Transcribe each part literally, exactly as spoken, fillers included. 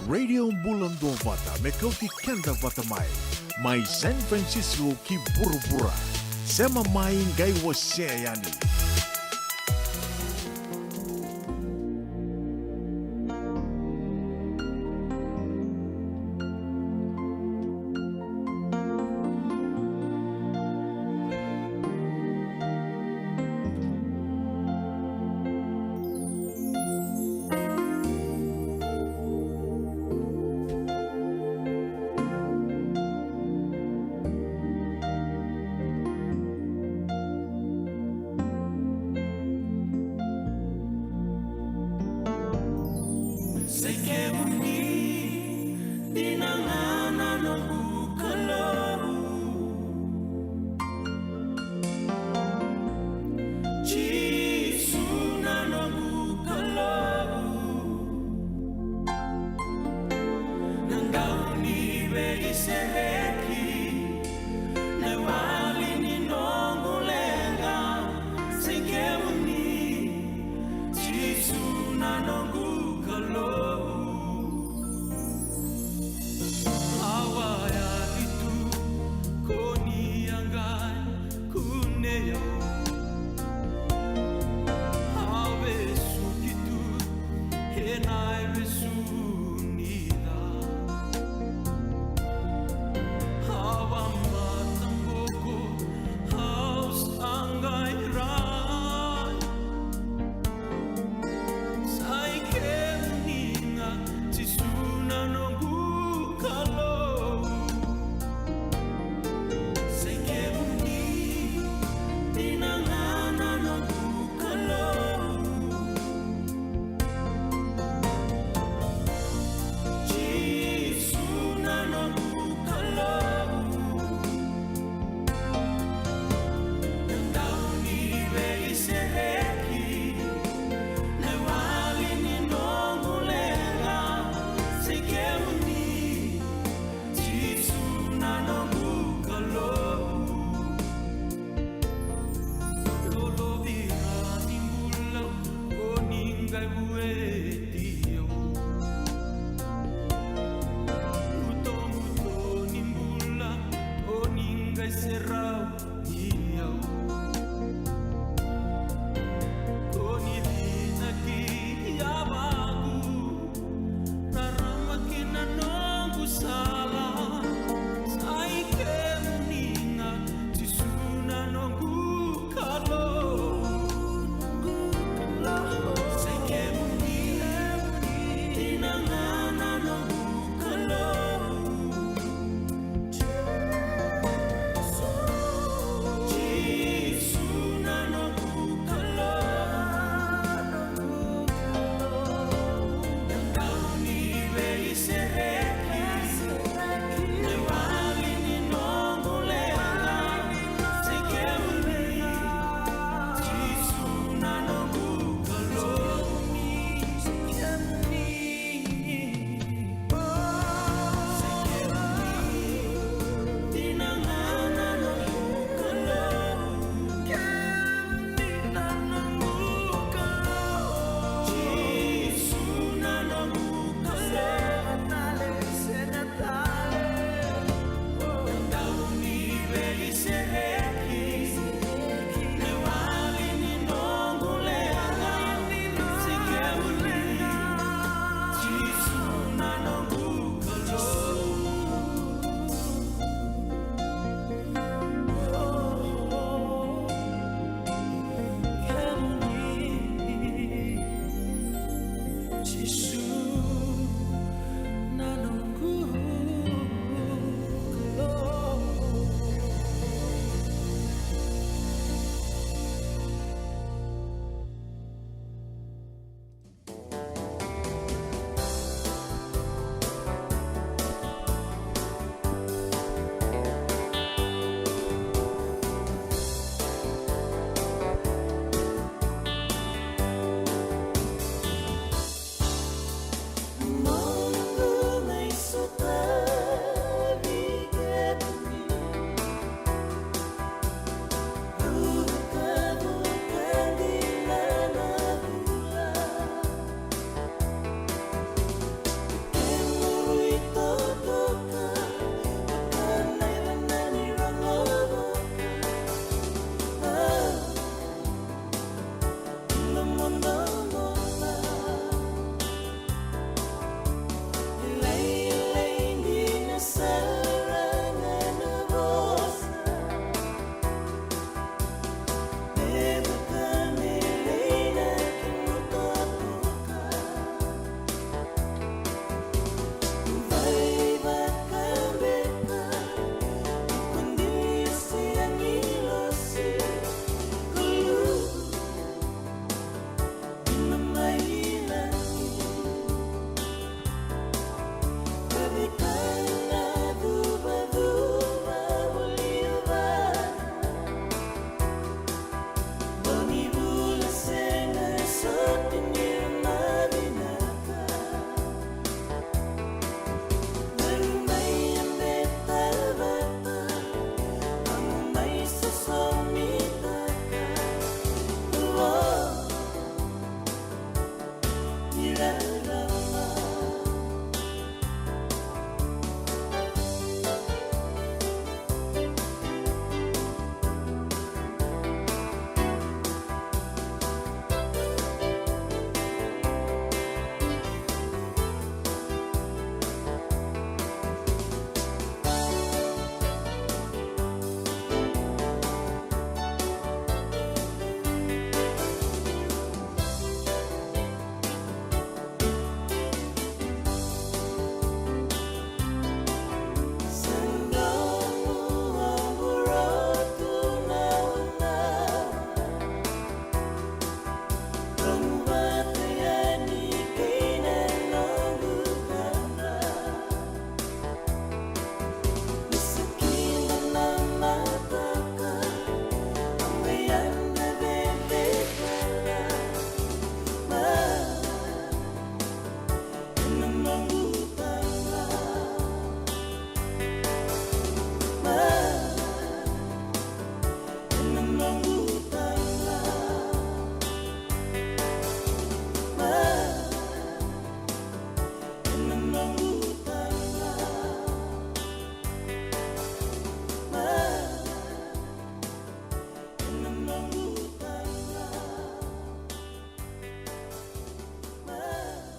Radio Bula Duavata me kauti keda vata mai, mai San Francisco ki vuravura. Sema mai, qai wasea yani. Sai kemuni dina ga na noqu Kalou. Jisu na noqu Kalou. Na gauna ni veisereki, na vale ni noqu leqa, sai kemuni, Jisu na noqu Kalou. Au a yali tu, ko ni a qai kunei au. Au vesuki tu ena ivesu ni ca.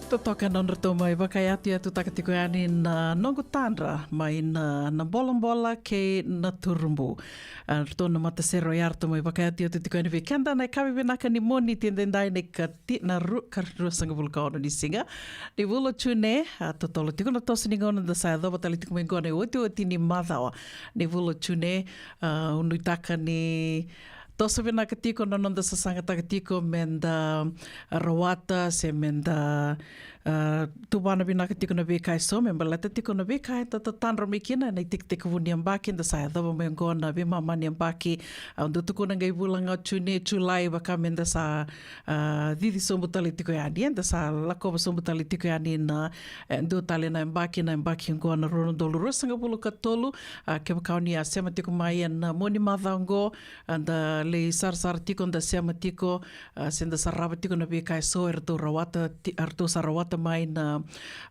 Totoka na nodratou mai vakayatuyatutaka tiko yani na Noqu Tadra mai na, na Bolabola kei na Turubu. A, ratou na matasere oya ratou mai vakayatuyatu tiko yani vei keda na yakavi vinaka ni Moniti edaidai na ikati, na ru, ka ruasagavulu ka ono ni siga ni vula o June. A, totolo tiko na toso ni gauna da sa yacova tale tiko mai qo na iotioti ni macawa ni vula o June. A, au nuitaka ni toso vinaka tiko na noda sasagataka tiko meda rawata se meda, a, tuvana vinaka tiko na veika eso me baleta tiko na veika eda tatadra mai kina ena itekitekivu ni yabaki da sa yacova mai oqo, na veimama ni yabaki. Au dau tukuna qai vula ga o June, Julai, vaka meda sa, a, cici sobu tale tiko yani, eda sa lakova sobu tale tiko yani na, e, dua tale na yabaki, na yabaki oqo na rua na udolu ruasagavulu ka tolu. A, kevaka o ni a sema tiko mai ena mua ni macawa oqo, a, da lai sarasara tiko, da sema tiko, a, se da sarava tiko na veika eso eratou rawata ti, eratou sa rawata mai na,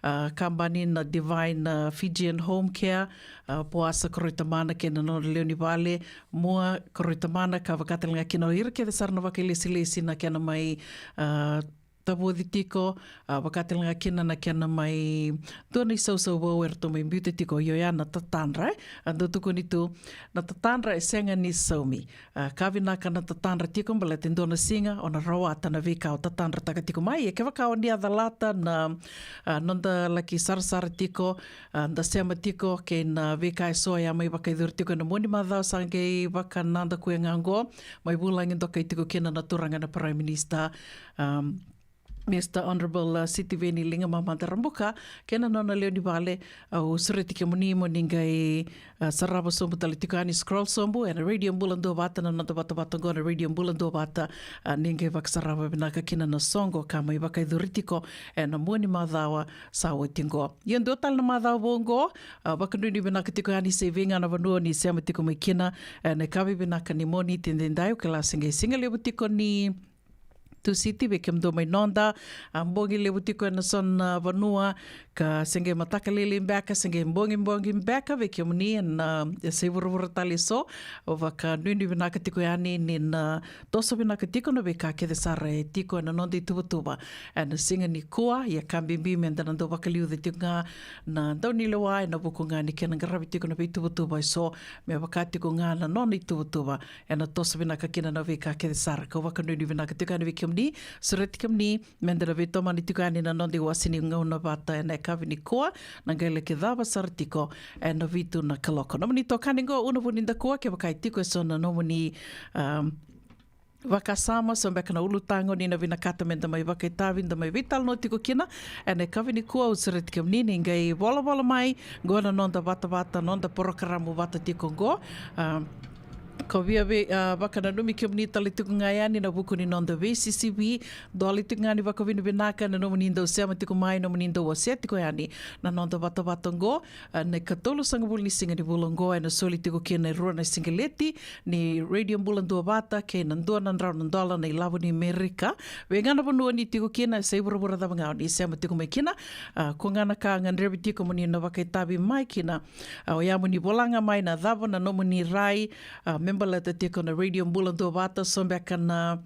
a, kabani na Divine, a, Fijian Home Care, a, Poasa Koroitamana kei na nona lewe ni vale, Mua Koroitamana, ka vaka tale ga kina o ira kece sara na vakailesilesi na kena mai, a, tavoci tiko, a, vaka tale ga kina na kena mai dua na isausau vou eratou mai biuta tiko. Io, oya na tatadra, e, a dau tukuni tu, na tatadra e sega ni saumi. A, ka vinaka na tatadra tiko baleta e dua na siga o na rawata na veika o tatadrataka tiko mai. E kevaka o ni a calata na, a, noda laki sarasara tiko, a, da sema tiko kei na veika eso e a mai vakayacori tiko ena mua ni macawa sa qai vakanadakuya ga oqo, mai vulagi dokai tiko kina na turaga na Prime Minister, a, Mister Honourable, a, Sitiveni Ligamamada Rabuka kei na nona lewe ni vale. Au sureti kemuni mo ni qai, a, sarava sobu tale tiko yani, scroll sobu ena Radio Bula Duavata, na noda vatavata oqo na Radio Bula Duavata. A, ni qai vakasarava vinaka kina na soqo ka mai vakayacori tiko ena mua ni macawa sa oti oqo. Ia dua tale na macawa vou oqo, a, vakanuinui vinaka tiko yani se vei ga na vanua o ni sema tiko mai kina ena yakavi vinaka ni Moniti edaidai. Au kila se qai siga levu tiko ni Tusiti vei kemudou mai noda, a, bogi levu tiko ena so na vanua, ka se qai mataka lailai beka, se qai bogibogi beka vei kemuni ena, e, yasai vuravura tale eso. Au vakanuinui vinaka tiko yani ni na toso vinaka tiko na veika kece sara e tiko ena noda ituvatuva ena siga nikua. Ia ka bibi meda na dau vakaliuca tiko ga na daunilewa ena vuku ga ni kena qaravi tiko na veituvatuva eso, me vaka tiko ga na nona ituvatuva ena toso vinaka kina na veika kece sara. Kau vakanuinui vinaka tiko yani vei kemuni, sureti kemuni meda na veitomani tiko yani na noda iwase ni gauna vata ena yakavi nikua, na qai laki cava sara tiko ena vitu na kaloko. Nomuni itokani oqo Una Vunidakua, kevaka e tiko eso na nomuni, um, vakasama, so beka na ulutaga o ni na vinakata meda mai vakaitavi, da mai veitalanoa tiko kina ena yakavi nikua, au sureti kemuni ni qai volavola mai. Oqo na noda vatavata, noda porokaramu vata tiko oqo. A, kau via vei, a, vakananumi kemuni tale tiko ga yani ena vuku ni noda veisisivi. Dola tiko ga ni vakavinavinaka na nomuni dau sema tiko mai, nomuni dau wasea tiko yani na noda vatavata oqo. A, na ikatolusagavulu ni siga ni vula oqo ena soli tiko kina e rua na sigaleti ni Radio Bula Duavata kei na dua na drau na dola na ilavo ni Merika. Vei ga na vanua ni tiko kina, yasai vuravura cava ga o ni sema tiko mai kina, a, ko ga na ka gadrevi tiko mo ni na vakaitavi mai kina, a, oya mo ni vola ga mai na cava na nomuni rai, a, me baleta tiko na Radio Bula Duavata, so beka na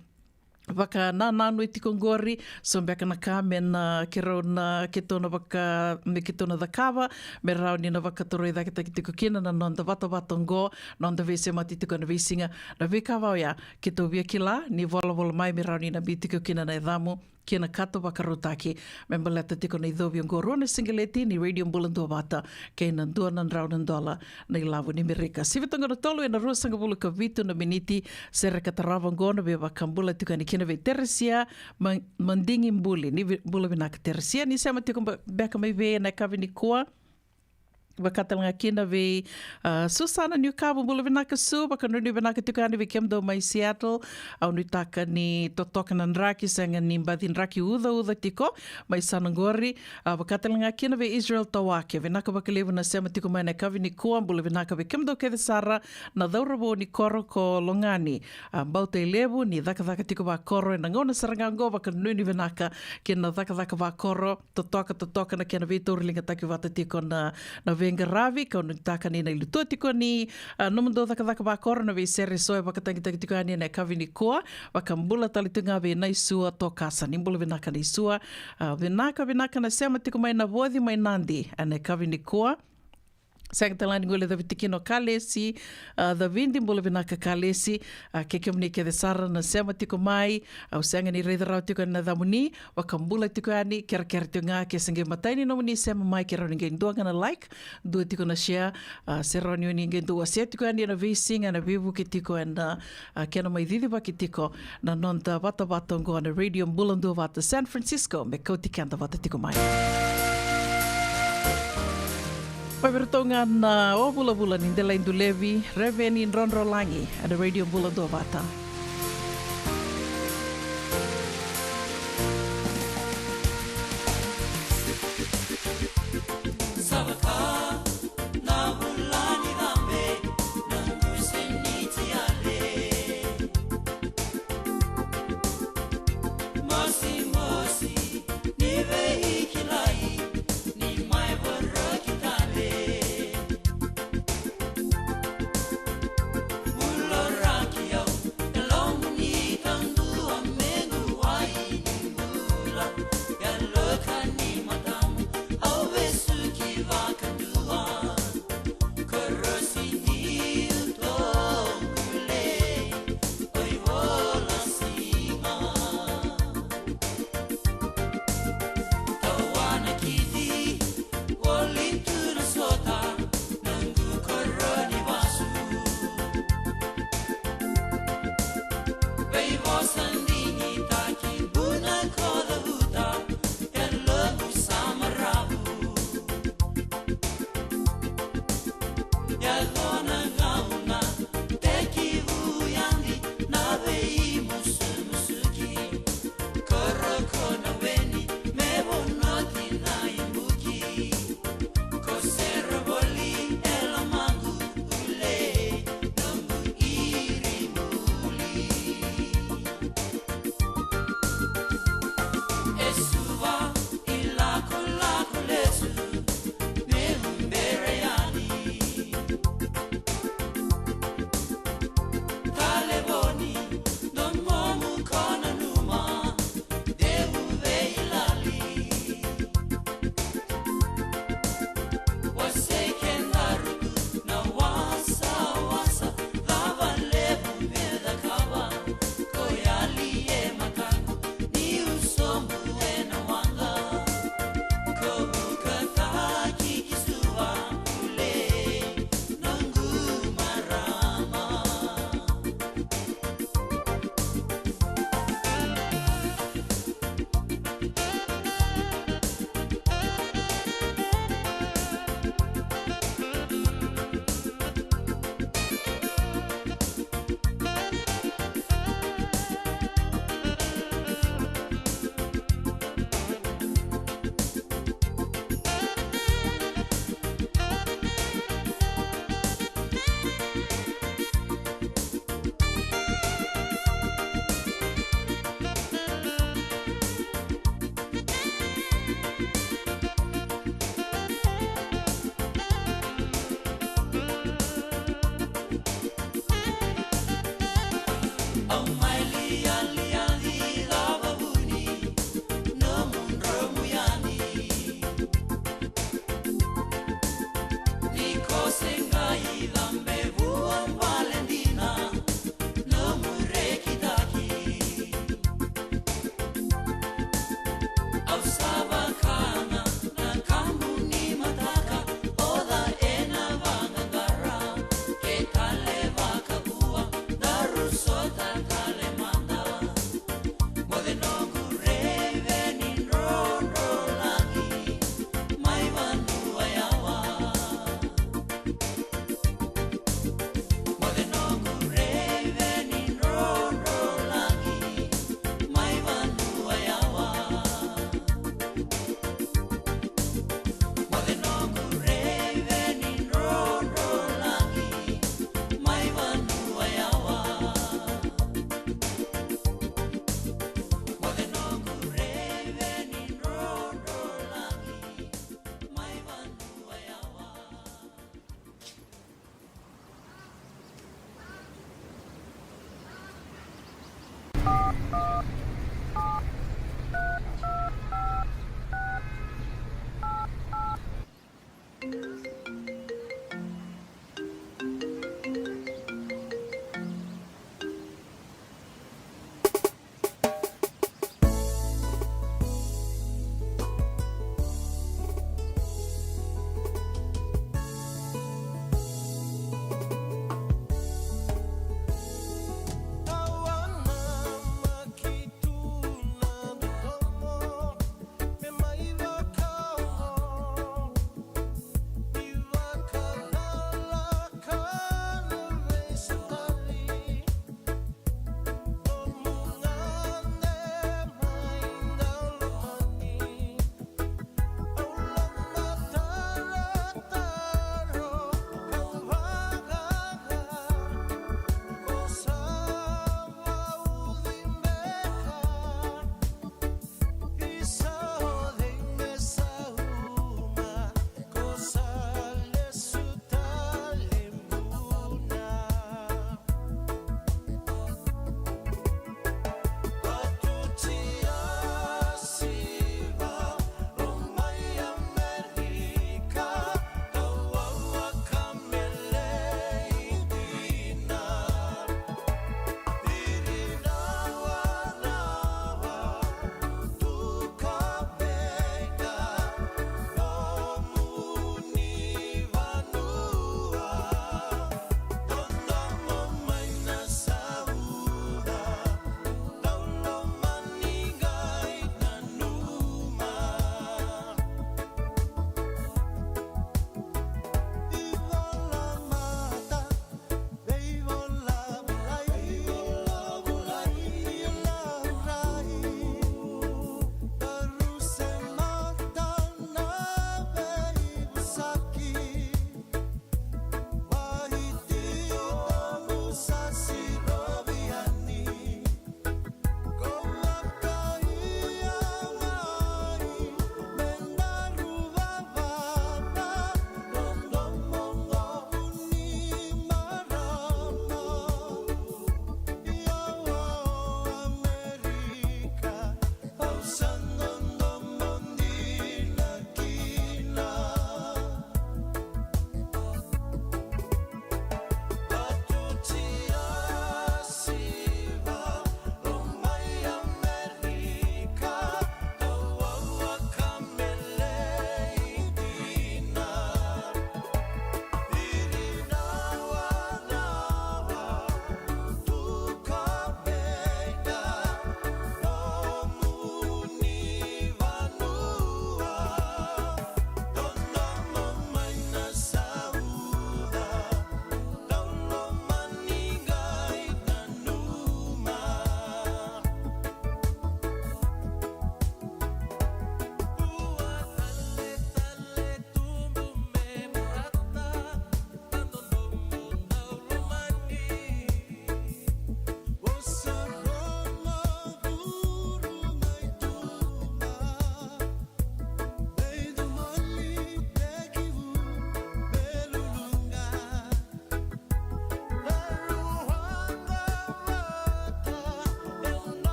vakanananu e tiko oqori, so beka na ka me na keirau na keitou na vaka, me keitou na cakava me rawa ni na vakatorocaketaki tiko kina na noda vatavata oqo, noda veisemati tiko ena veisiga. Na veika va oya keitou via kila ni volavola mai me rawa ni na biu tiko kina na yacamu kei na kato vakarautaki me baleta tiko na icovi oqo, rua na sigaleti ni Radio Bula Duavata kei na dua na drau na dola na ilavo ni Merika. Sivi toka na tolu ena ruasagavulu ka vitu na miniti. Sereka tarava oqo na veivakabula tiko yani kina vei Teresia Ma, Madigi Buli. Ni vi, bula vinaka Teresia, ni sema tiko ba, beka mai vei ena yakavi nikua. Vaka tale ga kina vei, a, Susana Niukavu, bula vinaka Su, vakanuinui vinaka tiko yani vei kemudou mai Seattle. Au nuitaka ni totoka na draki, sega ni baci draki ucauca tiko mai sana oqori. A, vaka tale ga kina vei Israel Tawake, vinaka vakalevu na sema tiko mai na yakavi nikua, bula vinaka vei kemudou kece sara na cauravou ni koro ko Logani. A, Bautailevu, ni cakacaka tiko vakoro ena gauna sara ga oqo, vakanuinui vinaka kina cakacaka vakoro. Totoka, totoka na kena veitauriligataki vata tiko na, na veiqaravi, kau nuitaka ni na ilutua tiko ni, a, nomudou cakacaka vakoro na veisere eso e vakatagitaki tiko yani ena yakavi nikua. Vakabula tale tu ga vei Naisua Tokasa, ni bula vinaka Naisua. A, vinaka, vinaka na sema tiko mai na Voci mai Nadi ena yakavi nikua. Sega tale ga ni guilecavi tiko kina o Kalesi, a, Cavidi, bula vinaka Kalesi. A, kei kemuni kece sara na sema tiko mai, au sega ni raica rawa tiko yani na yacamuni, vakabula tiko yani, kerekere tiko ga ke se qai matai ni nomuni sema mai, ke rawa ni qai dua ga na like, dua tiko na share, a, se rawa ni oni qai dua wasea tiko yani ena veisiga, ena veivuke tiko ena, a, kena mai cicivaki tiko na noda vatavata oqo na Radio Bula Duavata San Francisco, me kauti keda vata tiko mai. Vaviratou ga na o vulavula ni delai dulevi, Reveni Drodrolagi, ena Radio Bula Duavata.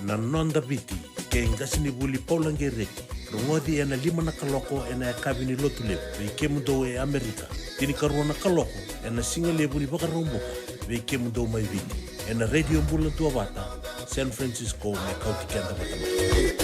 Na Noda Viti, kei qasenivuli Paula Qereti. Rogoci ena lima na kaloko ena yakavi ni Lotulevu vei kemudou e Amerika, tinikarua na kaloko ena sigalevu ni Vakaraubuka vei kemudou mai Viti, ena Radio Bula Duavata, San Francisco, me kauti keda vata mai.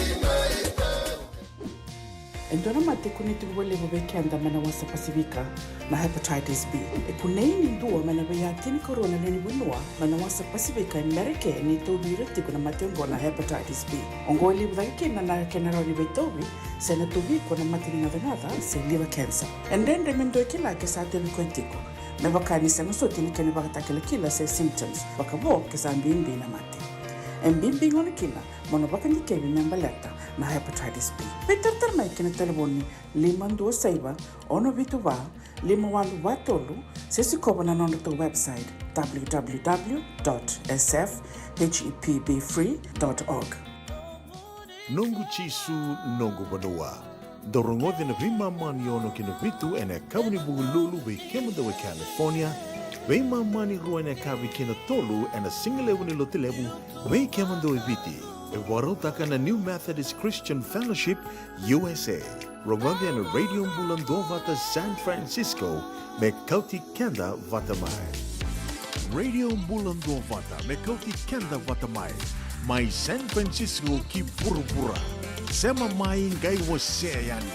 E dua na mate e kunei tiko vakalevu vei keda mai na wasa Pasifika, na hepatitis B. E kunei ni dua mai na veiya tinikarua na lewe ni vanua mai na wasa Pasifika e Merika ni tauvi ira tiko na mate oqo na hepatitis B. Oqo e levu cake kina na kena rawa ni veitauvi se na tauvi iko na mate ni gacagaca se liver cancer. E dredre me dua e kila ke sa tauvi koya tiko, me vaka ni sega soti na kena ivakatakilakila se symptoms, vakavo ke sa bibi na mate. E bibi gona kina mo na vakadikevi me baleta na hepatitis B. Veitaratara mai ki na talevoni lima dua saiva, ono vitu va, lima walu va tolu, se sikova na nodratou website, w w w dot s f h e p b free dot org. Noqu Jisu, noqu vanua. Dou rogoci na veimama ni ono ki na vitu ena yakavi ni Vukelulu vei kemudou e California, veimama ni rua ena yakavi ki na tolu ena sigalevu ni Lotulevu vei kemudou e Viti. E vakarautaka na New Methodist Christian Fellowship U S A. Rogoci ena Radio Bula Duavata San Francisco me kauti keda vata mai. Radio Bula Duavata me kauti keda vata mai, mai San Francisco ki vuravura. Sema mai, qai wasea yani.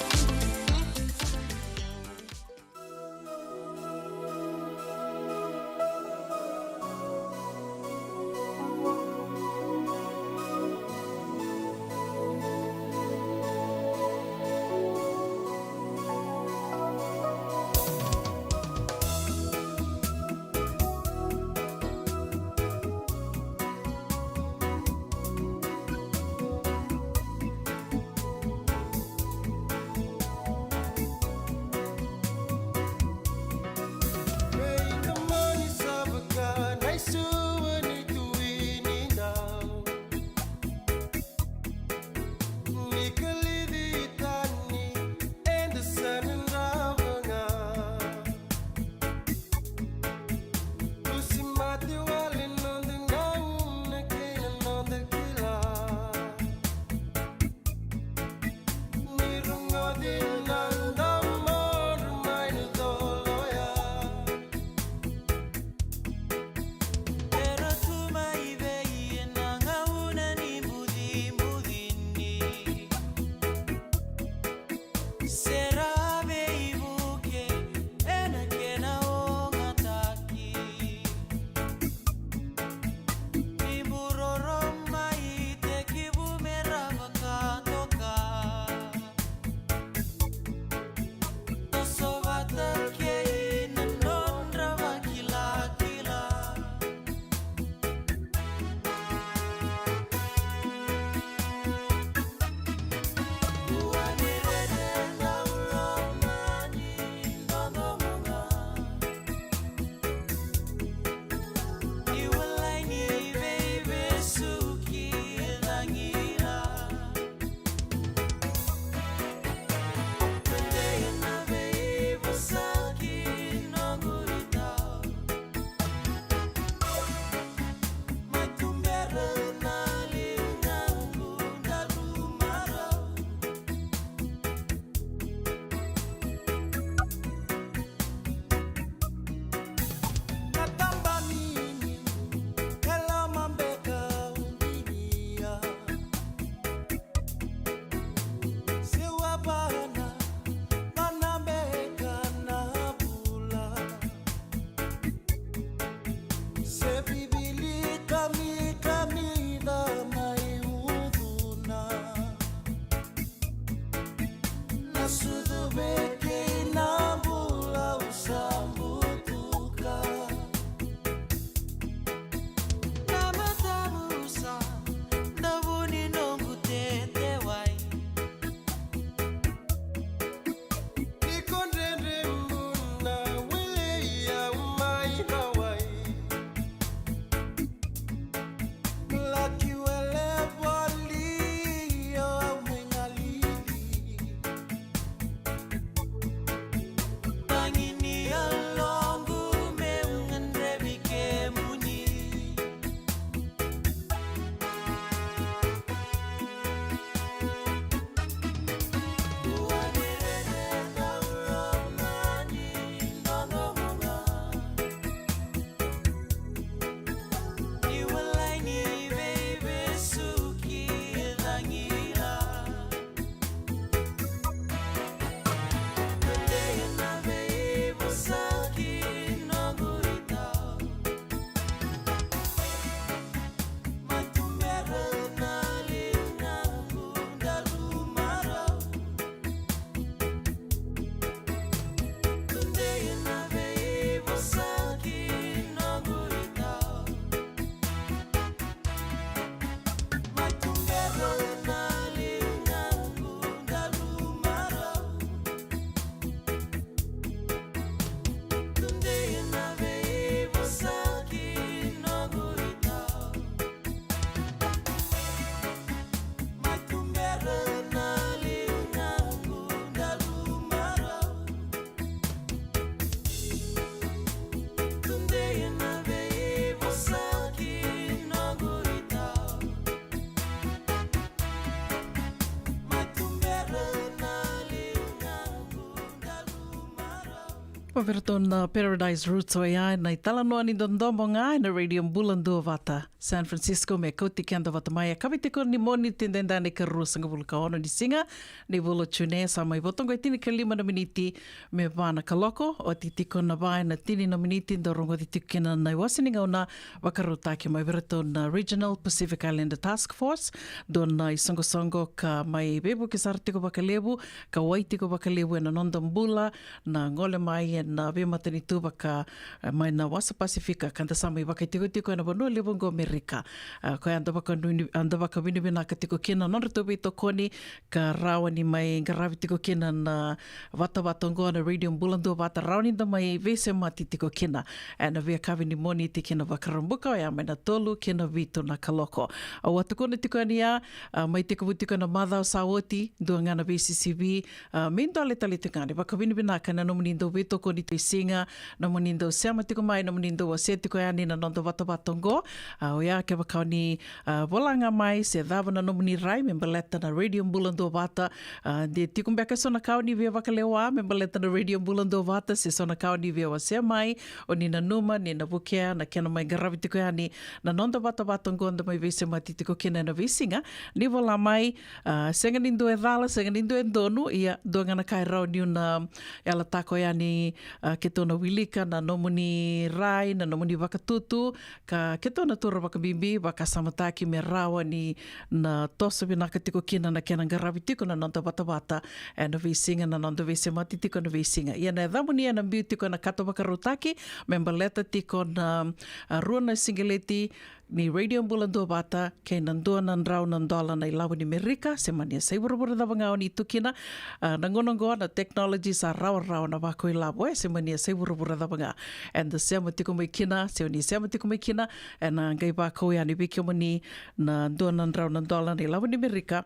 Vei ratou na Paradise Roots, oya na italanoa ni dodomo ga ena Radio Bula Duavata San Francisco, me kauti keda vata mai. Yakavi tiko ni Moniti, edaidai na ikarua sagavulu ka ono ni siga ni vula o June. Sa mai vo toka e tinikalima na miniti me va na kaloko. Oti tiko na va ena tini na miniti da rogoci tiko kina na iwase ni gauna vakarautaki mai vei ratou na Regional Pacific Islander Task Force. Dua na isoqosoqo ka mai veivuke sara tiko vakalevu, ka wai tiko vakalevu ena noda bula, na gole mai ena veimatanitu vaka, e, mai na wasa Pasifika, ka da sa mai vakaitikotiko ena vanua levu oqo Amerika. A, koya eda vakavinavinaka tiko kina na nodratou veitokoni, ka rawa ni mai qaravi tiko kina na vatavata oqo na Radio Bula Duavata, rawa ni da mai veisemati tiko kina ena veiyakavi ni Moniti kina Vakaraubuka, oya mai na tolu kina vitu na kaloko. Au a tukuna tiko yani ya, a, mai tekivu tiko na macawa sa oti, dua ga na veisisivi, a, me dua le tale tiko ga ni vakavinavinaka na nomuni dau veitokoni tiko e siga, nomuni dau sema tiko mai, nomuni dau wasea tiko yani na noda vatavata oqo. A, oya kevaka o ni, a, vola ga mai se cava na nomuni rai me baleta na Radio Bula Duavata. A, de tiko beka eso na ka o ni via vakalewa me baleta na Radio Bula Duavata, se so na ka o ni via wasea mai, o ni nanuma ni na vukea na kena mai qaravi tiko yani na noda vatavata oqo da mai veisemati tiko kina ena veisiga. Ni vola mai, a, sega ni dua e cala, sega ni dua e donu, ia dua ga na ka e rawa niu na yalataka oya ni, a, keitou na wilika na nomuni rai, na nomuni vakatutu, ka keitou na taura vakabibi, vakasamataki me rawa ni na toso vinaka tiko kina na kena qaravi tiko na noda vatavata ena veisiga, na noda veisemati tiko ena veisiga. Ia na yacamuni ena biu tiko ena kato vakarautaki me baleta tiko na, a, rua na siqeleti ni Radio Bula Duavata, kei na dua na drau na dola na ilavo ni Merika, se mani a sa i vuravura cava ga o ni tu kina. A, na gauna oqo na technology sa rawarawa na vako ilavo, e, se mani a sa i vuravura cava ga eda sema tiko mai kina, se o ni sema tiko mai kina, ena qai vakau yani vei kemuni na dua na drau na dola na ilavo ni Merika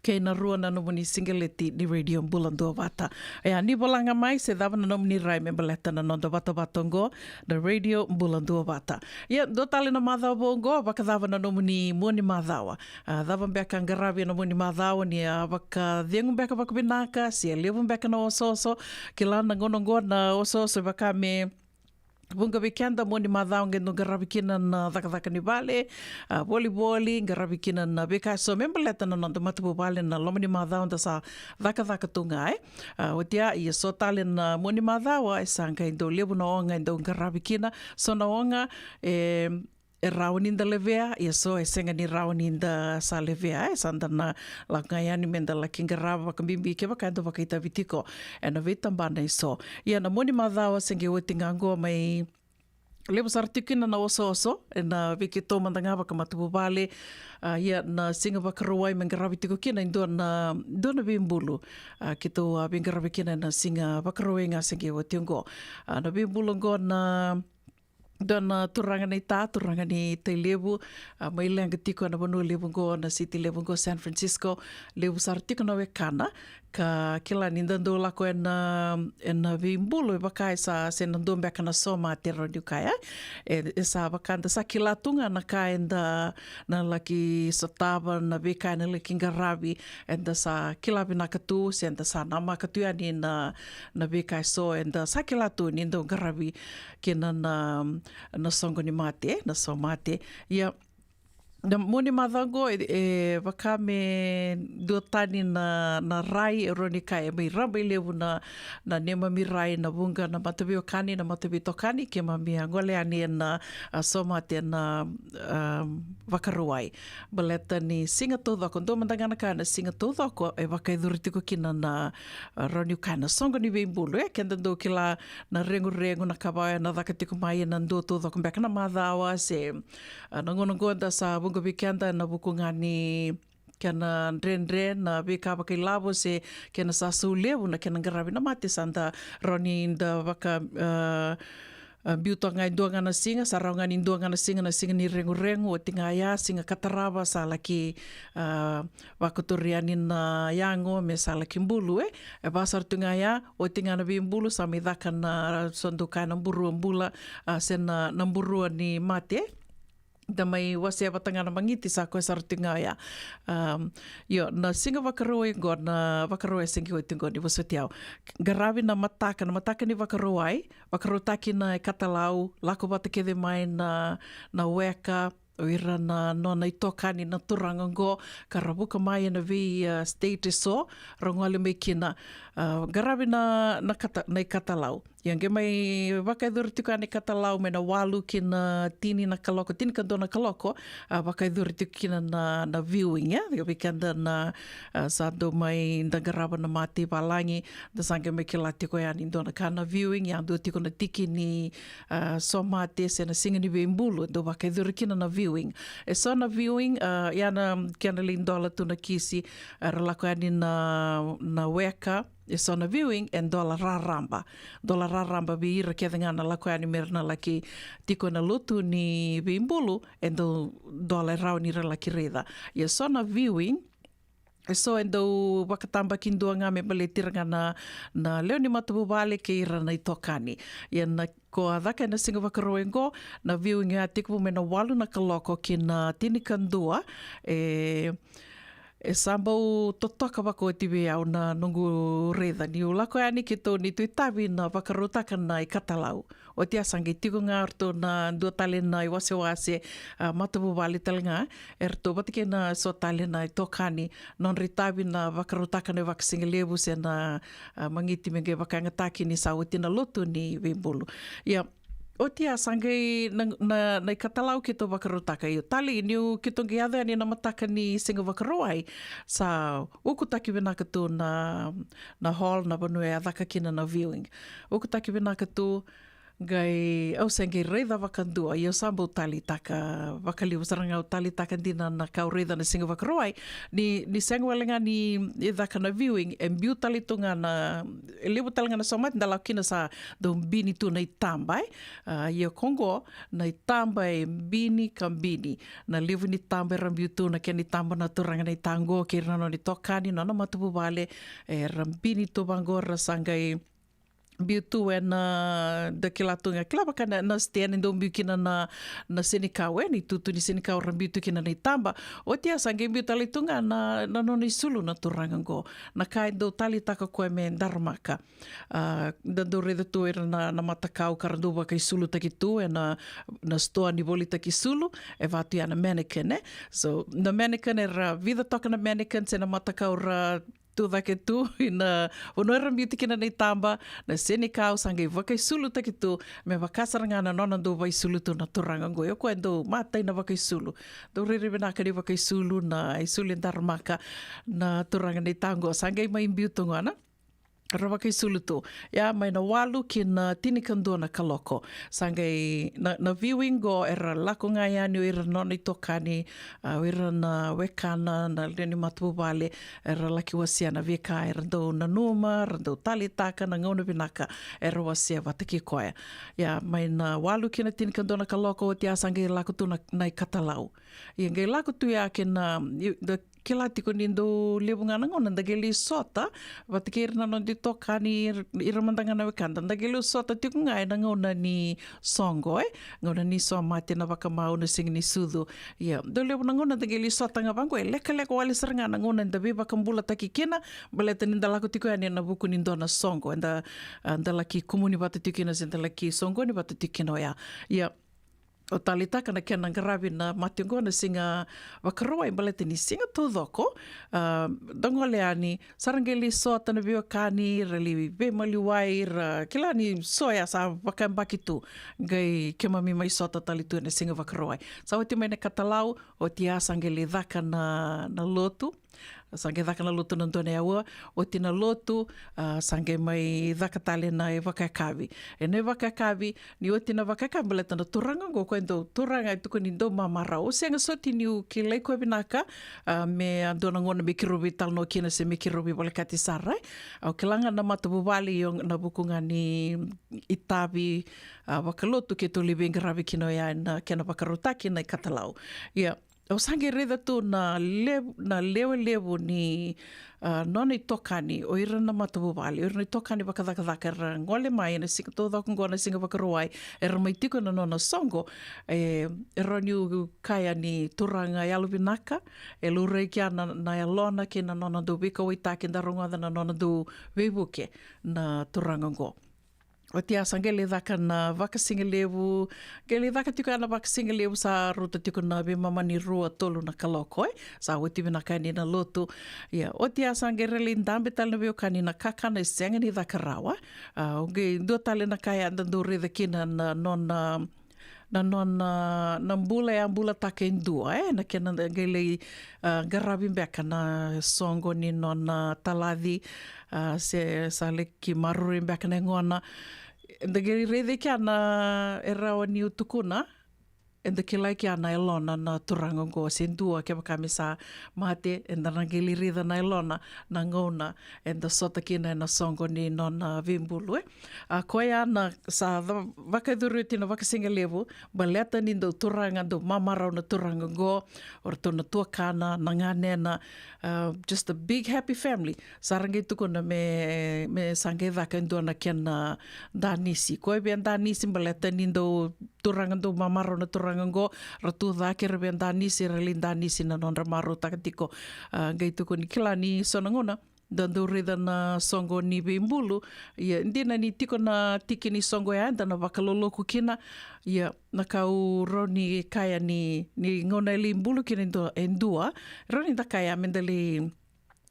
kei na rua na nomuni siqeleti ni Radio Bula Duavata. Ia, ni vola ga mai se cava na nomuni rai me baleta na noda vatavata oqo na Radio Bula Duavata. Ia, dua tale na macawa vou oqo, vakacava na nomuni mua ni macawa? A, cava beka a qaravi ena mua ni macawa, ni a vakacegu beka vakavinaka, se a levu beka na osooso? Kila na gauna oqo na osooso e vaka me vuqa vei keda mua ni macawa qai dau qaravi kina na cakacaka ni vale, a, volivoli, qaravi kina na veika eso me baleta na noda matavuvale na loma ni macawa da sa cakacaka tu ga, e. A, oti ya, ia so tale na mua ni macawa e sa qai dau levu na oga e dau qaravi kina. So na oga e, e rawa ni da levea, ia so e sega ni rawa ni da sa levea, e, sa da na lako ga yani me da laki qarava vakabibi kevaka eda vakaitavi tiko ena veitabana eso. Ia na mua ni macawa se qai oti ga oqo mai levu sara tiko kina na osooso ena vei keitou mada ga vakamatavuvale. A, ia na Siga Vakarauwai me qaravi tiko kina e dua na, dua na veibulu. A, keitou a veiqaravi kina ena Siga Vakarauwai ga se qai oti oqo. A, na veibulu oqo na dua na turaga na ita, turaga ni Tailevu, a, mai leqa tiko ena vanua levu oqo, na siti levu oqo San Francisco. Levu sara tiko na wekana ka kila ni da dau lako ena, ena veibulu e vaka e sa, se na dua beka na somate, rawa niu kaya. E, e sa vaka da sa kila tu ga na ka eda na laki sotava, na veika ena laki qaravi, eda sa kila vinaka tu, se eda sa namaka tu yani na, na veika eso eda sa kila tu ni dau qaravi kina na, na soqo ni mate, na somate. Ia, na mua ni macawa oqo, e, e vaka me duatani na, na rai, e rawa ni kaya e mai rabailevu na, na neimami rai, na vuqa na mataveiwekani, na mataveitokani, keimami a gole yani ena, a, somate na, a, Vakarauwai. Baleta ni siga taucoko, dua mada ga na ka na siga taucoko e vakayacori tiko kina na, a, rawa niu kaya na soqo ni veibulu, e, keda dau kila na reguregu, na ka vaya na caka tiko mai ena dua taucoko beka na macawa, se, a, na gauna oqo da sa vuqa vei keda ena vuku ga ni kena dredre na veika vakailavo, se kena sa sau levu na kena qaravi na mate, sa da rawa ni da vaka, a, a, biu toka ga e dua ga na siga, sa rawa ga ni dua ga na siga, na siga ni reguregu, oti ga ya siga ka tarava sa laki, a, vakotori yani na yago me sa laki bulu, e. E va sara tu ga ya, oti ga na veibulu sa mai caka na, so dau kaya na burua bula, a, se na, na burua ni mate. da mai wasea vata ga na magiti sa koya sara tiko ga oya. Um, io, na siga Vakarauwai oqo, na Vakarauwai se qai oti oqo ni vosoti au. Qaravi na mataka, na mataka ni Vakarauwai, vakarautaki na ikatalau, lako vata kece mai na, na weka, o ira na nona itokani na turaga oqo, ka ra vuka mai ena vei, uh, state eso, ra gole mai kina, uh, qaravi na, na kata-, na ikatalau. Ia qai mai vakayacori tiko yani katalau mai na walu ki na tini na kaloko, tinikadua na kaloko, a, vakayacori tiko kina na, na viewing, ia. Ia vei keda na, a, sa dau mai da qarava na mate i valagi, da sa qai mai kila tiko yani dua na ka na viewing, ia dua tiko na tiki ni, a, somate se na siga ni veibulu, dau vakayacori kina na viewing. Eso na viewing, a, ia na kena lai dola tu na kisi, a, ra lako yani na, na weka, eso na viewing e dola raraba. Dola raraba vei ira kece ga na lako yani me ra na laki tiko ena lotu ni veibulu, e dau dola e rawa ni ra laki raica. Ia so na viewing, eso e dau vakatabakidua ga me baleti ira ga na, na lewe ni matavuvale kei ira na itokani. Ia na ko a caka ena siga Vakarauwai oqo, na viewing e a tekivu mai na walu na kaloko ki na tinikadua, e, e sa bau totoka vakaoti vei au na noqu raica. Niu lako yani keitou ni tu itavi na vakarautaka na ikatalau. Oti a sa qai tiko ga o ratou na dua tale na iwasewase, a, matavuvale tale ga, e ratou vata kei na so tale na itokani, nodra itavi na vakarautaka na ivakasigalevu se na, a, magiti me qai vakayagataki ni sa oti na lotu ni veibulu. Ia, oti a sa qai na, na, na ikatalau keitou vakarautaka. Io, talei niu keitou qai yaco yani na mataka ni siga Vakarauwai, sa ukutaki vinaka tu na, na hall, na vanua e a caka kina na viewing. Ukutaki vinaka tu, qai, au se qai raica vakadua, ia au sa bau taleitaka vakalevu sara ga, au taleitaka dina na ka au raica na siga Vakarauwai, ni, ni sega wale ga ni caka na viewing, e biu tale tu ga na, e levu tale ga na somate da lako kina sa dau bini tu na itaba, e. A, ia ko oqo, na itaba e bini ka bini. Na levu ni taba era biu tu, na kena itaba na turaga na itaqo kei ira na nona itokani, nona matavuvale, era bini tu vaqo, ra sa qai biu tu ena, da kila tu ga, kila vaka na, na stand e dau biu kina na, na senikau, e, na itutu ni senikau ra biu tu kina na itaba. Oti a sa qai biu tale tu ga na, na nona isulu na turaga oqo. Na ka e dau taleitaka koya me daramaka. A, da dau raica tu ira na, na matakau ka ra dau vakaisulutaki tu ena, na sitoa ni volitaki sulu, e vaka tu ya na mannequin, e. So, na mannequin era vica toka na mannequin se na matakau ra tu cake tu ina vanua era biuti kina na itaba, na senikau sa qai vakaisulutaki tu, me vaka sara ga na nona dau vakaisulu tu na turaga oqo. Ia o koya e dau matai na vakaisulu. Dau rairai vinaka ni vakaisulu, na isulu e daramaka na turaga na itaqo. Sa qai mai biu tu gona, ra vakaisulu tu. Ia mai na walu ki na tinikadua na kaloko. Sa qai na, na viewing qo era lako ga yani o ira na nona itokani, a, o ira na wekana, na lewe ni matavuvale, era laki wasea na veika era dau nanuma, ra dau taleitaka, na gauna vinaka era wasea vata kei koya. Ia, mai na walu ki na tinikadua na kaloko, oti a sa qai lako tu na, na ikatalau. Ia qai lako tu ya kei na, i, da kila tiko ni dau levu ga na gauna da qai lai sota vata kei ira na noda itokani, ira mada ga na wekada, da qai lai sota tiko ga ena gauna ni soqo, e, gauna ni somate, na vakamau, na siga ni sucu. Ia, dau levu na gauna da qai lai sota ga vaqo, e lekaleka wale sara ga na gauna da veivakabulataki kina, baleta ni da lako tiko yani ena vuku ni dua na soqo, eda, a, da laki kumuni vata tiko kina se da laki soqoni vata tiko kina oya. Ia, au taleitaka na kena qaravi na mate oqo na siga Vakarauwai, baleta ni siga taucoko, a, da gole yani, sa ra qai lai sota na veiwekani, ra lai veimaliwai, ra kila ni so ya sa vakayabaki tu. Qai keimami mai sota tale tu ena siga Vakarauwai. Sa oti mai na ikatalau, oti a sa qai lai caka na, na lotu. Sa qai caka na lotu na dua na aua, oti na lotu, a, sa qai mai caka tale na ivakayakavi. Ena ivakayakavi, ni oti na vakayakavi, baleta na turaga oqo, koya e dau turaga e tukuni dau mamarau. Au sega soti niu kilai koya vinaka, a, me a dua na gauna me keirau veitalanoa kina se me keirau veivolekati sara, e. Au kila ga na matavuvale, io, na vuku ga ni itavi, a, vakalotu keitou lai veiqaravi kina oya ena kena vakarautaki na ikatalau. Ia, Au sa qai raica tu na levu, na lewe levu ni, ah, nona itokani, o ira na matavuvale, o ira na itokani vakacakacaka era gole mai ena siga taucoko oqo na Siga Vakarauwai, era mai tiko ena nona soqo, e, e rawa niu kaya ni turaga yalovinaka, e laurai kea na, na yalona kei na nona dau veikauwaitaki da rogoca na nona dau veivuke na turaga oqo. Oti ya sa qai lai caka na vakasigalevu, qai lai caka tiko ya na vakasigalevu sa rauta tiko na veimama ni rua tolu na kaloko, e. Sa oti vinaka yani na lotu. Ia, oti ya sa qai ra lai dabe tale na veiwekani na kakana e sega ni caka rawa. A, o qai dua tale na ka ya da dau raica kina na nona, na nona, na bula e a bulataka e dua, e, na kena qai lai, a, qaravi beka na soqo ni nona talaci, a, se sa lai ki maroroi beka na yagona. Eda qai raica kea na e rawa niu tukuna, eda kilai kea na yalona na turaga oqo se dua kevaka me sa mate, eda na qai lai raica na yalona na gauna eda sota kina ena soqo ni nona veibulu, e. A, koya na sa ca-, vakayacori oti na vakasigalevu, baleta ni dau turaga, dau mamarau na turaga oqo, o ratou na tuakana, na ganena, a, just a big happy family. Sa ra qai tukuna me, me sa qai caka e dua na kena danisi. Koya via danisi baleta ni dau turaga, dau mamarau na turaga oqo, ra tu cake ra via danisi, ra lai danisi na nodra marautaka tiko. A, qai tukuni kila ni so na gauna da dau raica na soqo ni veibulu. Ia, dina ni tiko na tiki ni soqo ya, eda na vakaloloku kina. Ia, na ka au rawa ni kaya ni, ni gauna e lai bulu kina e dua, e dua, rawa ni da kaya me da lai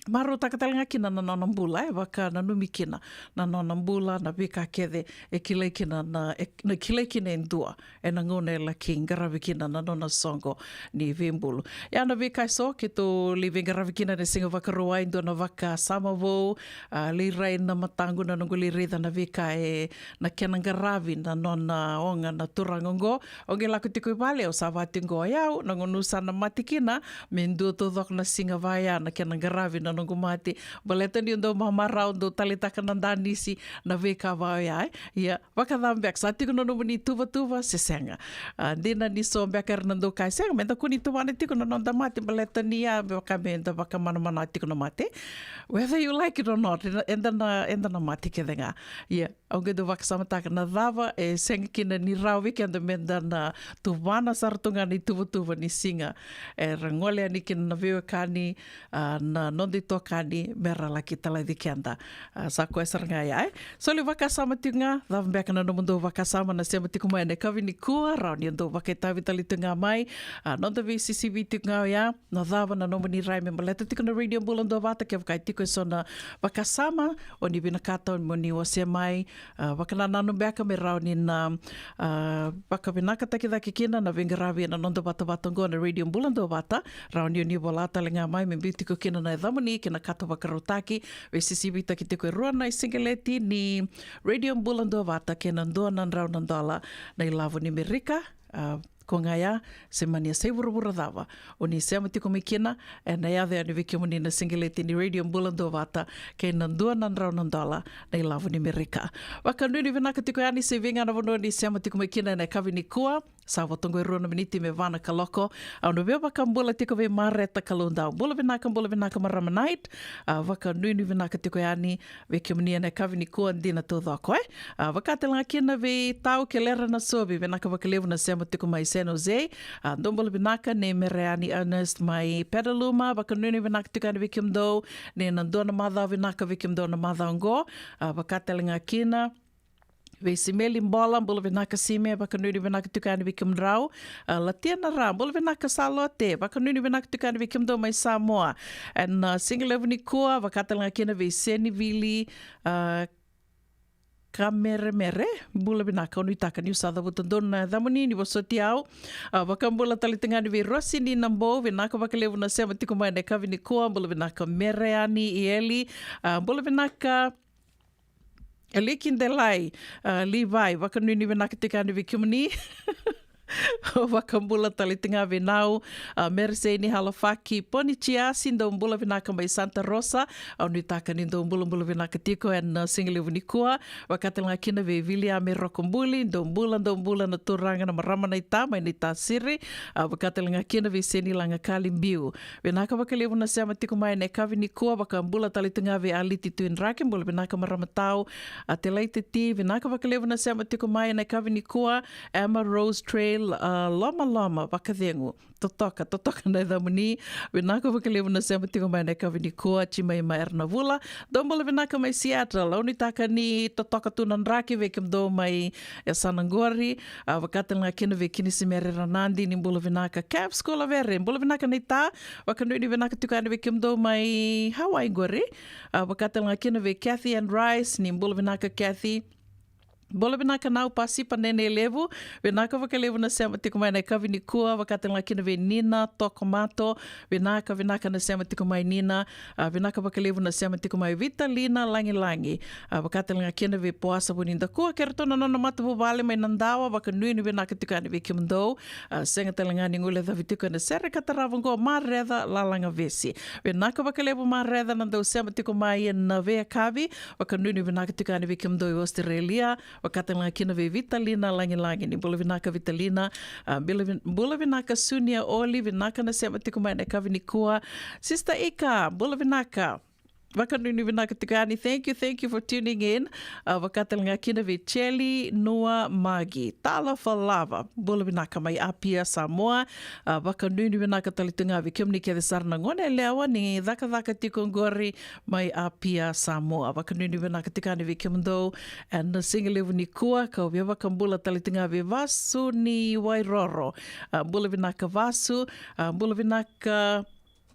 marautaka tale ga kina na nona bula, e, vakananumi kina na nona bula, na veika kece e kilai kina na, e, na kilai kina e dua ena gauna e laki qaravi kina na nona soqo ni veibulu. Ia na veika eso keitou lai veiqaravi kina ena Siga Vakarauwai, dua na vakasama vou, a, lai rai na mataqu na noqu lai raica na veika e na kena qaravi na nona oga na turaga oqo. Au qai lako tiko i vale, au sa vati qo o yau, na gauna au sa na mate kina, me dua taucoko na siga vaya na kena qaravi na noqu mate. Baleta niu dau mamarau, dau taleitaka na danisi, na veika vaya, e. Ia, vakacava beka, sa tiko na nomuni tuvatuva se sega? A, dina ni so beka era na dau kaya, sega, me da kua ni tuvana tiko na noda mate, baleta ni ya, me vaka me da vakamanamana tiko na mate. Whether you like it or not, eda na, eda na mate kece ga. Ia, au qai dau vakasamataka na cava e sega kina ni rawa vei keda me da na tuvana sara tu ga na ituvatuva ni siga era gole yani kina na veiwekani, a, na noda itokani, me ra laki talaci keda. A, sa koya sara ga ya, e. Soli vakasama tiko ga, cava beka na nomudou vakasama na sema tiko mai ena yakavi nikua, rawa ni dou vakaitavi tale tiko ga mai, a, noda veisisivi tiko ga oya, na cava na nomuni rai me baleta tiko na Radio Bula Duavata, kevaka e tiko eso na vakasama o ni vinakata mo ni wasea mai, a, vakanananu beka me rawa ni na, a, vakavinakataki cake kina na veiqaravi ena noda vatavata oqo na Radio Bula Duavata, rawa ni o ni vola tale ga mai me biu tiko kina na yacamuni kei na kato vakarautaki, veisisivitaki tiko e rua na isiqeleti ni Radio Bula Duavata kei na dua na drau na dola na ilavo ni Merika, a, ko ga ya, se mani a sai vuravura cava o ni sema tiko mai kina, ena yaco yani vei kemuni na siqeleti ni Radio Bula Duavata kei na dua na drau na dola na ilavo ni Merika. Vakanuinui vinaka tiko yani se vei ga na vanua ni sema tiko mai kina ena yakavi nikua. Sa vo toqo e rua na miniti me va na kaloko. Au na via vakabula tiko vei Mareta Kaloudau. Bula vinaka, bula vinaka marama Night. A, vakanuinui vinaka tiko yani vei kemuni ena yakavi nikua, dina taucoko, e. A, vaka tale ga kina vei Tau Kelera Nasovi, vinaka vakalevu na sema tiko mai San Jose. A, dou bula vinaka nei Mereani Ernest mai Petaluma, vakanuinui vinaka tiko yani vei kemudou, ni na dua na macawa vinaka vei kemudou na macawa oqo. A, vaka tale ga kina vei Simeli Bola, bula vinaka Sime, vakanuinui vinaka tiko yani vei kemudrau. A, Latia Nara, bula vinaka Salote, vakanuinui vinaka tiko yani vei kemudou mai Samoa. Ena, a, siga levu nikua, vaka tale ga kina vei Senivili, a, Kameremere, bula vinaka, au nuitaka niu sa cavuta donu na yacamuni, ni vosoti au. A, vakabula tale tiko ga yani vei Rosi ni Nabou, vinaka vakalevu na sema tiko mai ena yakavi nikua, bula vinaka Mereani Ieli, a, bula vinaka Aliki Delai, a, Livai, vakanuinui vinaka tiko yani vei kemuni. Vakabula tale tiko ga vei Nau, a, Merisei ni Halafaki, Poni Tiasi, dou bula vinaka mai Santa Rosa. Au nuitaka ni dou bulabula vinaka tiko ena, a, siga levu nikua. Vaka tale ga kina vei Viliame Rokobuli, dou bula, dou bula na turaga na marama naita mai Naitasiri. A, vaka tale ga kina vei Seni Lagakali Biu. Vinaka vakalevu na sema tiko mai ena yakavi nikua, vakabula tale tu ga vei Aliti Tuidrake, bula vinaka marama tau. A, Telaiteti, vinaka vakalevu na sema tiko mai ena yakavi nikua. Emma Rose Trail, a, Lomaloma, vakacegu. Totoka, totoka na yacamuni. Vinaka vakalevu na sema tiko mai ena yakavi nikua, Jimaima Ernavula. Dou bula vinaka mai Seattle. Au nuitaka ni totoka tu na draki vei kemudou mai yasana qori. A, vaka tale ga kina vei Kinisimere Ranadi, ni bula vinaka. Caps Kulavere, bula vinaka naita. Vakanuinui vinaka tiko yani vei kemudou mai Hawaii qori. A, vaka tale ga kina vei Kathy and Rice, ni bula vinaka Kathy. Bula vinaka Nau Pasipa Nene Levu, vinaka vakalevu na sema tiko mai ena yakavi nikua, vaka tale ga kina vei Nina Tokomato, vinaka, vinaka na sema tiko mai Nina, a, vinaka vakalevu na sema tiko mai Vitalina Lagilagi, a, vaka tale ga kina vei Poasa Vunidakua, kei ratou na nona matavuvale mai Nadawa, vakanuinui vinaka tiko yani vei kemudou, a, sega tale ga ni guilecavi tiko ena sere ka tarava oqo, Mareca Lalagavesi. Vinaka vakalevu Mareca na dau sema tiko mai ena veiyakavi, vakanuinui vinaka tiko yani vei kemudou i Australia, vaka tale ga kina vei Vitalina Lagilagi, ni bula vinaka Vitalina, a, bila vin-, bula vinaka Sunia Oli, vinaka na sema tiko mai ena yakavi nikua. Sister Ika, bula vinaka. Vakanuinui vinaka tiko yani. Thank you, thank you for tuning in. A, vaka tale ga kina vei Cheli Nua Magi. Talofa Lava, bula vinaka mai Apia, Samoa. A, vakanuinui vinaka tale tu ga vei kemuni kece sara na gone yalewa ni cakacaka tiko qori mai Apia, Samoa. Vakanuinui vinaka tiko yani vei kemudou ena siga levu nikua, kau via vakabula tale tu ga vei Vasu ni Wairoro. A, bula vinaka Vasu, a, bula vinaka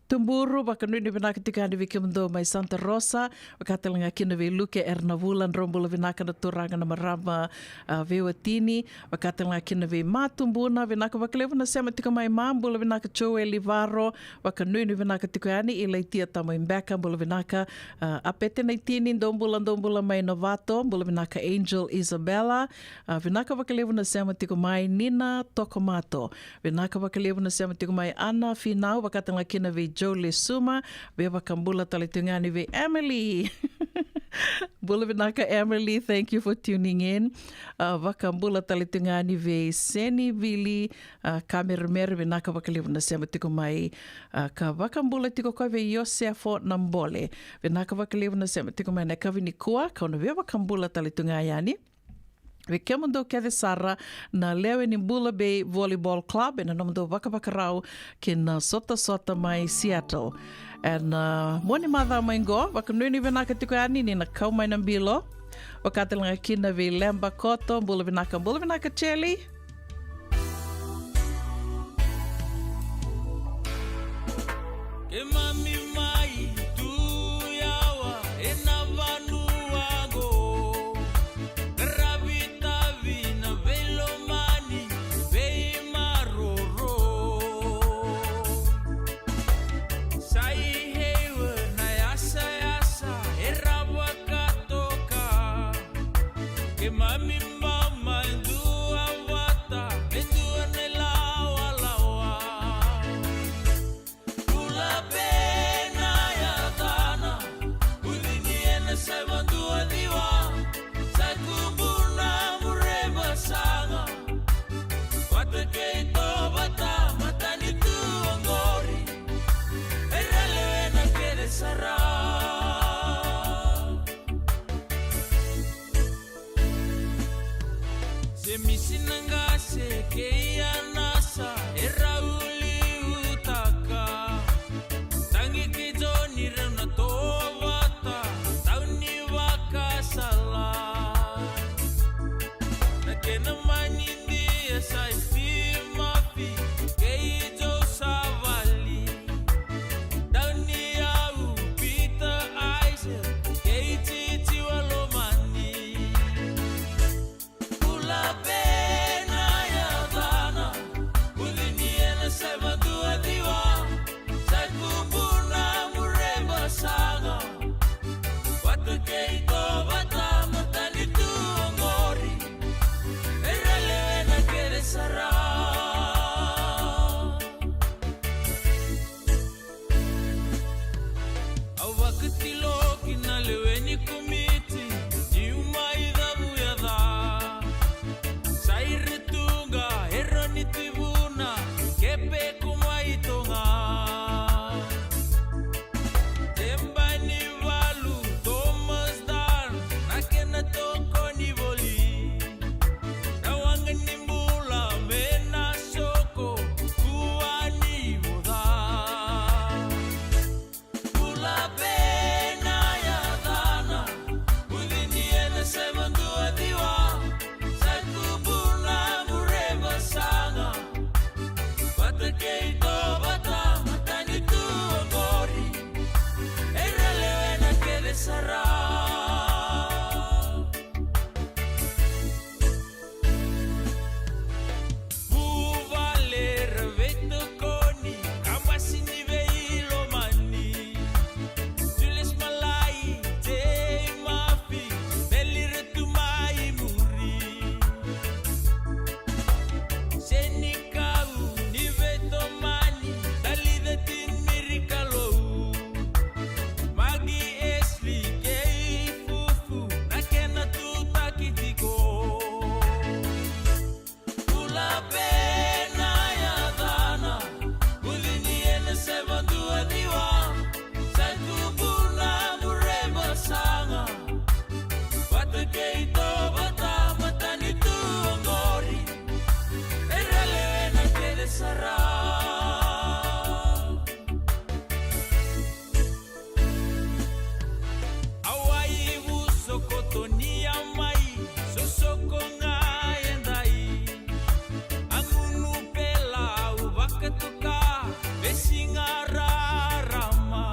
Tuburu, vakanuinui vinaka tiko yani vei kemudou mai Santa Rosa, vaka tale ga kina vei Luke Ernavula, drau bula vinaka na turaga na marama, a, veiwatini, vaka tale ga kina vei Ma Tubuna, vinaka vakalevu na sema tiko mai Ma, bula vinaka Joeli Varo, vakanuinui vinaka tiko yani i Laitia Tamai Beka, bula vinaka, a, Apete Naitini, dou bula, dou bula mai Novato, bula vinaka Angel Isabella, a, vinaka vakalevu na sema tiko mai Nina Tokomato, vinaka vakalevu na sema tiko mai Ana Finau, vaka tale ga kina vei Joe Lesuma, via vakabula tale tu ga yani vei Emily. Bula vinaka Emily, thank you for tuning in. A, vakabula tale tu ga yani vei Seni Vili, a, Kameremere, vinaka vakalevu na sema tiko mai, a, ka vakabula tiko koya vei Iosefo Nabole. Vinaka vakalevu na sema tiko mai ena yakavi nikua, kau na via vakabula tale tu ga yani vei kemudou kece sara na lewe ni Bula Bay Volleyball Club ena nomudou vakavakarau kei na sotasota mai Seattle. Ena, a, mua ni macawa mai qo, vakanuinui vinaka tiko yani ni na kau mai na bilo. Vaka tale ga kina vei Leba Koto, bula vinaka, bula vinaka Cheli. Keimami mai tu yawa ena vanua qo, qaravi tavi na veilomani, veimaroroi. Sa i heiwa na yasayasa era vakatoka. Keimami bau mai duavata e dua na ilawalawa. Bula Bay na yacana, ucini ena saiva dua ciwa, sa tubu na mure vasaga. Vata kei tovata matanitu oqori, era lewena kece sara. Se misi na qase kei Anasa era uliutaka. Tagi kei Joni rau na tovata, tauni vakasala. Na kena manidia sa ifi Lape na yacana, bucini ena sevaduaciwa, sa tubu na mure vasaga. Vata kei Tovata, matanitu oqori, era lewena kece sara. A wai vu sokotonia mai, sosoko ga e dai. A gunu pela au vakatoka, veisiga rarama.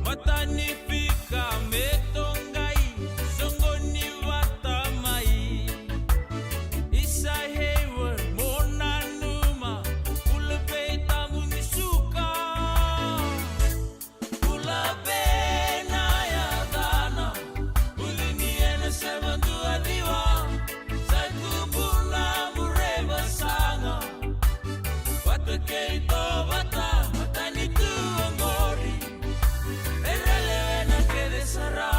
Matani fika me toqai, soqoni vata mai. Isa Hayward, mo nanuma, bula vei tabu ni suka. Bula vei na yacana, bucini ena sevaduaciwa, sa tubu na mure vasaga. Vata kei Tovata, matanitu oqori, era lewena kece sara.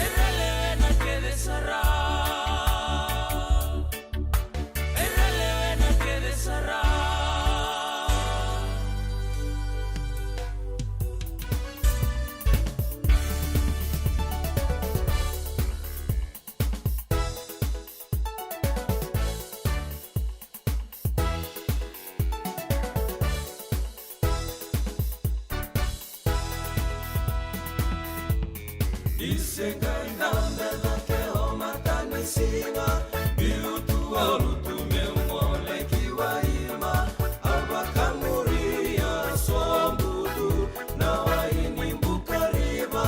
Era lewena kece sara. Era lewena kece sara. Ni se qai dabe cake o matanisiga, biu tu, a lutu me gole ki Waima. A vakamuria sobu tu na wai ni Bukariva.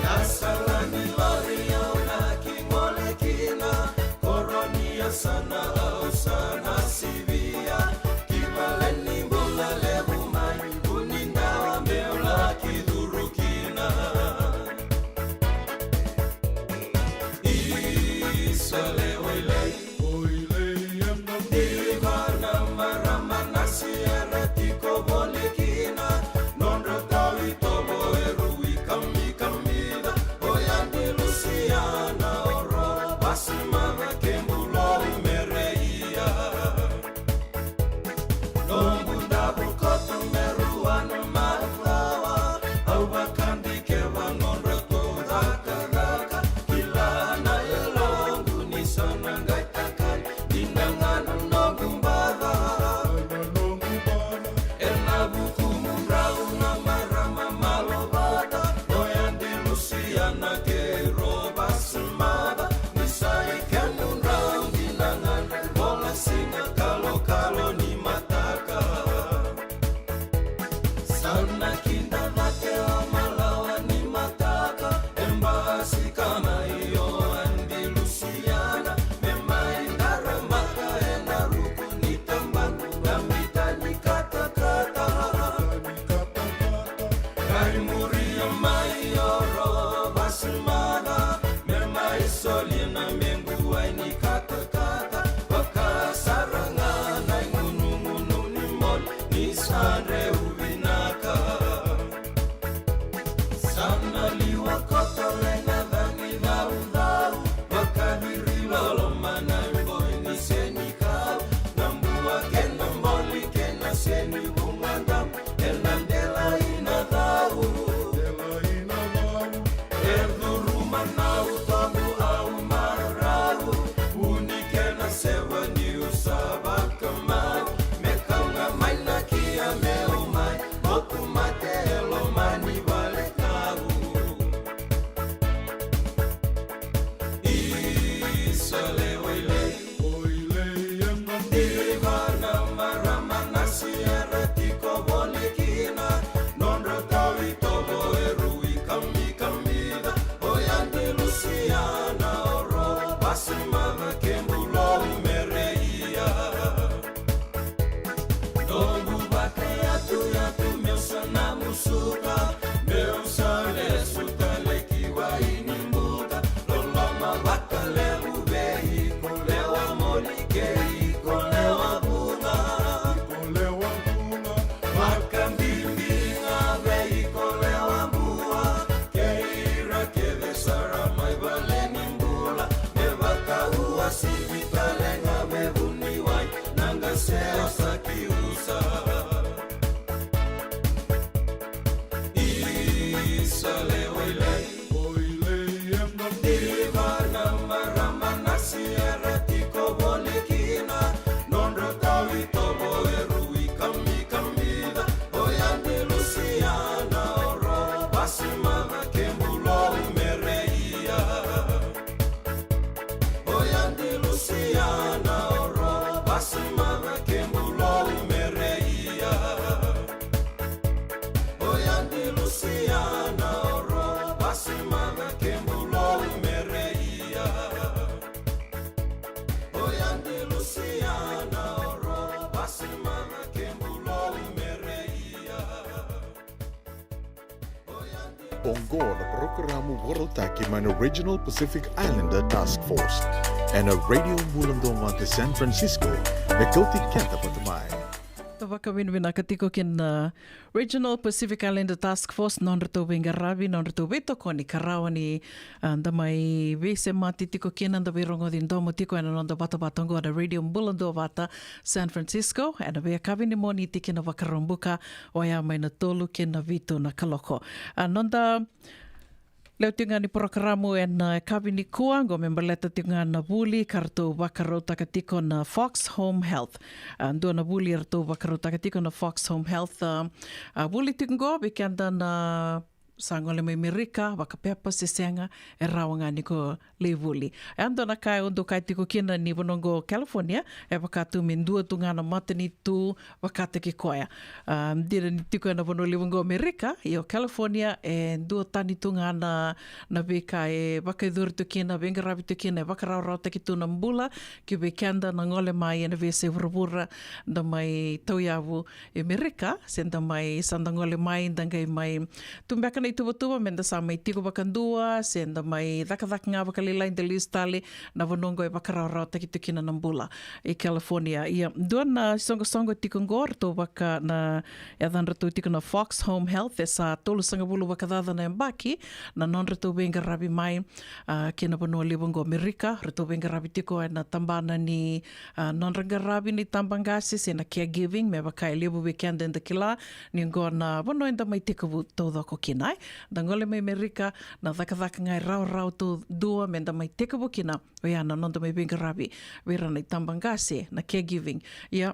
Na sala ni lori au na ki gole kina, koro ni yasana au sa na sivia. Ki vale ni bula levu mai, vu ni dawa meu laki curu kina. Isa lewa i lai, diva na marama na sierra tiko voli kina. Nodra tau itovo e rui kamikamica, o Yadi Lusiana, o Ro Vasimava, ke bulou me reia. Noqu davo koto me rua na macawa, au vakadikeva nodratou cakacaka. Kila na yaloqu ni sa na qai takali, dina ga na noqu baca. Ena vukumudrau na marama malovata, o Yadi Lusiana kei Ro Vasimava. Ni sa i kemudrau dina ga na vola siga kalokalo ni mataka. Sa na kida cake o malawa ni mataka, e basika mai o Yadi Lusiana, me mai daramaka ena ruku ni tabana, na mita ni katakata. Qai muria mai o Ro Vasimava, me mai solia na mequ wai ni katakata. Vakasara ga na igunugunu ni moli, ni sa dreu vinaka. Sa na liwa koto lai na cagi ca Oqo na parokaramu vakarautaki mai na Regional Pacific Islander Task Force ena Radio Bula Duavata San Francisco, me kauti keda vata mai. Tou vakavinavinaka tiko kina Regional Pacific Islander Task Force, nodratou veiqaravi, nodratou veitokoni ka rawa ni, a, da mai veisemati tiko kina, da veirogoci domo tiko ena noda vatavata oqo na Radio Bula Duavata San Francisco ena veiyakavi ni Moniti ki na Vakaraubuka, oya mai na tolu ki na vitu na kaloko. A, noda lewe tiko ga ni parokaramu ena, e, yakavi nikua oqo me baleta tiko ga na vuli ka ratou vakarautaka tiko na Fox Home Health. A, dua na vuli eratou vakarautaka tiko na Fox Home Health. A, a vuli tiko oqo vei keda na sa gole mai Merika, vakapepa se sega, e rawa ga ni ko lai vuli. E a dua na ka au dau kaya tiko kina ni vanua oqo California, e vaka tu me dua tu ga na matanitu vakataki koya. A, dina ni tiko ena vanua levu oqo Merika, io California e duatani tu ga na, na veika e vakayacori tu kina, veiqaravi tu kina, e vakarawarawataki tu na bula ki vei keda na gole mai ena veiyasai vuravura, da mai tauyavu e Merika, se da mai, sa da gole mai, da qai mai tu beka na ituvatuva me da sa mai tiko vakadua, se da mai cakacaka ga vakalailai, da lesu tale, na vanua oqo e vakarawarawataki tu kina na bula. E California, ia, dua na soqosoqo tiko oqo, ratou vaka na, yacadratou tiko na Fox Home Health, e sa tolusagavulu vakacaca na yabaki na nodratou veiqaravi mai, a, ki na vanua levu oqo Merika, ratou veiqaravi tiko ena tabana ni, a, nodra qaravi ni tabaqase se na caregiving, me vaka e levu vei keda eda kila ni oqo na vanua eda mai tekivu taucoko kina, e. Da gole mai Merika, na cakacaka ga e rawarawa tu dua me da mai tekivu kina, oya na noda mai veiqaravi vei ira na itabaqase, na caregiving. Ia,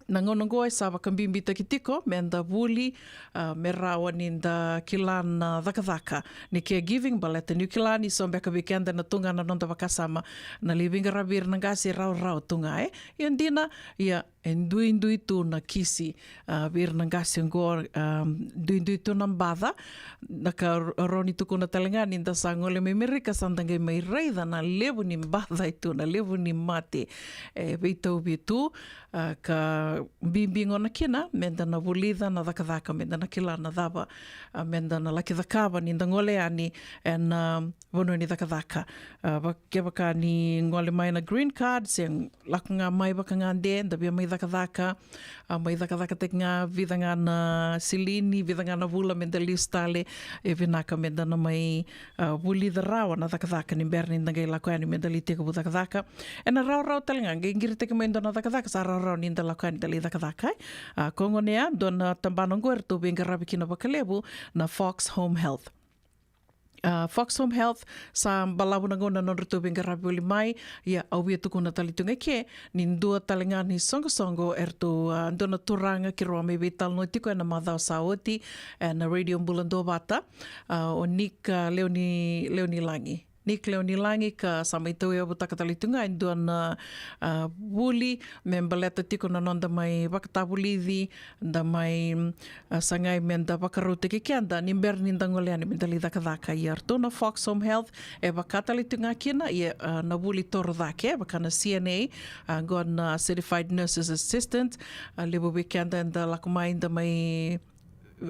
na gauna oqo e sa vakabibitaki tiko me da vuli, a, me rawa ni da kila na cakacaka ni caregiving, baleta niu kila ni so beka vei keda na tu ga na noda vakasama na lai veiqaravi ira na qase e rawarawa tu ga, e. Ia dina, ia e duidui tu na kisi, a, vei ira na qase oqo, a, duidui tu na baca. Na ka au rawa ni tukuna tale ga ni da sa gole mai Merika, sa da qai mai raica na levu ni baca e tu, na levu ni mate e veitauvi tu, a, ka bibi gona kina me da na vulica na cakacaka, me da na kila na cava, a, me da na laki cakava ni da gole yani ena, a, vanua ni cakacaka. A, va-, kevaka ni gole mai na green card, se lako ga mai vakagade, da via mai cakacaka, a, mai cakacakataki ga vica ga na silini, vica ga na vula me da lesu tale, e vinaka me da na mai, a, vulica rawa na cakacaka ni bera ni da qai lako yani me da lai tekivu cakacaka. Ena rawarawa tale ga, qai qiritaki mai dua na cakacaka, sa rawarawa ni da lako yani da lai cakacaka, e. A, ko gona ya, dua na tabana oqo eratou veiqaravi kina vakalevu na Fox Home Health. A, Fox Home Health, sa balavu na gauna nodratou veiqaravi voli mai, ia au via tukuna tale tu ga eke ni dua tale ga ni soqosoqo eratou, a, dua na turaga keirau a mai veitalanoa tiko ena macawa sa oti ena Radio Bula Duavata, a, o Nick, a, Leoni, Leonilagi. Nick Leonilagi, ka sa mai tauyavutaka tale tu ga e dua na, a, vuli me baleta tiko na noda mai vakatavulici, da mai, mm, a, sagai me da vakarautaki keda ni bera ni da gole yani me da lai cakacaka. Ia ratou na Fox Home Health e vaka tale tu ga kina, ia, a, na vuli toro cake, e vaka na C N A, a, oqo na Certified Nurses Assistant, a, levu vei keda eda lako mai, da mai,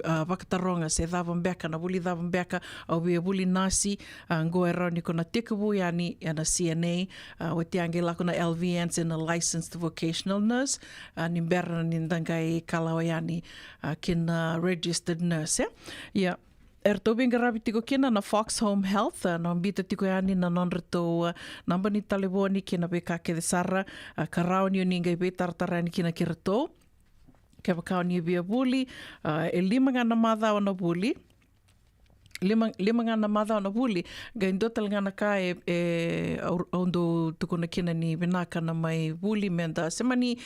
a, vakataroga se cava beka, na vuli cava beka au via vuli nasi, a, oqo e rawa ni ko na tekivu yani ena C N A, a, oti a qai lako na L V N se na Licensed Vocational Nurse, a, ni bera ni da qai kalawa yani, a, ki na registered nurse, e. Ia, eratou veiqaravi tiko kina na Fox Home Health, a, na biuta tiko yani na nodratou, a, naba ni talevoni kei na veika kece sara, a, ka rawa ni o ni qai veitaratara yani kina kei ratou. Kevaka o ni via vuli, a, e lima ga na macawa na vuli. Lima, lima ga na macawa na vuli. Qai dua tale ga na ka e, e, au, au dau tukuna kina ni vinaka na mai vuli me da, se mani,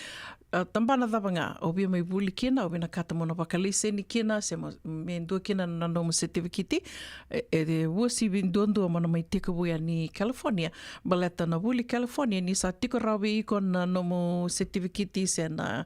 a, tabana cava ga o via mai vuli kina, au vinakata mo na vakalaiseni kina, se mo, me dua kina na nomu setivikiti, e, e uasivi duadua mo na mai tekivu yani California. Baleta na vuli California, ni sa tiko rawa vei iko na nomu setivikiti se na,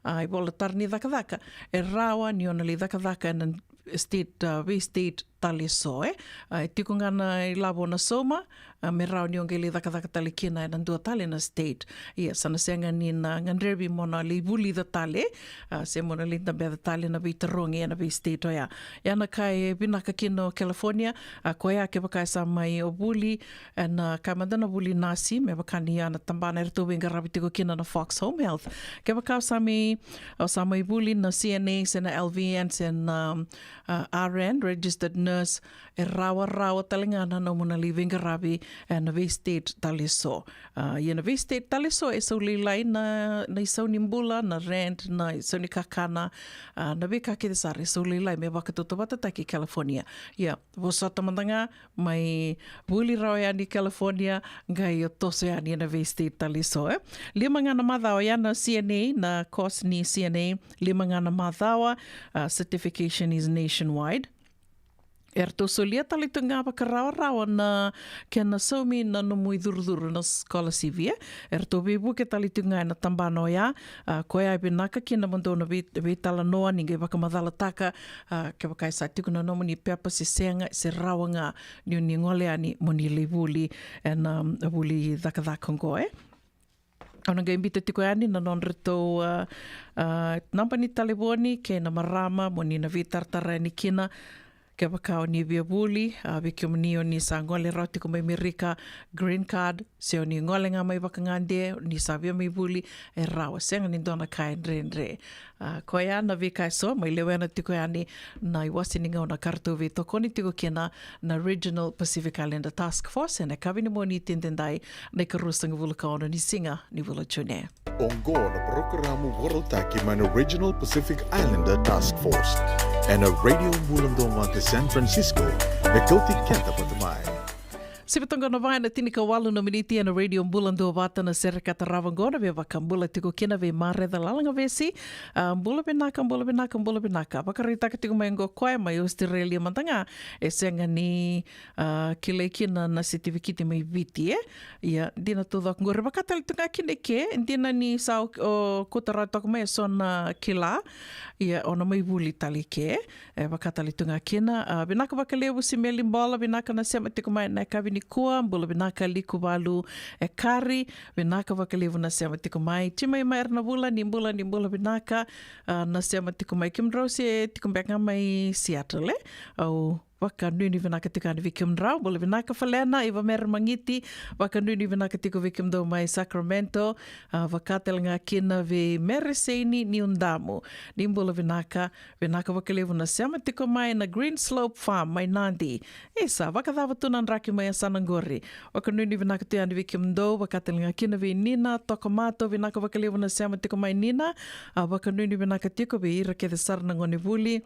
a, ivola tara ni cakacaka, e rawa ni o na lai cakacaka ena state, a, vei state tale so, e. A, e tiko ga na ilavo na sauma, a, me rawa ni o qai lai cakacaka tale kina ena dua tale na state. Ia, sa na sega ni na gadrevi mo na lai vulica tale, a, se mo na lai dabeca tale na veitarogi ena vei state oya. Ia na ka e vinaka kina o California, a, koya kevaka e sa mai o vuli, ena ka mada na vuli nasi, me vaka ni a na tabana eratou veiqaravi tiko kina na Fox Home Health. Kevaka o sa mai, o sa mai vuli na C N A, se na L V N, se na, um, a, R N, registered nurse, e rawarawa tale ga na nomu na lai veiqaravi ena vei state tale so. A, ia na vei state tale so e sau lailai na, na isau ni bula, na rent, na isau ni kakana, a, na veika kece sara e sau lailai me vakatautauvatataki California. Ia, vosota mada ga, mai vuli rawa yani California, qai o toso yani ena vei state tale so, e. Lima ga na macawa ya na C N A, na course ni C N A, lima ga na macawa, a, certification is nationwide. Eratou solia tale tu ga vakarawarawa na kena saumi na nomu icurucuru na scholarship, e. Eratou veivuke tale tu ga ena tabana oya, a, koya e vinaka kina mo dou na vei-, veitalanoa ni qai vakamacalataka, a, kevaka e sa tiko na nomuni pepa se sega, se rawa ga ni o ni gole yani mo ni lai vuli ena, um, vuli cakacaka oqo, e. Au na qai biuta tiko yani na nodratou, a, a, naba ni talevoni kei na marama mo ni na veitaratara yani kina. Kevaka o ni via vuli, a, vei kemuni o ni sa gole rawa tiko mai Merika, green card, se o ni gole ga mai vakagade, ni sa via mai vuli, e rawa, sega ni dua na ka e dredre. A, koya na veika eso mai lewena tiko yani na iwase ni gauna ka ratou veitokoni tiko kina na Regional Pacific Islander Task Force ena yakavi ni Moniti edaidai, na ikaruasagavulu ka ono ni siga ni vula June. Oqo na parokaramu vakarautaki mai na Regional Pacific Islander Task Force ena Radio Bula Duavata San Francisco, me kauti keda vata mai. Sivi toka na va ena tinikawalu na miniti ena Radio Bula Duavata na sere ka tarava oqo, na via vakabula tiko kina vei Mareca Lalagavesi. A, bula vinaka, bula vinaka, bula vinaka. Vakaraitaka tiko mai oqo koya mai Australia mada ga, e sega ni, a, kilai kina na setivikiti mai Viti, e. Ia, dina taucoko qori, vaka tale tu ga kina i ke, dina ni sa o, o kauta rawa toka mai eso na kila. Ia, o na mai vuli tale i ke. E vaka tale tu ga kina, a, vinaka vakalevu Simeli Bola, vinaka na sema tiko mai na yakavi nikua, bula vinaka Likuvalu Ekari, vinaka vakalevu na sema tiko mai. Timai mai era na vula, ni bula, ni bula vinaka, a, na sema tiko mai. Kemudrau se tiko beka ga mai Seattle, e? Au vakanuinui vinaka tiko yani vei kemudrau, bula vinaka Falena, Iva Mere Magiti, vakanuinui vinaka tiko vei kemudou mai Sacramento, a, vaka tale ga kina vei Mere Seini Niudamu, ni bula vinaka, vinaka vakalevu na sema tiko mai na Green Slope Farm mai Nadi. Isa, vakacava tu na draki mai yasana qori? Vakanuinui vinaka tu yani vei kemudou, vaka tale ga kina vei Nina Tokomato, vinaka vakalevu na sema tiko mai Nina, a, vakanuinui vinaka tiko vei ira kece sara na gonevuli.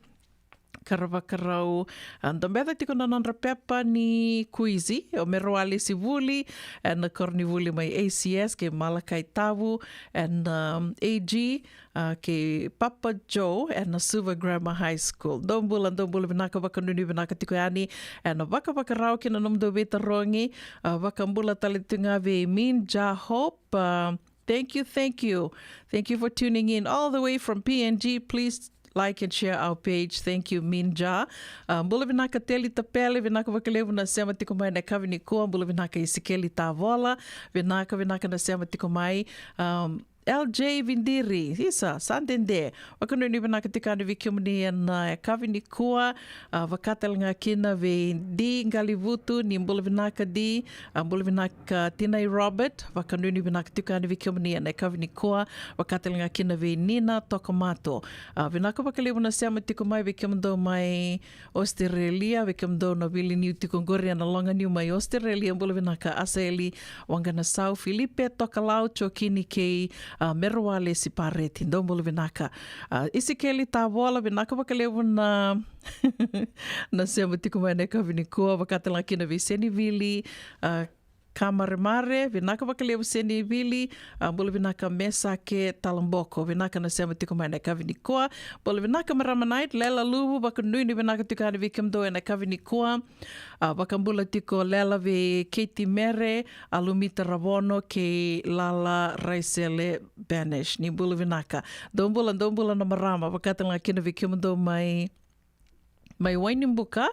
Ka ra vakarau, a, dabeca tiko na nodra pepa ni kuizi, o Merewalesi Vuli, e, na koronivuli mai A C S, kei Malakai Tavu, e, na, um, A G, a, kei Papa Joe, e, na Suva Grammar High School. Dou bula, dou bula vinaka, vakanuinui vinaka tiko yani, e, na vakavakarau kei na nomudou veitarogi, a, vakabula tale tu ga vei Min Ja Hope, a, thank you, thank you. Thank you for tuning in all the way from P N G. Please like and share our page. Thank you, Minja. A, bula vinaka Teli Tapele, vinaka vakalevu na sema tiko mai na yakavi nikua. Bula vinaka Isikeli Tavola, vinaka, vinaka na sema tiko mai. Um, L J Vidiri, isa, sa dede. Vakanuinui vinaka tiko yani vei kemuni ena, e, yakavi nikua. A, vaka tale ga kina vei Di Qalivutu, ni bula vinaka Di. A, bula vinaka Tinai Robert, vakanuinui vinaka tiko yani vei kemuni ena yakavi nikua, vaka tale ga kina vei Nina Tokomato. A, vinaka vakalevu na sema tiko mai vei kemudou mai Australia, vei kemudou na veiliu tiko qori ena loganiu mai Australia, bula vinaka Asaeli Waqanasau, Filipe Tokalau, Jokini kei, a, Merewalesi Pareti, dou bula vinaka. A, Isikeli Tavola, vinaka vakalevu na, na sema tiko mai na yakavi nikua, vaka tale ga kina vei Senivili, a, Kamaremare, vinaka vakalevu Senivili, a, bula vinaka Mesake Talaboko, vinaka na sema tiko mai na yakavi nikua, bula vinaka Marama Night, Lela Luvu, vakanuinui vinaka tiko yani vei kemudou ena yakavi nikua, a, vakabula tiko Lela vei Keiti Mere, a, Lumita Ravono, kei Lala Raisele Banish, ni bula vinaka. Dou bula, dou bula na marama, vaka tale ga kina vei kemudou mai mai Wainibuka,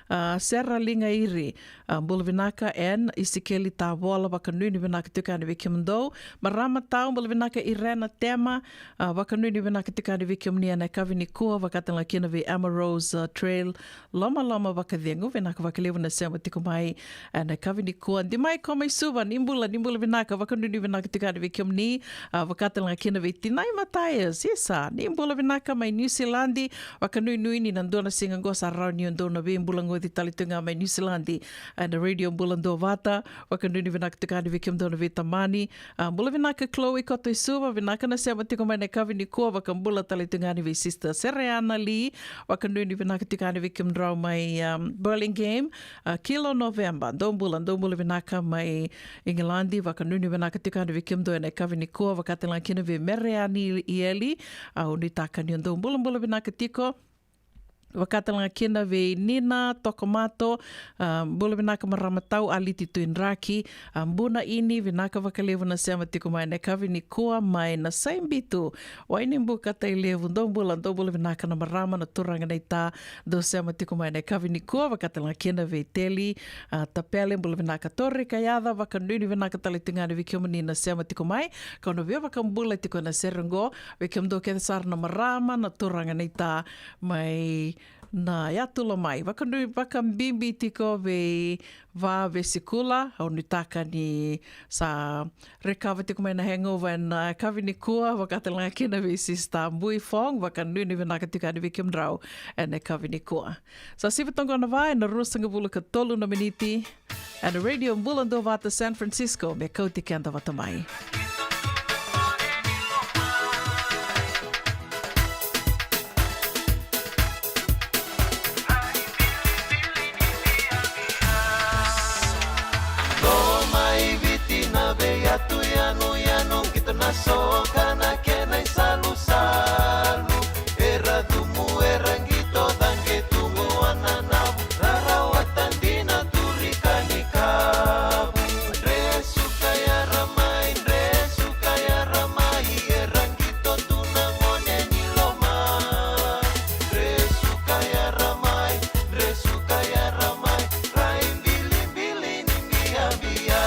a, Sera Ligairi, a, bula vinaka, Ann Isikeli Tavola, vakanuinui vinaka tiko yani vei kemudou. Marama tau, bula vinaka, Irena Tema, a, vakanuinui vinaka tiko yani vei kemuni ena yakavi nikua, vakatalega kina vei Emma Rose, a, Trail, Lomaloma Vakacegu, vinaka vakalevu na sema tiko mai ena yakavi nikua. Dimai Komaisuva, ni bula, ni bula vinaka, vakanuinui vinaka tiko yani vei kemuni, a, vakatalega kina vei Tinai Mataias, isa, ni bula vinaka mai Niusiladi, vakanuinui ni na dua na siga qo sa rawa ni o dou na veibulagoci tale tu ga mai Niusiladi ena Radio Bula Duavata, vakanuinui vinaka tiko yani vei kemudou na veitamani. A, bula vinaka Chloe Kotoisuva, vinaka na sema tiko mai na yakavi nikua, vakabula tale tu ga yani vei Sister Sereana Lee, vakanuinui vinaka tiko yani vei kemudrau mai, um, Burlingame, a, Kilo November, dou bula, dou bula vinaka mai Igiladi, vakanuinui vinaka tiko yani vei kemudou ena yakavi nikua, vakatalega kina vei Mereani Ieli, a, au nuitaka ni o dou bulabula vinaka tiko, vakatalega kina vei Nina Tokomato, a, bula vinaka marama tau, Aliti Tuidraki, a, Buna Ini, vinaka vakalevu na sema tiko mai na yakavi nikua mai Nasaibitu, Wainibuka, Tailevu, dou bula, dou bula vinaka na marama, na turaga, na ita, dou sema tiko mai na yakavi nikua, vakatalega kina vei Teli, a, Tapele, bula vinaka Tori Kayaca, vakanuinui vinaka tale tu ga yani vei kemuni na sema tiko mai, kau na via vakabula tiko na sere qo, vei kemudou kece sara na marama, na turaga, na ita, mai na yatu Lomai, vakanui, vakabibi tiko vei Va Vesikula, au nuitaka ni sa recover tiko mai na hangover ena yakavi nikua, vakatalega kina vei Sister Bui Fong, vakanuinui vinaka tiko yani vei kemudrau ena yakavi nikua. Sa sivi toka qo na va ena ruasagavulu ka tolu na miniti, ena Radio Bula Duavata San Francisco, me kauti keda vata mai. Loma i Viti na veiyatu yanuyanu, qito na soka na kena isalusalu. Era cumu, era qito, caqe tu qo Ananavu, rarawata dina, turi ka ni kavu. Dresu ka yara mai, dresu ka yara mai, era qito tu na gone ni loma. Dresu ka yara mai, dresu ka yara mai, rai bilibili ni biabia.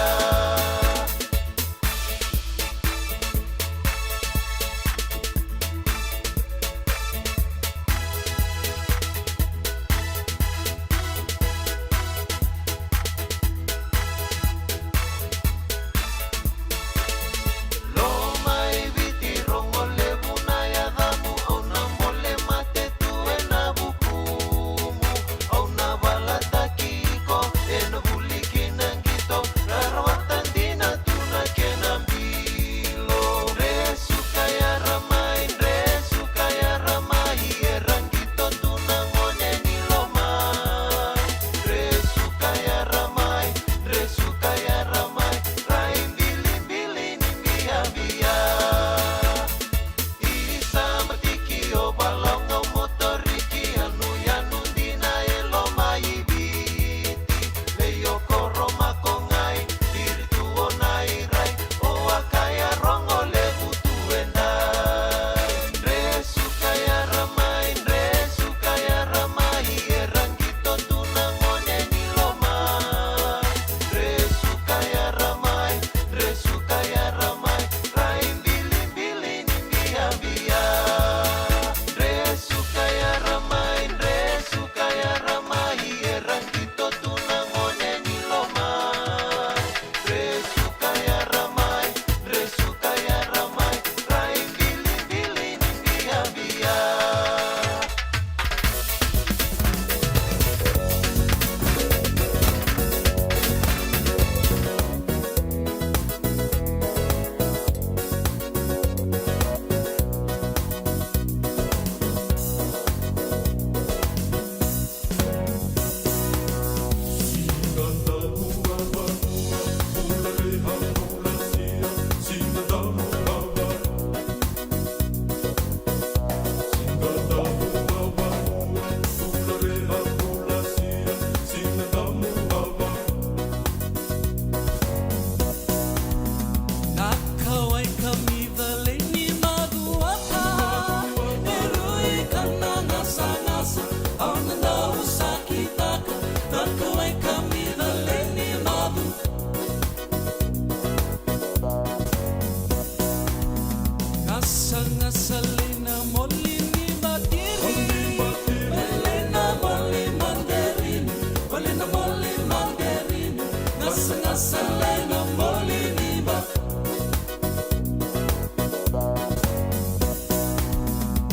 Gasagasa lai na moli ni ba.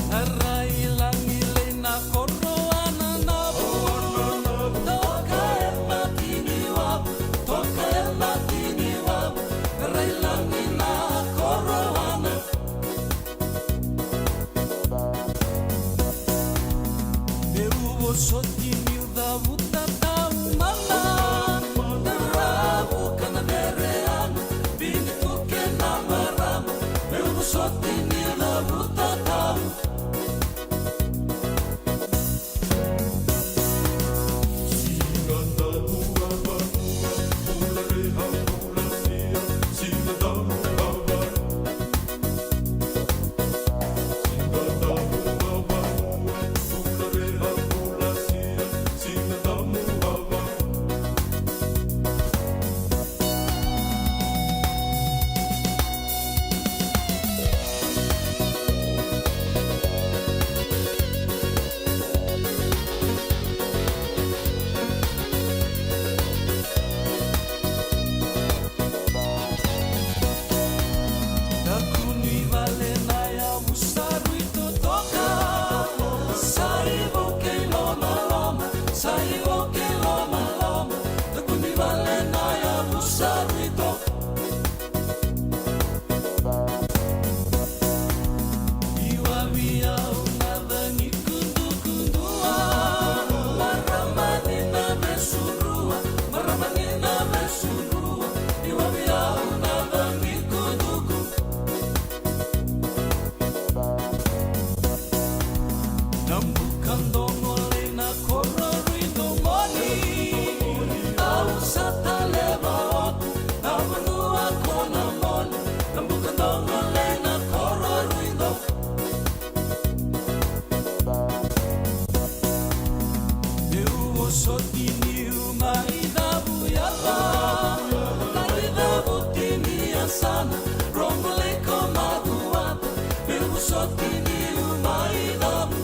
Na rai lagi lai na koroana na vu. Toka e mati ni wavu, toka e mati ni wavu. Na rai lagi na koroana. Meu vosoti niu cavuta tau mana, na ravu ka na vereana, vini tu kei na marama, meu vosoti niu cavuta tau. Daku ni vale na yavu sa rui totoka. Sa i vou kei lomaloma, sa i vou kei lomaloma. Daku ni vale na yavu sa rui totoka. Iwavi au na cagi kudukudua. Marama ni na vesurua, marama ni na vesurua. Iwavi au na cagi kuduku. Na buka dogo lai na koro rui domoni. Au sa taleva oku na vanua ko na moni. Na buka dogo lai na koro rui do. Meu vosoti niu mai cavu yala, mai cavu tini yasana, rogo lai ko macuata. Meu vosoti niu mai cavu.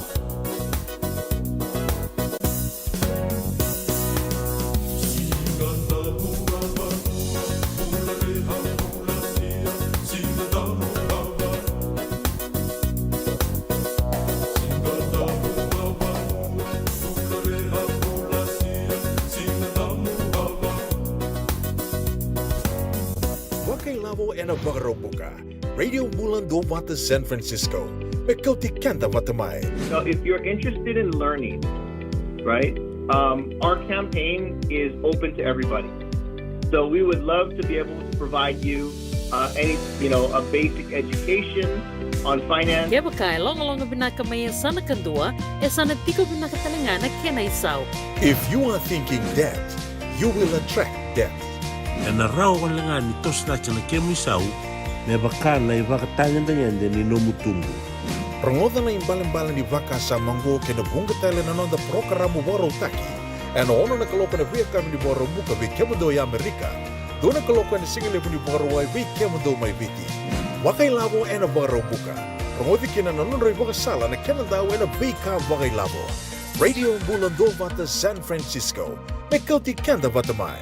Vakailavo ena Vakaraubuka. Radio Bula Duavata San Francisco. Me kauti keda vata mai. So if you're interested in learning, right, um, our campaign is open to everybody. So we would love to be able to provide you, uh, any, you know, a basic education on finance. Kevaka e logaloga vinaka mai e yasana kadua, e sa na tiko vinaka tale ga na kena isau. If you are thinking debt, you will attract debt. Ena rawa wale ga ni toso cake na kemu isau me vaka na ivakatagedegede ni nomu tubu. Rogoca na ibalebale ni vakasama oqo kei na vuqa tale na noda parokaramu vakarautaki ena ono na kaloko ena veiyakavi ni Vakaraubuka vei kemudou e Amerika, dua na kaloko ena sigalevu ni Vakarauwai vei kemudou mai Viti. Vakailavo ena Vakaraubuka. Rogoci kina na nodra ivakasala na kena dau ena veika vakailavo. Radio Bula Duavata San Francisco. Me kauti keda vata mai.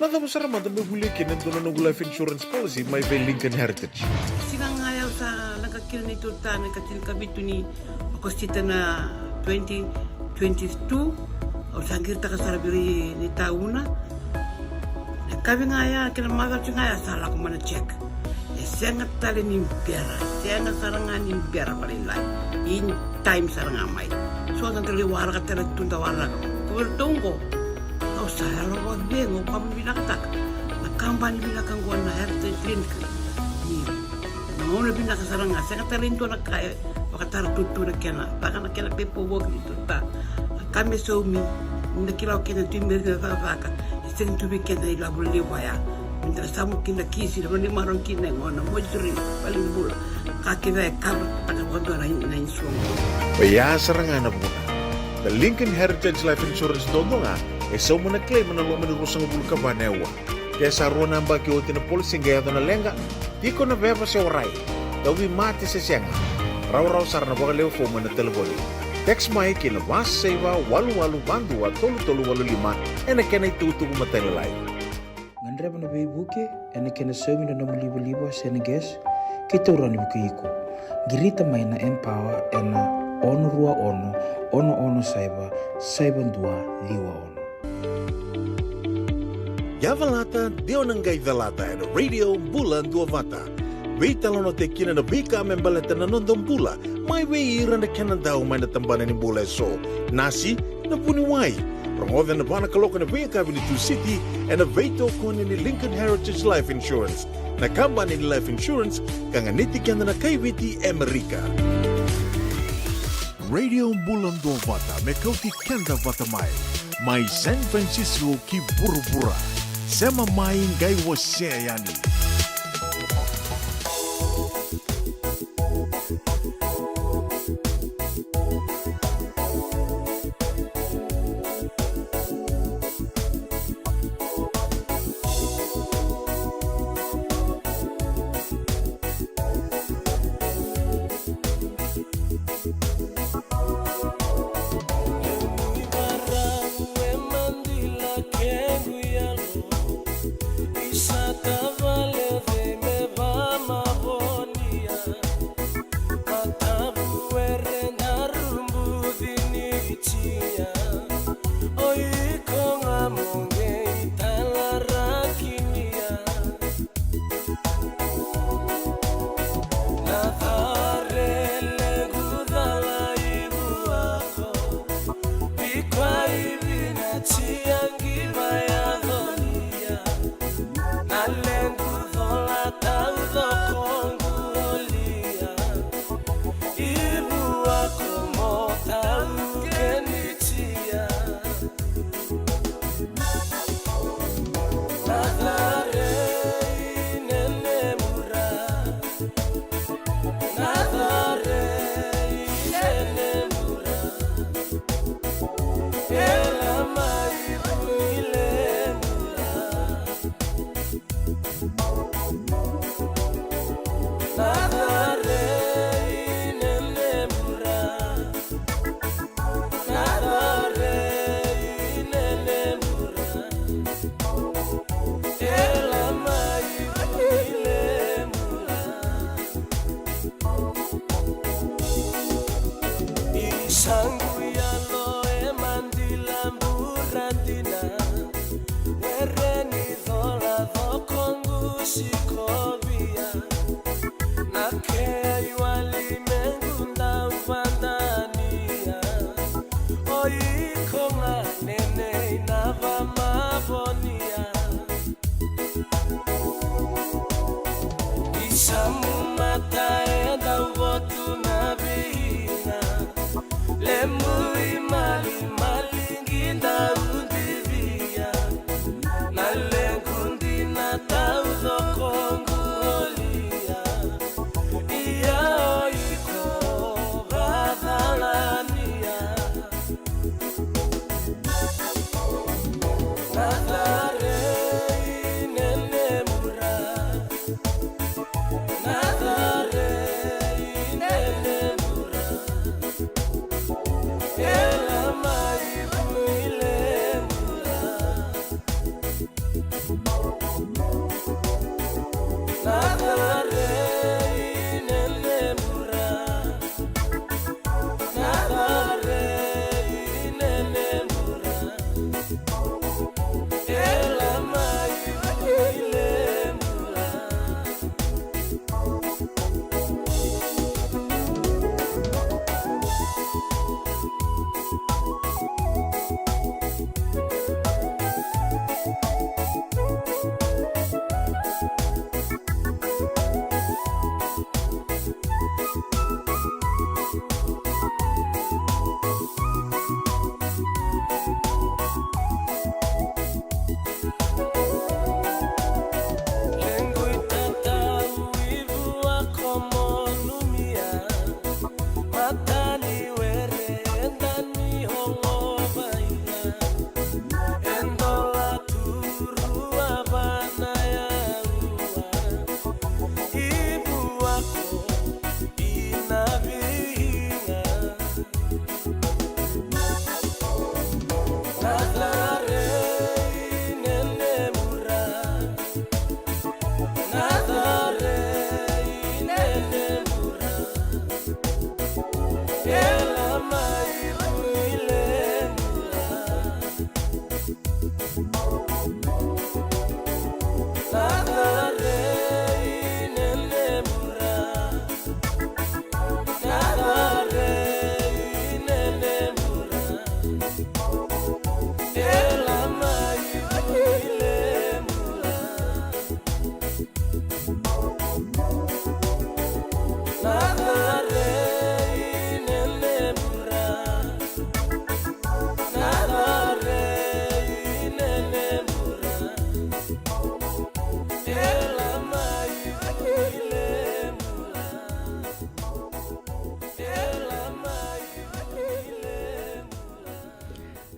Na cava sara mada meu volia kina e dua na noqu life insurance policy mai vei Lincoln Heritage? Siga ga ya au sa leqa kina neitou ta na ikatinikavitu ni Okosita na twenty twenty-two. Au sa qiritaka sara vei ira ni tauna. Na yakavi ga ya kei na macawa ga ya sa lako mai na check. E sega tale ni bera, sega sara ga ni bera vakalailai. In time sara ga mai. So da qai waraka tale tu da waraka. Ko vei ratou oqo. Au sa yalo vakacegu, au vakavinavinakataka na kabani vinaka oqo na Heritage Link. Ni na gauna vinaka sara ga, sega tale ni dua na ka e vakatara tutu na kena, vaka na kena paperwork ni tuta. Na ka me saumi, ni da kila o kena tu i meri na cakacaka, e sega tu vei keda na ilavo levu ya. Me da samu kina kisi, na vanua e marau kina e gona, mortuary, valenibula. Ka kece e cover taka vakadua na, na insurance. Oya sara ga na vuna. Na Lincoln Heritage Life Insurance duadua ga e sauma na claim ena loma ni ruasagavulu ka va na aua. Ke sa rua na yabaki oti na policy qai yaco na leqa, tiko na veva se warai, tauvimate se sega, rawarawa sara na vakalewe fomu ena talevoni. Text mai ki na va saiva walu walu va dua tolu tolu walu lima ena kena itukutuku matailalai. Gadreva na veivuke ena kena saumi na nomu livaliva se na gas, keitou rawa ni vukei iko. Qirita mai na Empower ena ono rua ono, ono ono saiva, saiva dua ciwa ono. Ia calata, de o na qai calata ena Radio Bula Duavata. Veitalanoataki kina na veika me baleta na noda bula, mai vei ira na kena dau mai na tabana ni bula eso. Nasi, na vuniwai. Rogoca ena va na kaloko ena veiyakavi ni Tusiti, ena veitokoni ni Lincoln Heritage Life Insurance, na kabani ni life insurance ka ganiti keda na kai Viti e Amerika. Radio Bula Duavata me kauti keda vata mai, mai San Francisco ki vuravura. Sema mai qai wasea yani.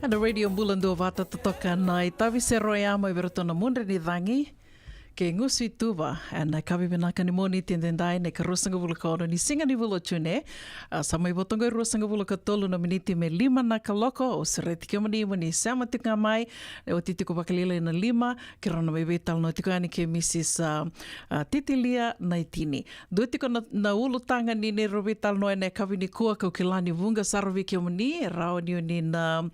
Na Radio Bula Duavata, totoka na itavi sero ya mai vei iratou na Mudre ni Cagi kei Gusu i Tuva. Ena yakavi vinaka ni Moniti edaidai, na ikarua sagavulu ka ono ni siga ni vula o June. A, sa mai vo toka e rua sagavulu ka tolu na miniti me lima na kaloko. Au sureti kemuni mo ni sema tiko ga mai. E oti tiko vakalailai na lima, keirau na mai veitalanoa tiko yani kei Mrs, a, a, Titilia Naitini. Dua tiko na, na ulutaga ni neirau veitalanoa ena yakavi nikua, kau kila ni vuqa sara vei kemuni e rawa ni o ni na,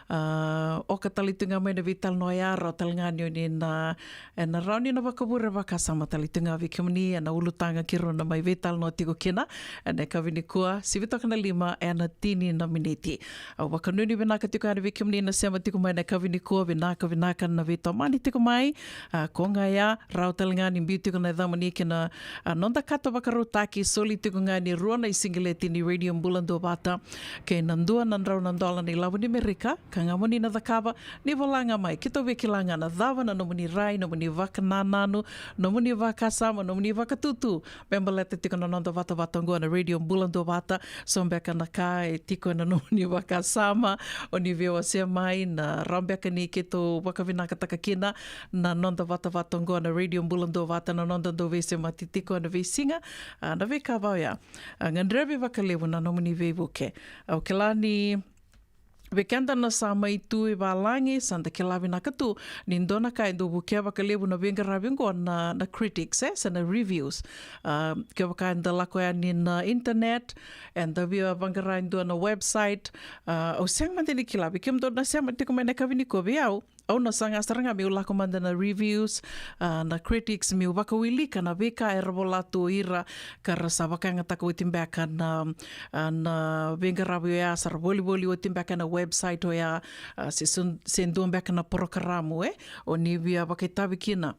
a, oka tale tu ga mai na veitalanoa ya, rawa tale ga ni o ni na, ena rawa ni na vakavure vakasama tale tu ga vei kemuni ena ulutaga keirau na mai veitalanoa tiko kina ena yakavi nikua, sivi toka na lima ena tini na miniti. Au vakanuinui vinaka tiko yani vei kemuni na sema tiko mai ena yakavi nikua, vinaka, vinaka na veitomani tiko mai. A, ko ga ya, rawa tale ga ni biu tiko na yacamuni kei na, a, noda kato vakarautaki, soli tiko ga ni rua na isigileti ni Radio Bula Duavata kei na dua na drau na dola na ilavo ni Merika. Ka ga mo ni na cakava, ni vola ga mai, keitou via kila ga na cava na nomuni rai, nomuni vakanananu, nomuni vakasama, nomuni vakatutu me baleta tiko na noda vatavata oqo na Radio Bula Duavata. So beka na ka e tiko ena nomuni vakasama, o ni via wasea mai, na rawa beka ni keitou vakavinakataka kina na noda vatavata oqo na Radio Bula Duavata, na noda dau veisemati tiko ena veisiga. A, na veika va oya, a, gadrevi vakalevu na nomuni veivuke. Au kila ni vei keda na sa mai tu i valagi, sa da kila vinaka tu ni dua na ka e dau vukea vakalevu na veiqaravi oqo na, na critics, e, se na reviews. A, kevaka eda lako yani na internet, eda via vaqara e dua na website. A, au sega mada ni kila vei kemudou na sema tiko mai ena yakavi nikua, vei au, au na saga sara ga meu lako mada na reviews, a, na critics, meu vakawilika na veika era vola tu o ira ka ra sa vakayagataka oti beka na, a, na veiqaravi oya, sa ra volivoli oti beka ena website oya, a, se, se, se dua beka na porokaramu, e, o ni via vakaitavi kina.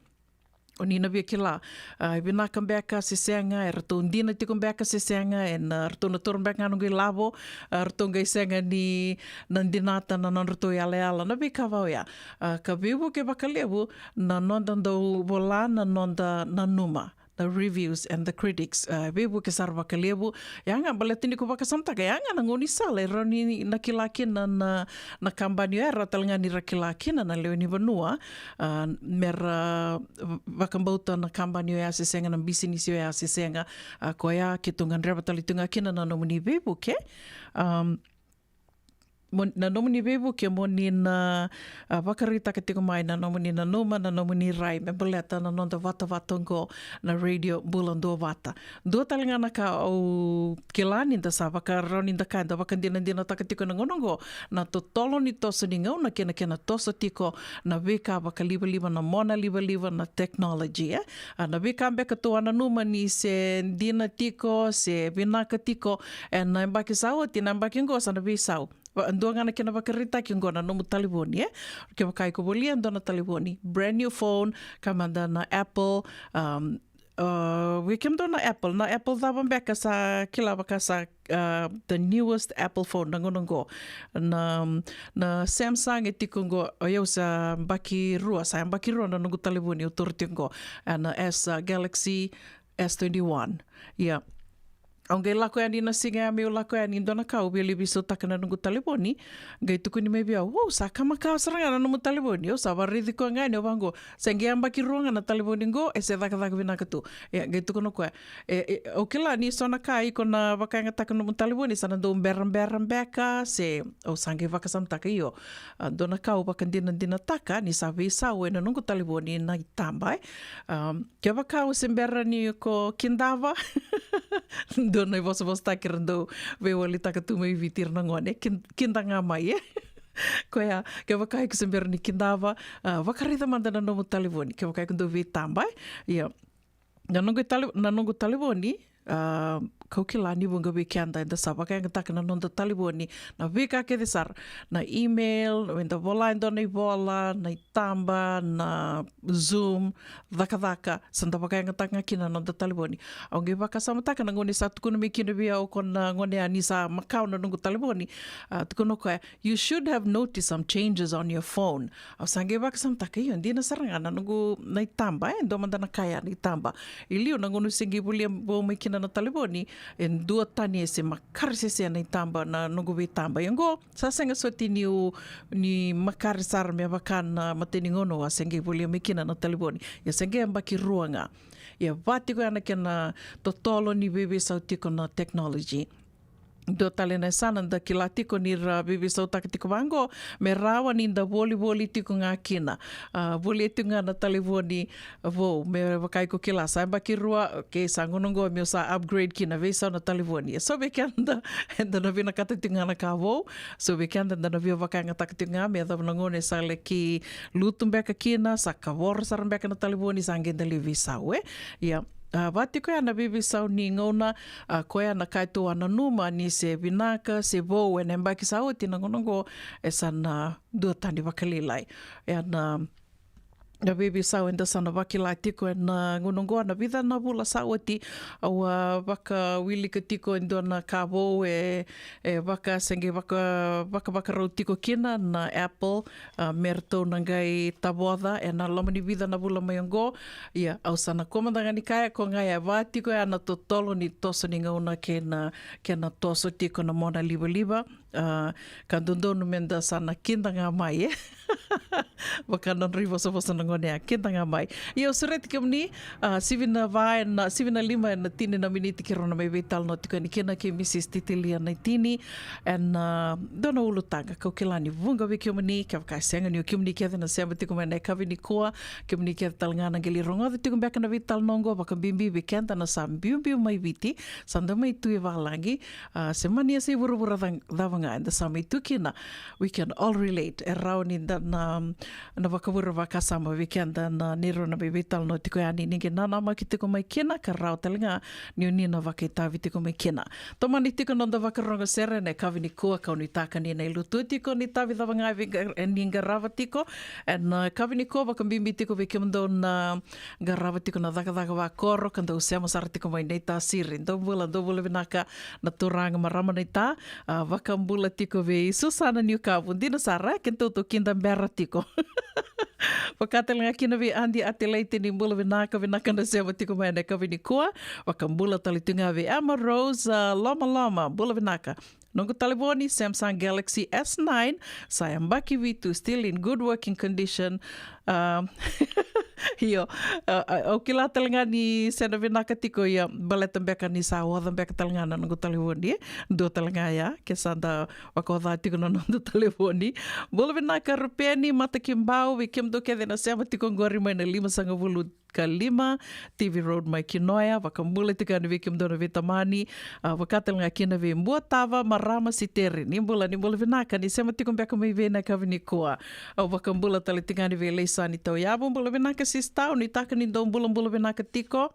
O ni na via kila, a, e vinaka beka se sega, e ratou dina tiko beka se sega, e na ratou na taura beka ga noqu ilavo, a, ratou qai sega ni na dinata na nodratou yalayala, na veika va oya. A, ka veivuke vakalevu na noda dau vola, na noda nanuma, na reviews and the critics. A, veivuke sara vakalevu. Ya ga baleta ni ko vakasamataka, ya ga na gaunisala e rawa ni na kila kina na, na kabani oya, e rawa tale ga ni ra kila kina na lewe ni vanua, a, me ra vakabauta na kabani oya se sega, na bisinisi oya se sega. A, koya keitou gadreva tale tu ga kina na nomuni veivuke. Am, mo, na nomuni veivuke mo ni na, a, vakaraitaka tiko mai na nomuni nanuma, na nomuni rai me baleta na noda vatavata oqo na Radio Bula Duavata. Dua tale ga na ka au kila ni da sa vakarau ni da ka eda vakadinadinataka tiko na gauna oqo, na totolo ni toso ni gauna kei na kena toso tiko na veika vakalivaliva, na mona livaliva, na technology, e. A, na veika beka tou a nanuma ni se dina tiko, se vinaka tiko ena yabaki sa oti, na yabaki oqo sa na veisau. Va, dua ga na kena vakaraitaki oqo na nomu talevoni, e. Kevaka iko volia e dua na talevoni, brand new phone, ka mada na Apple, um, a, vei kemudou na Apple, na Apple cava beka sa kila vaka sa, a, the newest Apple phone na gauna oqo? Na, na Samsung e tiko oqo, o yau sa yabaki rua, sa yabaki rua na noqu talevoni au taura tiko oqo, a, na S, a, Galaxy S twenty-one. Ia. Au qai lako yani na siga ya meu lako yani, dua na ka au via lai veisautaka na noqu talevoni. Qai tukuni mai vei au, "Wow, sa ka makawa sara ga na nomu talevoni." Au sa varaici koya ga yani, au vaqo, "Se qai yabaki rua ga na talevoni qo, e se cakacaka vinaka tu." Ia, qai tukuna o koya, "E, e, au kila ni so na ka iko na vakayagataka na nomu talevoni sa na dau berabera beka, se." Au sa qai vakasamataka, io, a, dua na ka au vakadinadinataka ni sa veisau ena noqu talevoni na itaba, e. Am, kevaka au se bera ni ko kidava, dua na ivosavosataki era dau veiwalitaka tu mai Viti ira na gone, kin-, kida ga mai, e. Koya, kevaka iko se bera ni kidava, a, vakaraica mada na nomu talevoni, kevaka iko dau veitaba, e. Ia, na noqu tale-, na noqu talevoni, a, kau kila ni vuqa vei keda eda sa vakayagataka na noda talevoni na veika kece sara, na email, eda vola e dua na ivola, na itaba, na Zoom, cakacaka, sa da vakayagataka ga kina na noda talevoni. Au qai vakasamataka na gauna sa tukuna mai kina vei au ko na gone ya ni sa makawa na noqu talevoni, a, tukuna o koya, "You should have noticed some changes on your phone." Au sa qai vakasamataka, io, dina sara ga na noqu na itaba, e, dua mada na ka ya na itaba. I liu na gauna au se qai volia vou mai kina na talevoni, E dua tani e se makare sese na itaba na noqu veitaba. Ia oqo, sa sega soti niu, ni makare sara me vaka na matai ni gauna au a se qai volia mai kina na talevoni. Ia se qai yabaki rua ga. Ia va tiko ya na kena totolo ni veiveisau tiko na technology. Dua tale na yasana da kila tiko ni ra veiveisautaka tiko vaqo, me rawa ni da volivoli tiko ga kina. A, volia tiko ga na talevoni vou, me vaka iko kila sa yabaki rua, okay, sa gauna oqo meu sa upgrade kina, veisau na talevoni. E so vei keda, eda na vinakata tiko ga na ka vou, so vei keda da na via vakayagataka tiko ga, me yacova na gauna e sa laki lutu beka kina, sa kavoro sara beka na talevoni, sa qai da lai veisau, e? Ia, a, va tiko ya na veiveisau ni gauna, a, koya na ka e tou a nanuma ni se vinaka, se vou, ena yabaki sa oti na gauna oqo, e sa na dua tani vakalailai. Ia na, na veiveisau eda sa na vakila tiko ena gauna oqo, na vica na vula sa oti, au a vakawilika tiko e dua na ka vou e, e vaka, se qai vaka, vakavakarau tiko kina na Apple, a, me ratou na qai tavoca ena loma ni vica na vula mai oqo. Ia, au sa na kua mada ga ni kaya, ko ga e va tiko ya na totolo ni toso ni gauna kei na, kei na toso tiko na mona livaliva. A, ka dodonu me da sa na kida ga mai, e? Vaka na nodra ivosavosa na gone ya, kida ga mai. Ia au sureti kemuni, a, sivi na va ena, sivi na lima ena tini na miniti keirau na mai veitalanoa tiko yani kina kei Mrs Titilia Naitini. Ena, a, dua na ulutaga kau kila ni vuqa vei kemuni, kevaka e sega ni o kemuni kece na sema tiko mai na yakavi nikua, kemuni kece tale ga na qai lai rogoca tiko beka na veitalanoa oqo, vakabibi vei keda na sa biubiu mai Viti, sa da mai tu e valagi, a, se mani a se vuravura ca-, cava ga eda sa mai tu kina. We can all relate. E rawa ni da na, na vakavure vakasama vei keda na neirau na mai veitalanoa tiko yani, ni qai nanamaki tiko mai kina, ka rawa tale ga ni o ni na vakaitavi tiko mai kina. Tomani tiko na noda vakarogo sere ena yakavi nikua, kau nuitaka ni na ilutu tiko ni tavi cava ga e vei qa-, e ni qarava tiko. Ena, a, yakavi nikua, vakabibi tiko vei kemudou na qarava tiko na cakacaka vakoro, ka dou sema sara tiko mai Naitasiri. Dou bula, dou bula vinaka na turaga marama naita, a, vakabula tiko vei Susana Niukavu, dina sara, e, kedatou tou kida bera tiko. Vaka tale ga kina vei Adi Atelaite, ni bula vinaka, vinaka na sema tiko mai ena yakavi nikua. Vakabula tale tu ga vei Emma Rose, a, Lomaloma, bula vinaka. Noqu talevoni Samsung Galaxy S nine, sa yabaki vitu, still in good working condition. A, io, a, a, au kila tale ga ni se na vinaka tiko, ia, baleta beka ni sa oca beka tale ga na noqu talevoni, e? Dua tale ga ya, ke sa da vakaoca tiko na noda talevoni. Bula vinaka Rupeni Matakibau, vei kemudou kece na sema tiko oqori mai na limasagavulu ka lima Tivi Road mai Kinoya, vakabula tiko yani vei kemudou na veitamani, a, vaka tale ga kina vei Buatava, marama Siteri. Ni bula, ni bula vinaka, ni sema tiko beka mai vei na yakavi nikua. Au vakabula tale tiko yani vei Leisani Tauyavu, bula vinaka sister, au nuitaka ni dou bulabula vinaka tiko.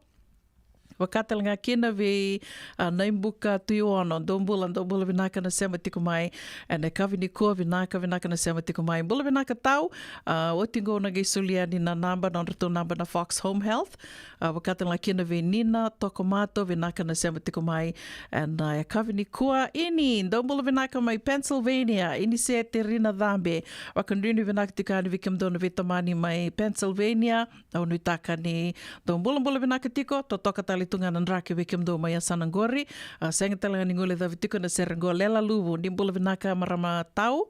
Vaka tale ga kina vei, a, Naibuka Tuiono, dou bula, dou bula vinaka na sema tiko mai ena yakavi nikua, vinaka, vinaka na sema tiko mai. Bula vinaka tau, a, oti qo au na qai solia yani na naba, na nodratou naba na Fox Home Health. A, vaka tale ga kina vei Nina Tokomato, vinaka na sema tiko mai ena, a, yakavi nikua. Ini, dou bula vinaka mai Pennsylvania, Ini Sete, Rina Cabe, vakanuinui vinaka tiko yani vei kemudou na veitamani mai Pennsylvania. Au nuitaka ni dou bulabula vinaka tiko, totoka tale tu ga na draki vei kemudou mai yasana qori. A, sega tale ga ni guilecavi tiko na sere qo, Lela Luvu, ni bula vinaka marama tau.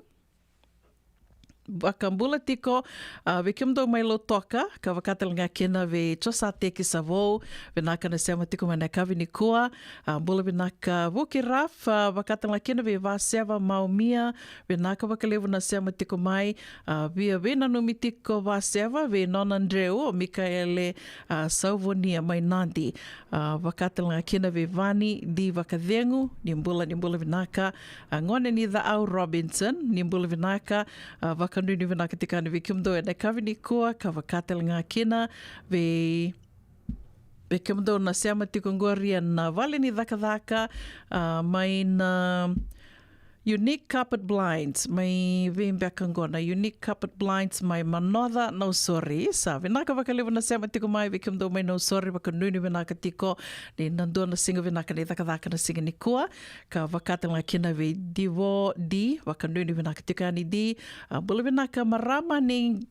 Vakabula tiko, a, vei kemudou mai Lautoka, ka vaka tale ga kina vei Josateki Savou, vinaka na sema tiko mai na yakavi nikua. A, bula vinaka Vuki Raf, a, vaka tale ga kina vei Vaseva Maumia, vinaka vakalevu na sema tiko mai. A, via veinanumi tiko Vaseva vei nona dreu o Mikaele, a, Sauvonia mai Nadi. A, vaka tale ga kina vei Vani Di Vakacegu, ni bula, ni bula vinaka. A, gone ni Caau Robinson, ni bula vinaka. A, vakanuinui vinaka tiko yani vei kemudou ena yakavi nikua, ka vaka tale ga kina vei, vei kemudou na sema tiko qori ena vale ni cakacaka, a, mai na Unique Carpet Blinds, mai vei beka qo na Unique Carpet Blinds mai Manoca, Nausori. Sa vinaka vakalevu na sema tiko mai vei kemudou mai Nausori, vakanuinui vinaka tiko ni na dua na siga vinaka ni cakacaka na siga nikua. Ka vaka tale ga kina vei Divo Di, vakanuinui vinaka tiko yani Di. A, bula vinaka marama ni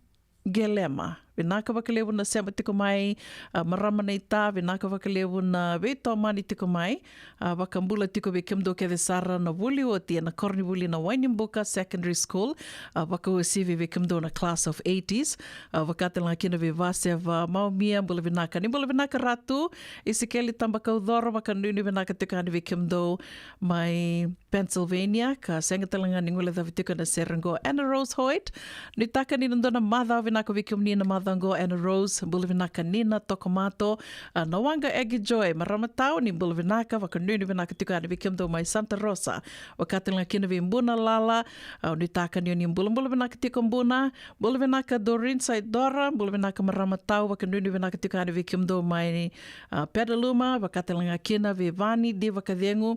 Gelema, Vinaka vakalevu na sema tiko mai, a, marama na ita, vinaka vakalevu na veitomani tiko mai. A, vakabula tiko vei kemudou kece sara na vuli oti ena koronivuli na Wainibuka Secondary School. A, vakauasivi vei kemudou na class of eighties. A, vakatalega kina vei Vaseva Maumia, bula vinaka. Ni bula vinaka Ratu, Isikeli Tabakaucoro, vakanuinui vinaka tiko yani vei kemudou mai Pennsylvania, ka sega tale ga ni guilecavi tiko na sere qo. Anna Rose Hoyt, nuitaka ni na dua na macawa vinaka vei kemuni na macawa qo, Anna Rose, bula vinaka Nina Tokomato, a, na waqa Egi Joy, marama tau ni bula vinaka, vakanuinui vinaka tiko yani vei kemudou mai Santa Rosa, vaka tale ga kina vei Buna Lala, a, nuitaka ni o ni bulabula vinaka tiko Buna, bula vinaka Doreen Saidora, bula vinaka marama tau, vakanuinui vinaka tiko yani vei kemudou mai, a, Pedaluma, vaka tale ga kina vei Vani Divakacegu,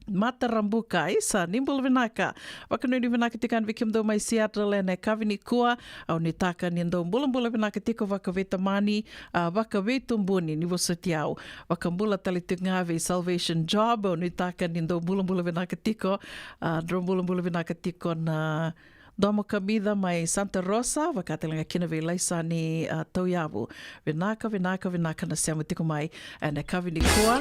Matarabuka, isa, ni bula vinaka. Vakanuinui vinaka tiko yani vei kemudou mai Seattle ena yakavi nikua. Au nuitaka ni dou bulabula vinaka tiko vakaveitamani, a, vakaveitubuni ni vosoti au. Vakabula tale tiko ga vei Salvation Job, au nuitaka ni dou bulabula vinaka tiko, a, drau bulabula vinaka tiko na Domo Kamica mai Santa Rosa, vaka tale ga kina vei Laisani, a, Tauyavu. Vinaka, vinaka, vinaka na sema tiko mai ena yakavi nikua.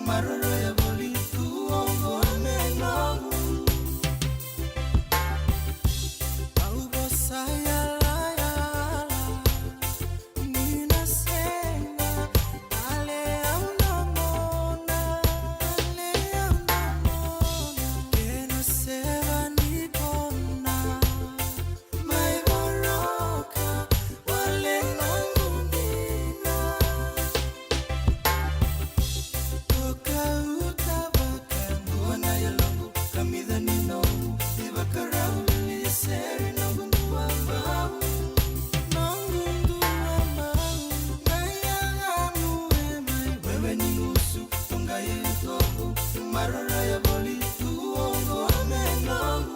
Maroroya voli tu oqo me noqu. Au vosa yalayala, ni na sega, ale au na mona, ale au na mona. Kena seva ni kona. Mai voroka wale noqu dina. Toka uta vakadua na yaloqu, kamica ni noqu ivakarau, veilieseri noqu duabau. Noqu duabau, na yagamu e mai wewe ni gusu. Toqai utoqu, maroroya voli tu oqo me noqu.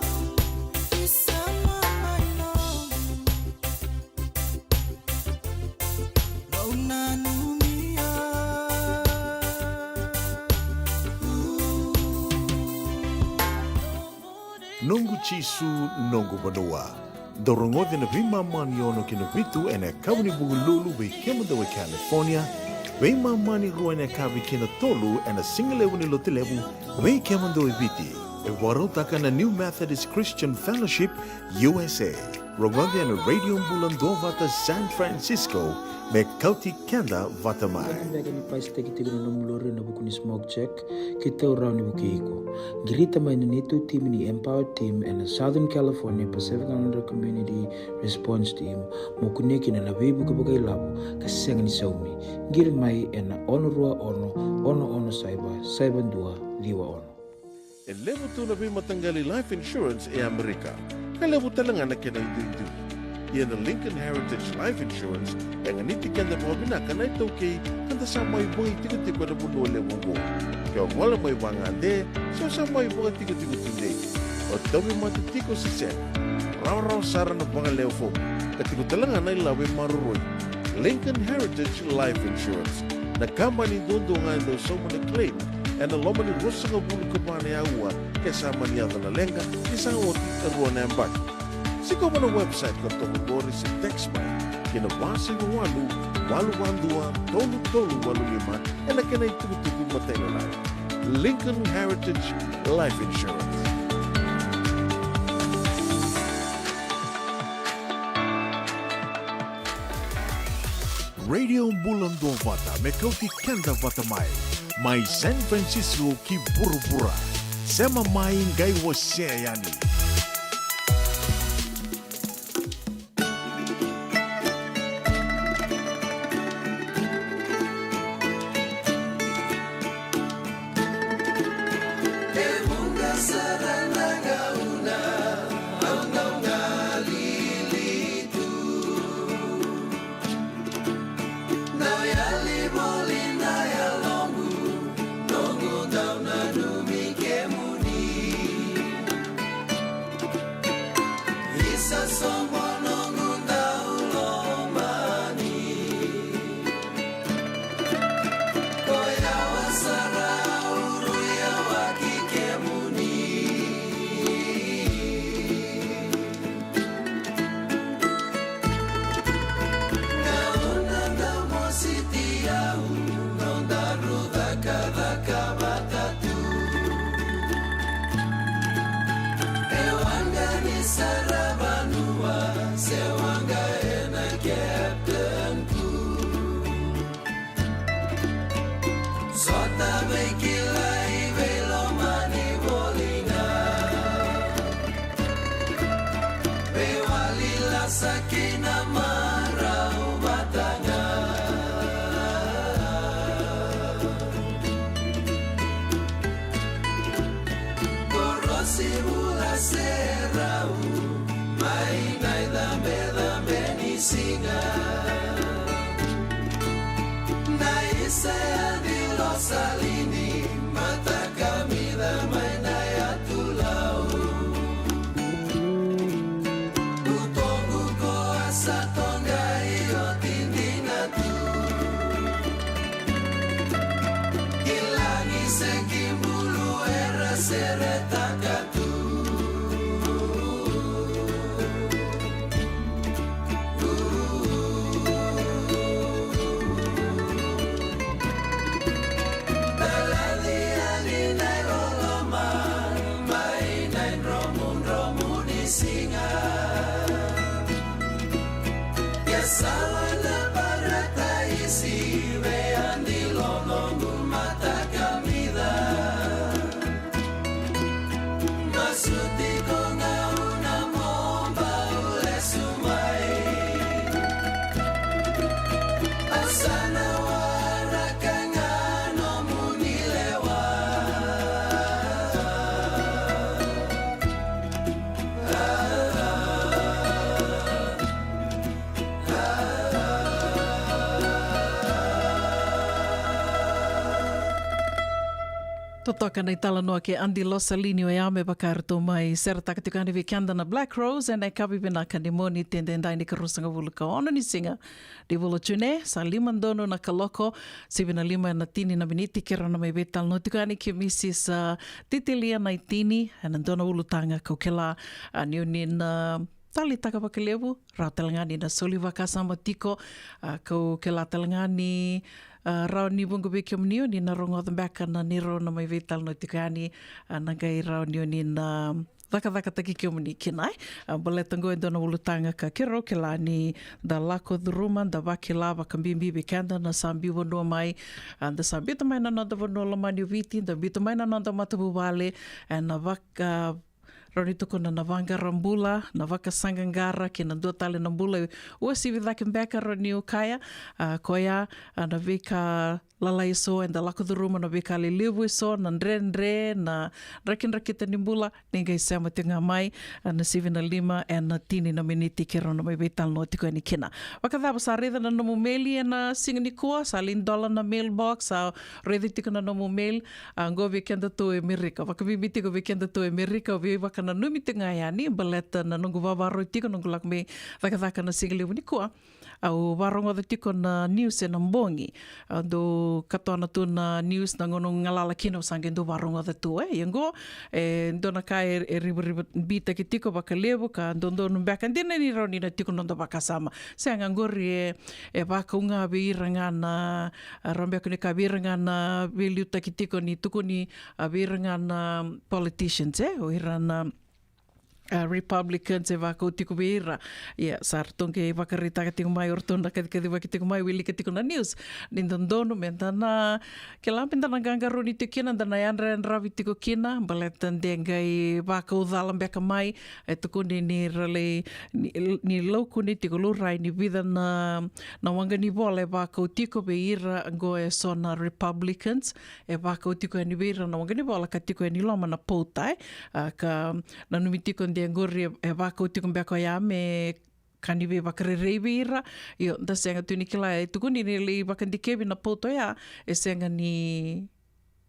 Isama mai noqu. Au nanumia. Noqu Jisu, noqu vanua. Dau rogoci na veimama ni ono ki na vitu ena yakavi ni Vukelulu vei kemudou e California, veimama ni rua ena yakavi ki na tolu ena sigalevu ni Lotulevu vei kemudou e Viti. E vakarautaka na New Methodist Christian Fellowship, U S A. Rogoci ena Radio Bula Duavata San Francisco, me kauti keda vata mai. Beka ni pasitaki tiko na nomu lori ena vuku ni smoke check, keitou rawa ni vukei iko. Qirita mai na neitou timi ni Empower Team ena Southern California Pacific Islander Community Response Team, mo kunea kina na veivuke vakailavo ka sega ni saumi. Qiri mai ena ono rua ono, ono ono saiva, saiva dua, ciwa ono. E levu tu na veimataqali life insurance e Amerika, ka levu tale ga na kena iduidui. Ia na Lincoln Heritage Life Insurance e ganiti keda vakavinaka na iTaukei, ka da sa mai vakaitikotiko ena vanua levu oqo. Ke o gole mai vagade, se o sa mai vakatikotiko tudei, o tauvimate tiko se sega, rawarawa sara na vakalewe fomu, ka tiko tale ga na ilavo e maroroi. Lincoln Heritage Life Insurance, na kabani duadua ga e dau sauma na claim ena loma ni ruasagavulu ka va na aua, ke sa mani yaco na leqa, ni sa oti e rua na yabaki. Sikova na website ka toka qori se text mai ki na va saiva walu, walu va dua, tolu tolu walu lima, ena kena itukutuku matailalai. Lincoln Heritage Life Insurance. Radio Bula Duavata, me kauti keda vata mai. Mai San Francisco ki vuravura. Sema mai, qai wasea yani. Dau yali voli na yaloqu, noqu dau nanumi kemuni. Isa sobo noqu dau lomani. Koya wasara, au rui yawaki kemuni. Gauna dau mositi au, nodaru cakacaka vata tu. E waqa ni saravanua, se waqa ena captain tu. Sota veikilai, veilomani voli ga. Veiwali lasa kina marau vata ga. Korosi vula se rau, mai na icabecabe ni siga. Na isa ya ni losalini, mata kamica mai na yatu lau. Utoqu ko a sa toqai oti dina tu. Ki lagi se ki bulu era seretaka tu. Talaci Totoka na italanoa kei Adi Losalini oya me vaka eratou mai seretaka tiko yani vei keda na Black Rose ena yakavi vinaka ni Moniti edaidai ni karuasagavulu ka ono ni siga ni vula o June. Sa lima donu na kaloko, sivi na lima ena tini na miniti, keirau na mai veitalanoa tiko yani kei Mrs, ah, Titilia Naitini ena dua na ulutaga kau kila, ah, ni o ni na taleitaka vakalevu, rawa tale ga ni na soli vakasama tiko, ah, kau kila tale ga ni, ah, rawa ni vuqa vei kemuni o ni na rogoca beka na neirau na mai veitalanoa tiko yani, ah, na qai rawa ni o ni na cakacakataki kemuni kina, e. Ah, baleta qo e dua na ulutaga ka keirau kila ni da lako curuma, da vakila vakabibi vei keda na sa biu vanua mai, ah, da sa biuta mai na noda vanua lomani o Viti, da biuta mai na noda matavuvale, ena vaka rawa ni tukuna na vaqara bula, na vakasaqaqara kei na dua tale na bula e uasivi cake beka, rawa niu kaya, ah, koya, ah, na veika lalai eso eda lako curuma, na veika lelevu eso, na dredre, na drakidrakita ni bula, ni qai sema tiko ga mai, ah, na sivi na lima ena tini na miniti keirau na mai veitalanoa tiko yani kina. Vakacava, sa raica na nomu mail ena siga nikua? Sa lai dola na mailbox, sa raica tiko na nomu mail, ah, qo vei kedatou e Merika. Vakabibi tiko vei kedatou e Merika, au veivakananumi tiko ga yani baleta na noqu vavarau tiko, noqu lako mai cakacaka na siga levu nikua. Au varogoca tiko na news ena bogi. Au dau katona tu na news na gauna au galala kina, au sa qai dau varogoca tu, e. Ia qo, e dua na ka e, e rivarivabitaki tiko vakalevu ka dodonu beka, dina ni rawa ni na tiko na noda vakasama. Sega, qori e, e vakau ga vei ira ga na, ah, rawa beka ni kaya vei ira ga na veiliutaki tiko ni tukuni, ah, vei ira ga na politicians, e, o ira na, ah, Republicans, e vakau tiko vei ira. Ia, sa ratou qai vakaraitaka tiko mai, o ratou na kacikacivaki tiko mai, wilika tiko na news. Ni dodonu meda na kila, meda na qaqarauni tiko kina, da na yadrayadravi tiko kina, baleta de qai vakau cala beka mai, e tukuni ni ra lai, ni, ni laukuni tiko, laurai ni vica na, na waqa ni vola e vakau tiko vei ira qo eso na Republicans, e vakau tiko yani vei ira na waqa ni vola ka tiko yani loma na pauta, e. Ah, ka nanumi tiko de qori e, e vakau tiko beka oya me ka ni veivakarerei vei ira. Io, da sega tu ni kila, e tukuni ni lai vakadikevi na pauta oya, e sega ni,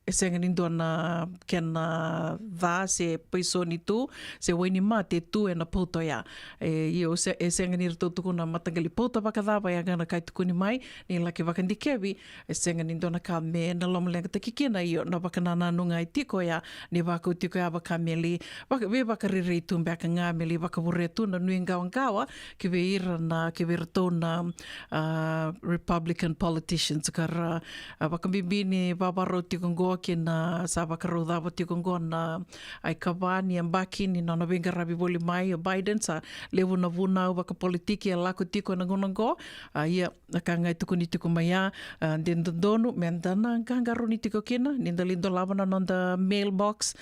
e sega ni dua na kena ca se paisoni tu, se wainimate tu ena pauta oya. E, io, se, e sega ni ratou tukuna mataqali pauta vakacava, ia ga na ka e tukuni mai, ni laki vakadikevi, e sega ni dua na ka me na lomaleqataki kina. Io, na vakanananu ga e tiko oya, ni vakau tiko ya vaka me lai vaka, veivakarerei tu beka ga, me lai vakavurea tu na nuiqawaqawa ki vei ira na, ki vei iratou na, ah, Republican politicians ka ra, ah, vakabibi ni vavarau tiko qo ki na, sa vakarau cava tiko qo na, ah, ikava ni yabaki ni nona veiqaravi voli mai o Biden. Sa levu na vunau vakapolitiki e lako tiko ena gauna qo. Ah, ia, na ka ga e tukuni tiko mai ya, ah, de dodonu meda na qaqarauni tiko kina, ni da lai dolava na noda mailbox,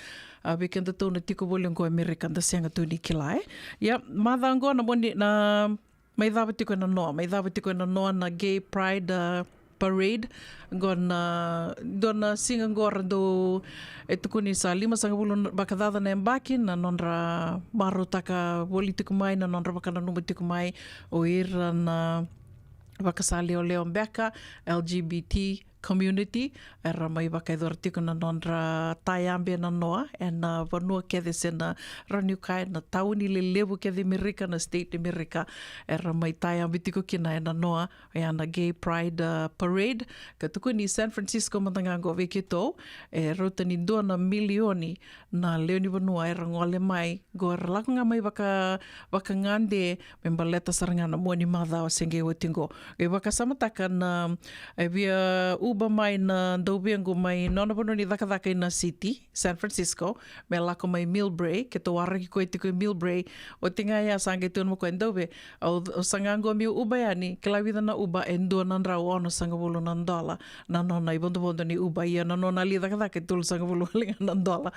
ah, vei kedatou na tiko voli qo e Merika, da sega tu ni kila, e. Ia, macawa qo na Moniti, na mai cava tiko ena noa, mai cava tiko ena noa na Gay Pride, ah, Parade. Qo na, dua na siga qo ra dau, e tukuni sa limasagavulu vakacaca na yabaki na nodra marautaka voli tiko mai, na nodra vakananuma tiko mai o ira na vakasalewalewa beka, L G B T community, era mai vakayacora tiko na nodra tayabe na noa ena vanua kece se na, rawa niu kaya, na tauni lelevu kece i Merika, na state i Merika, era mai tayabe tiko kina ena noa, oya na Gay Pride, ah, Parade. Ka tukuni San Francisco mada ga qo vei keitou, e rauta ni dua na milioni na lewe ni vanua era gole mai qo, era lako ga mai vaka, vakagade me baleta sara ga na mua ni macawa se qai oti qo. Qai vakasamataka na, e via Uber mai na dauvequ mai nona vanua ni cakacaka ina city San Francisco, me lako mai Millbrae, keitou waraki koya tiko i Millbrae. Oti ga ya sa qai tukuna mai o koya, dauve, au, au saga qo meu Uber yani, kila vica na Uber? E dua na drau onosagavulu na dola na nona ivodovodo ni Uber, ia na nona lai cakacaka e tolusagavulu wale ga na dola.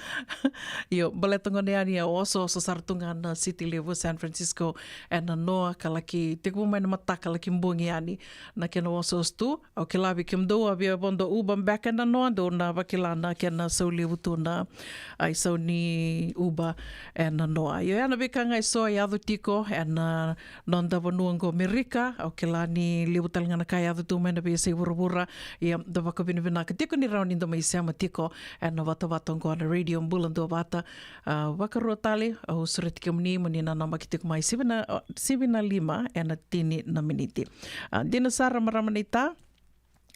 Io, baleta gona yani e osooso sara tu ga na city levu o San Francisco ena noa, ka laki tekivu mai na mataka laki bogi yani na kena osooso tu. Au kila vei kemudou a Ia vodo Uber beka ena noa, dou na vakila na kena sau levu tu na, a, isau ni Uber ena noa. Io, ya na veika ga eso e yaco tiko ena noda vanua oqo Amerika. Au kila ni levu tale ga na ka e yaco tu mai na veiyasai vuravura. Ia, da vakavinavinaka tiko ni rawa ni da mai sema tiko ena vatavata oqo na Radio Bula Duavata. A, vakarua tale, au sureti kemuni mo ni nanamaki tiko mai sivi na, o, sivi na lima ena tini na miniti. A, dina sara, marama naita.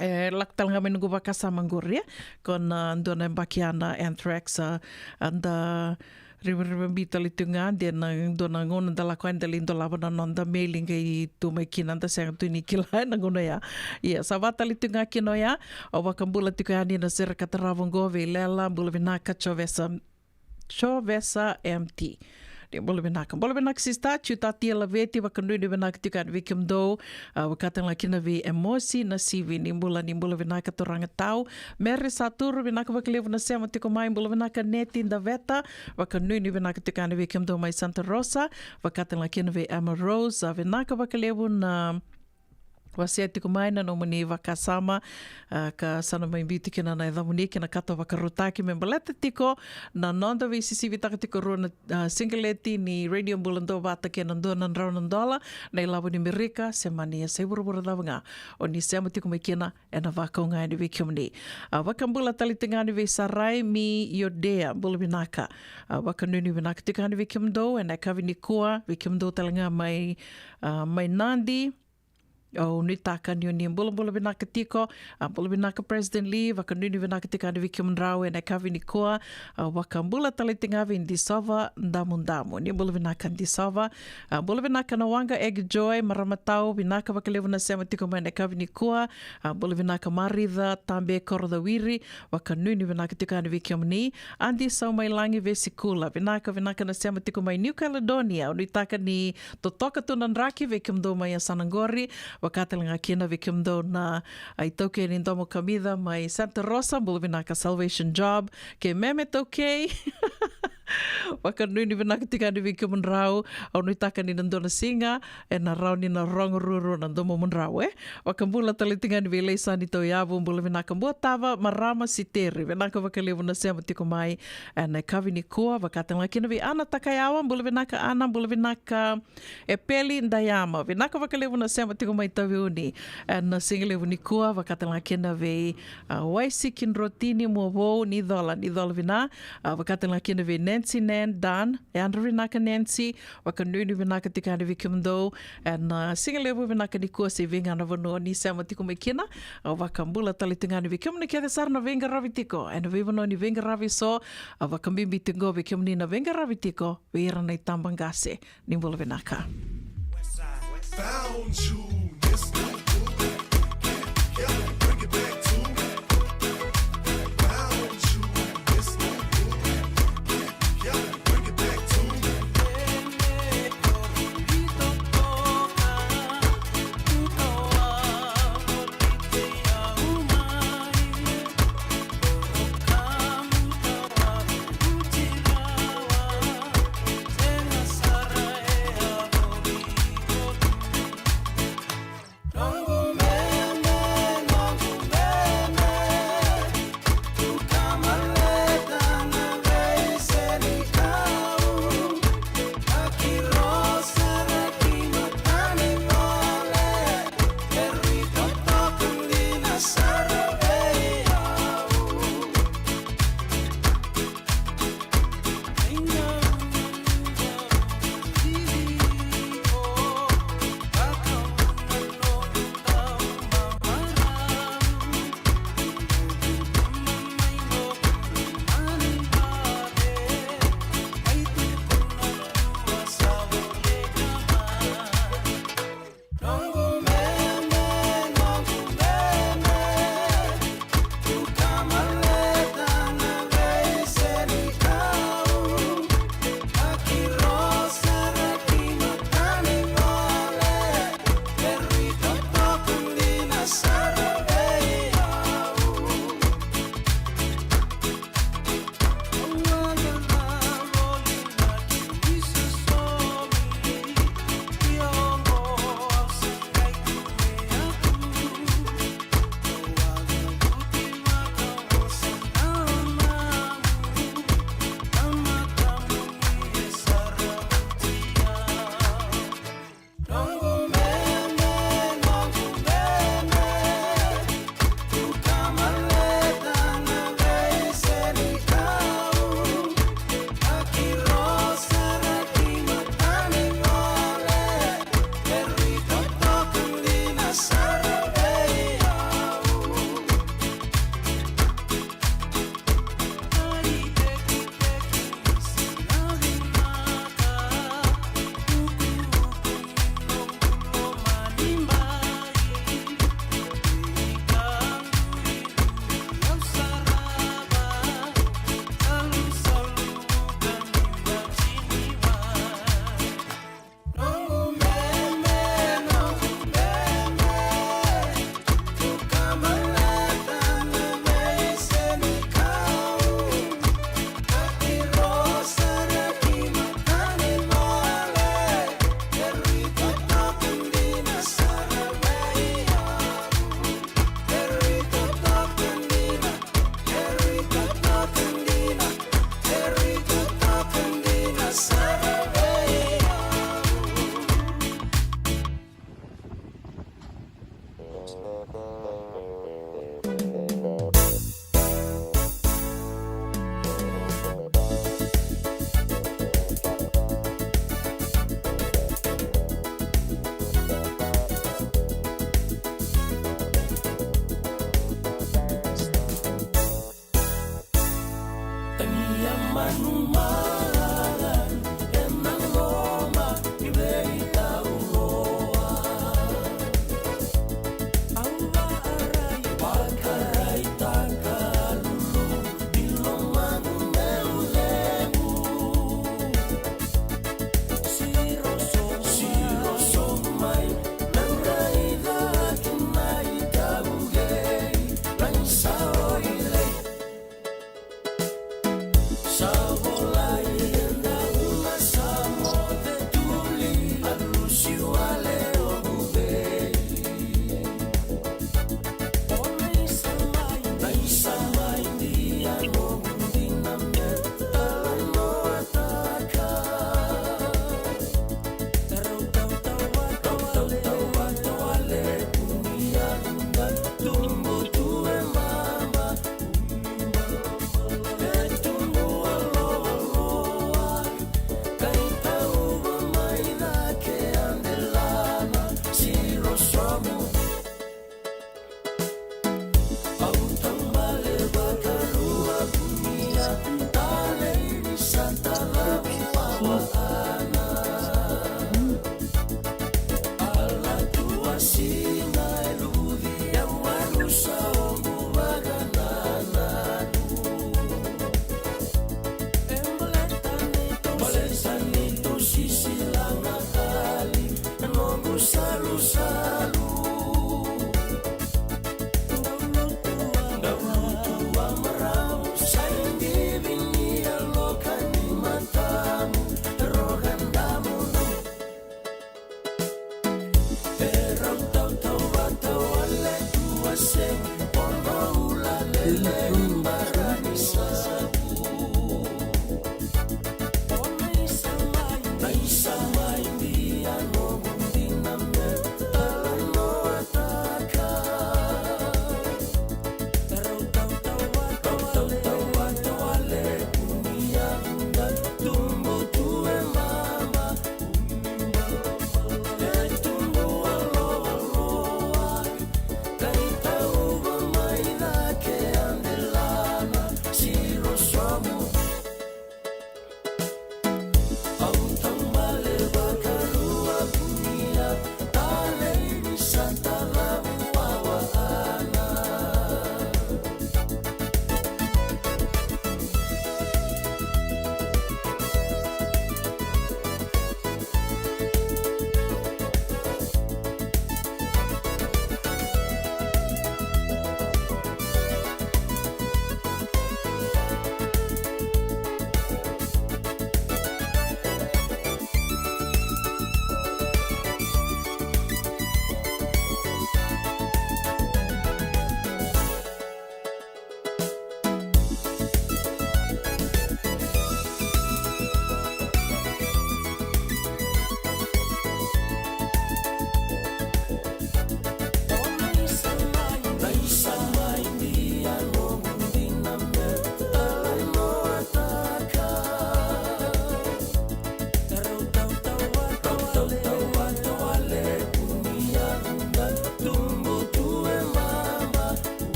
E lako tale ga mai noqu vakasama qori, e? Ko na dua na yabaki ya na Anthrax, a, a da rivarivabi tale tu ga, de na dua na gauna da lako yani da lai dolava na noda meli qai tu mai kina, da sega tu ni kila ena gauna ya. Ia, sa va tale tu ga kina oya. Au vakabula tiko yani na sere ka tarava oqo vei Lela, bula vinaka, Jovesa, Jovesa M T. Ni bula vinaka. Bula vinaka sista, Jutati Laveti, vakanuinui vinaka tiko yani vei kemudou. A, vaka tale ga kina vei Emosi Nasivi, ni bula, ni bula vinaka turaga tau. Mary Saturu, vinaka vakalevu na sema tiko mai, bula vinaka Neti Daveta, vakanuinui vinaka tiko yani vei kemudou mai Santa Rosa, vaka tale ga kina vei Emma Rose, a, vinaka vakalevu na wasea tiko mai na nomuni vakasama, a, ka sa na mai biuti kina na yacamuni kei na kato vakarautaki me baleta tiko na noda veisisivitaka tiko rua na, a, siqeleti ni Radio Bula Duavata kei na dua na drau na dola na ilavo ni Amerika, se mani yasai vuravura cava ga o ni sema tiko mai kina, ena vakau ga yani vei kemuni. A, vakabula tale tiko ga yani vei Sarai Mi Yodea, bula vinaka. A, vakanuinui vinaka tiko ga yani vei kemudou ena yakavi nikua, vei kemudou tale ga mai, a, mai Nadi. Au nuitaka ni o ni bulabula vinaka tiko. A, bula vinaka President Lee, vakanuinui vinaka tiko yani vei kemudrau ena yakavi nikua. A, vakabula tale tiko ga vei Disova Damudamu, ni bula vinaka Disova. A, bula vinaka na waqa Egi Joy, marama tau, vinaka vakalevu na sema tiko mai ena yakavi nikua. A, bula vinaka Marica Tabe Korocawiri, vakanuinui vinaka tiko yani vei kemuni. Adi Saumailagi Vesikula, vinaka, vinaka na sema tiko mai New Caledonia. Au nuitaka ni totoka tu na draki vei kemudou mai yasana qori, vaka tale ga kina vei kemudou na, a, iTaukei ni Domo Kamica mai Santa Rosa, bula vinaka Salvation Job, kei Meme Taukei. Vakanuinui vinaka tiko yani vei kemudrau. Au nuitaka ni na dua na siga ena rawa ni na rogo ruarua na domomudrau, e. Vakabula tale tiko yani vei Leisani Tauyavu, bula vinaka Buatava, marama Siteri, vinaka vakalevu na sema tiko mai ena yakavi nikua, vaka tale ga kina vei Ana Takayawa, bula vinaka Ana, bula vinaka Epeli Dayama, vinaka vakalevu na sema tiko mai Taveuni ena sigalevu nikua, vaka tale ga kina vei, a, Waisiki Drotini Muavou, ni cola, ni cola vina, a, vaka tale ga kina vei Nancy Nan Dan, yadra vinaka Nancy, vakanuinui vinaka tiko yani vei kemudou ena, a, sigalevu vinaka nikua se vei ga na vanua ni sema tiko mai kina. A, vakabula tale tiko yani vei kemuni kece sara na veiqaravi tiko ena veivanua ni veiqaravi eso, a, vakabibi tiko vei kemuni na veiqaravi tiko vei ira na itabaqase. Ni bula vinaka. Found you, Mister Bring it back to me. Found you, Mister Bring it back to me.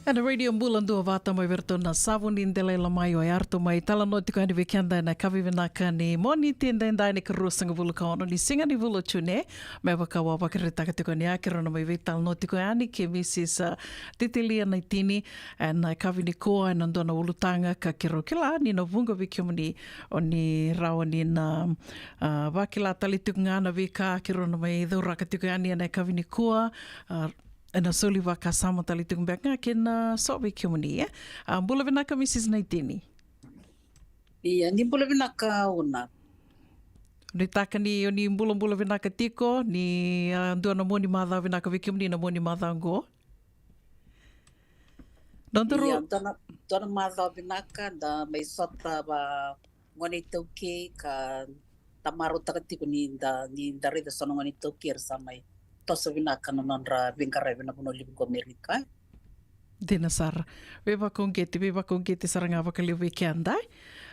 Ena Radio Bula Duavata mai vei iratou na Savu ni Delai Lamai, o Arto mai talanoa tiko yani vei keda ena yakavi vinaka ni Moniti edaidai, na ikaruasagavulu ka ono ni siga ni vula o June. Me vaka au a vakaraitaka tiko ni a keirau na mai veitalanoa tiko yani kei Mrs, a, Titilia Naitini ena yakavi nikua ena dua na ulutaga ka keirau kila ni na vuqa vei kemuni o ni rawa ni na, a, vakila tale tiko ga na veika keirau na mai cauraka tiko yani ena yakavi nikua, a, ena soli vakasama tale tiko beka ga kei na so vei kemuni, e. A, bula vinaka Mrs Naitini. Ia, ni bula vinaka Una. Nuitaka ni o ni bulabula vinaka tiko, ni, a, dua na mua ni macawa vinaka vei kemuni na mua ni macawa oqo. Nodaru Ia, dua na, dua na macawa vinaka, da mai sota va gone iTaukei ka da marautaka tiko ni da, ni da raica so na gone iTaukei era sa mai toso vinaka na nodra veiqaravi na vanua levu ko Amerika. Dina sara. Veivakauqeti, veivakauqeti sara ga vakalevu vei keda.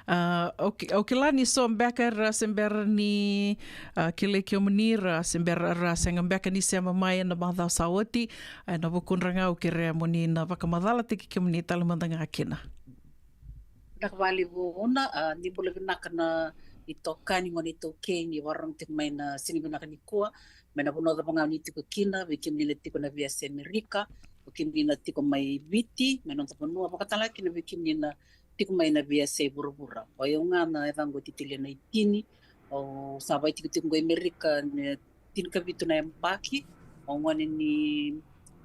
A, au ki-, au kila ni so beka era se bera ni, a, kilai kemuni, ra se bera, ra sega beka ni sema mai ena macawa sa oti. A, ena vukudra ga au kerea mo ni na vakamacalataki kemuni tale mada ga kina. Vinaka vakalevu Una, a, ni bula vinaka na itokani gone iTaukei ni vakarorogo tiko mai na siga vinaka nikua, mai na vanua cava ga ni tiko kina, vei kemuni na tiko na veiyasai Amerika, o kemuni na tiko mai Viti, mai noda vanua, vakatalega kina vei kemuni na tiko mai na veiyasai vuravura. O yau ga na yacaqu o Titilia Naitini, au sa vakaitikotiko qo i Amerika na tinikavitu na yabaki, au gone ni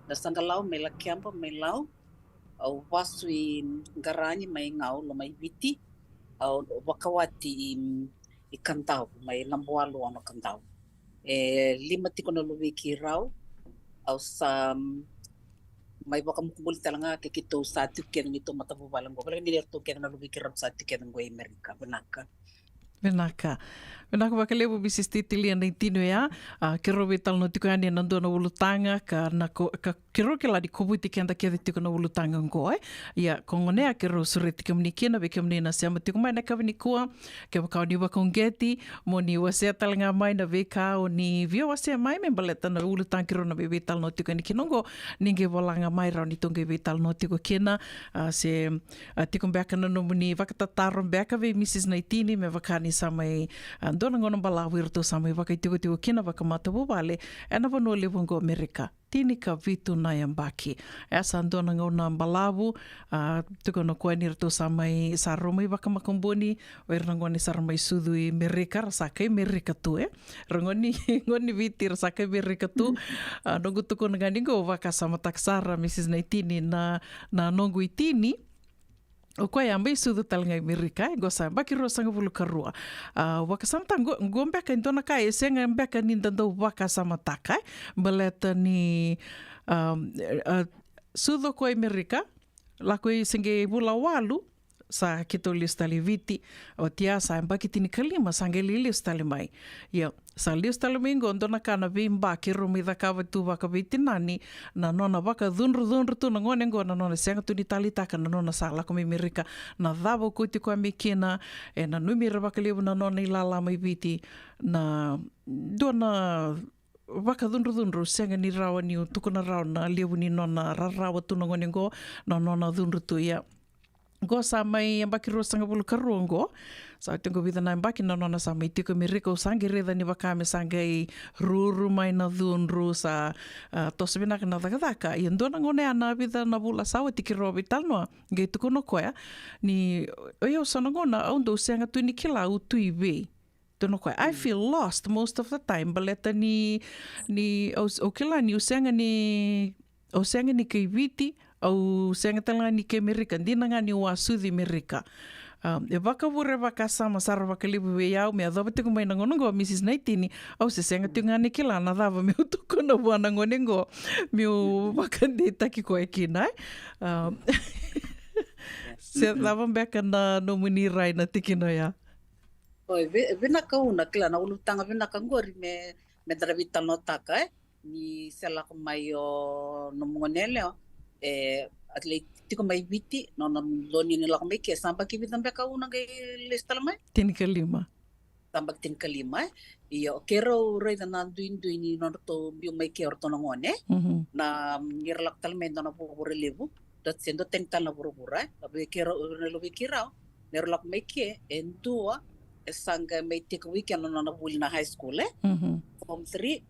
Nasaqalau mai Lakeba mai Lau, au vasu i Qarani mai Gau, Lomaiviti, au vakawati i, i Kadavu, mai Labualu, Ono, Kadavu. E lima tiko na luvei keirau, au sa, mm, mai vakamukubuli tale ga ke keitou sa tiko kece ni tou matavuvale qo. Vale ni ratou kece na luvei keirau sa tiko kece qo i Amerika. Vinaka. Vinaka. Vinaka vakalevu Mrs Titilia Naitini oya. A, keirau veitalanoa tiko yani ena dua na ulutaga ka na ko-, ka keirau kila ni kovuti keda kece tiko na ulutaga qo, e. Ia, ko gona ya keirau sureti kemuni kina, vei kemuni na sema tiko mai na yakavi nikua, kevaka o ni vakauqeti, mo ni wasea tale ga mai na veika o ni via wasea mai me baleta na ulutaga keirau na vei, veitalanoa tiko yani kina qo, ni qai vola ga mai rawa ni tou qai veitalanoa tiko kina, a, se, a, tiko beka na nomuni vakatataro beka vei Mrs Naitini, me vaka ni sa mai, a, dua na gauna balavu iratou sa mai vakaitikotiko kina vakamatavuvale ena vanua levu qo Amerika. Tinikavitu na yabaki. E sa dua na gauna balavu, a, tukuna o koya ni ratou sa mai, sa rau mai vakamakubuni, o ira na gone sa ra mai sucu i Merika, ra sa kai Merika tu, e. Ra gone, gone ni Viti, ra sa kai Merika tu. A, noqu tukuna ga ni qo, vakasamataka sara, Mrs Naitini, na, na noqu itini, o koya a mai sucu tale ga i Merika, e, qo sa yabaki ruasagavulu ka rua. A, vakasamataka qo, qo beka e dua na ka e sega beka ni da dau vakasamataka, e, baleta ni, a, a, sucu o koya i Merika, lako i se qai vula walu, sa keitou lesu tale i Viti, oti ya sa yabaki tinikalima, sa qai lai lesu tale mai. Ia, sa lesu tale mai qo, dua na ka na veiba keirau mai cakava tu vakaveitinani, na nona vakacudrucudru tu na gone qo, na nona sega tu ni taleitaka na nona sa lako mai Merika, na cava o kauti koya mai kina, e nanumi ira vakalevu na nona ilala mai Viti, na dua na vakacudrucudru, sega ni rawa niu tukuna rawa na levu ni nona rarawa tu na gone qo, na nona cudru tu, ia. Qo sa mai yabaki ruasagavulu ka rua qo. Sa oti qo vica na yabaki na nona sa mai tiko i Merika, au sa qai raica ni vaka me sa qai ruru mai na cudru, sa, a, toso vinaka na cakacaka. Ia dua na gauna ya na vica na vula sa oti keirau veitalanoa, qai tukuna o koya ni, o yau so na gauna au dau sega tu ni kila au tu i vei. Tukuna o koya, I feel lost most of the time, baleta ni, ni, au, au kila niu sega ni, au sega ni kai Viti, au sega tale ga ni kai Merika, dina ga niu a sucu i Merika. A, e vakavure vakasama sara vakalevu vei au, me yacova tiko mai na gauna qo, Mrs Naitini, au se sega tiko ga ni kila na cava meu tukuna vua na gone qo, meu vakadeitaki koya kina, e. A, se cava beka na nomuni rai na tikina oya? Oi, vi-, vinaka Una, kila na ulutaga vinaka qori me, me da veitalanoataka, e. Ni se lako mai o nomu gone yalewa, e, a lai tiko mai Viti, nona dodonu ni lako mai ke, sa yabaki vica beka Una qai lesu tale mai? Tinikalima. Sa yabaki tinikalima, e. Io, keirau raica na duidui ni nodratou biu mai ke o ratou na gone, e. Mhm. Na, mm, ni ra lako tale mai dua na vuravura levu, dua se dua tani tale na vuravura, e. A vei keirau, na luvei keirau, ni ra lako mai ke, e dua, e sa qai mai tekivu i ke na nona vuli na high school, e. Mhm. Form three,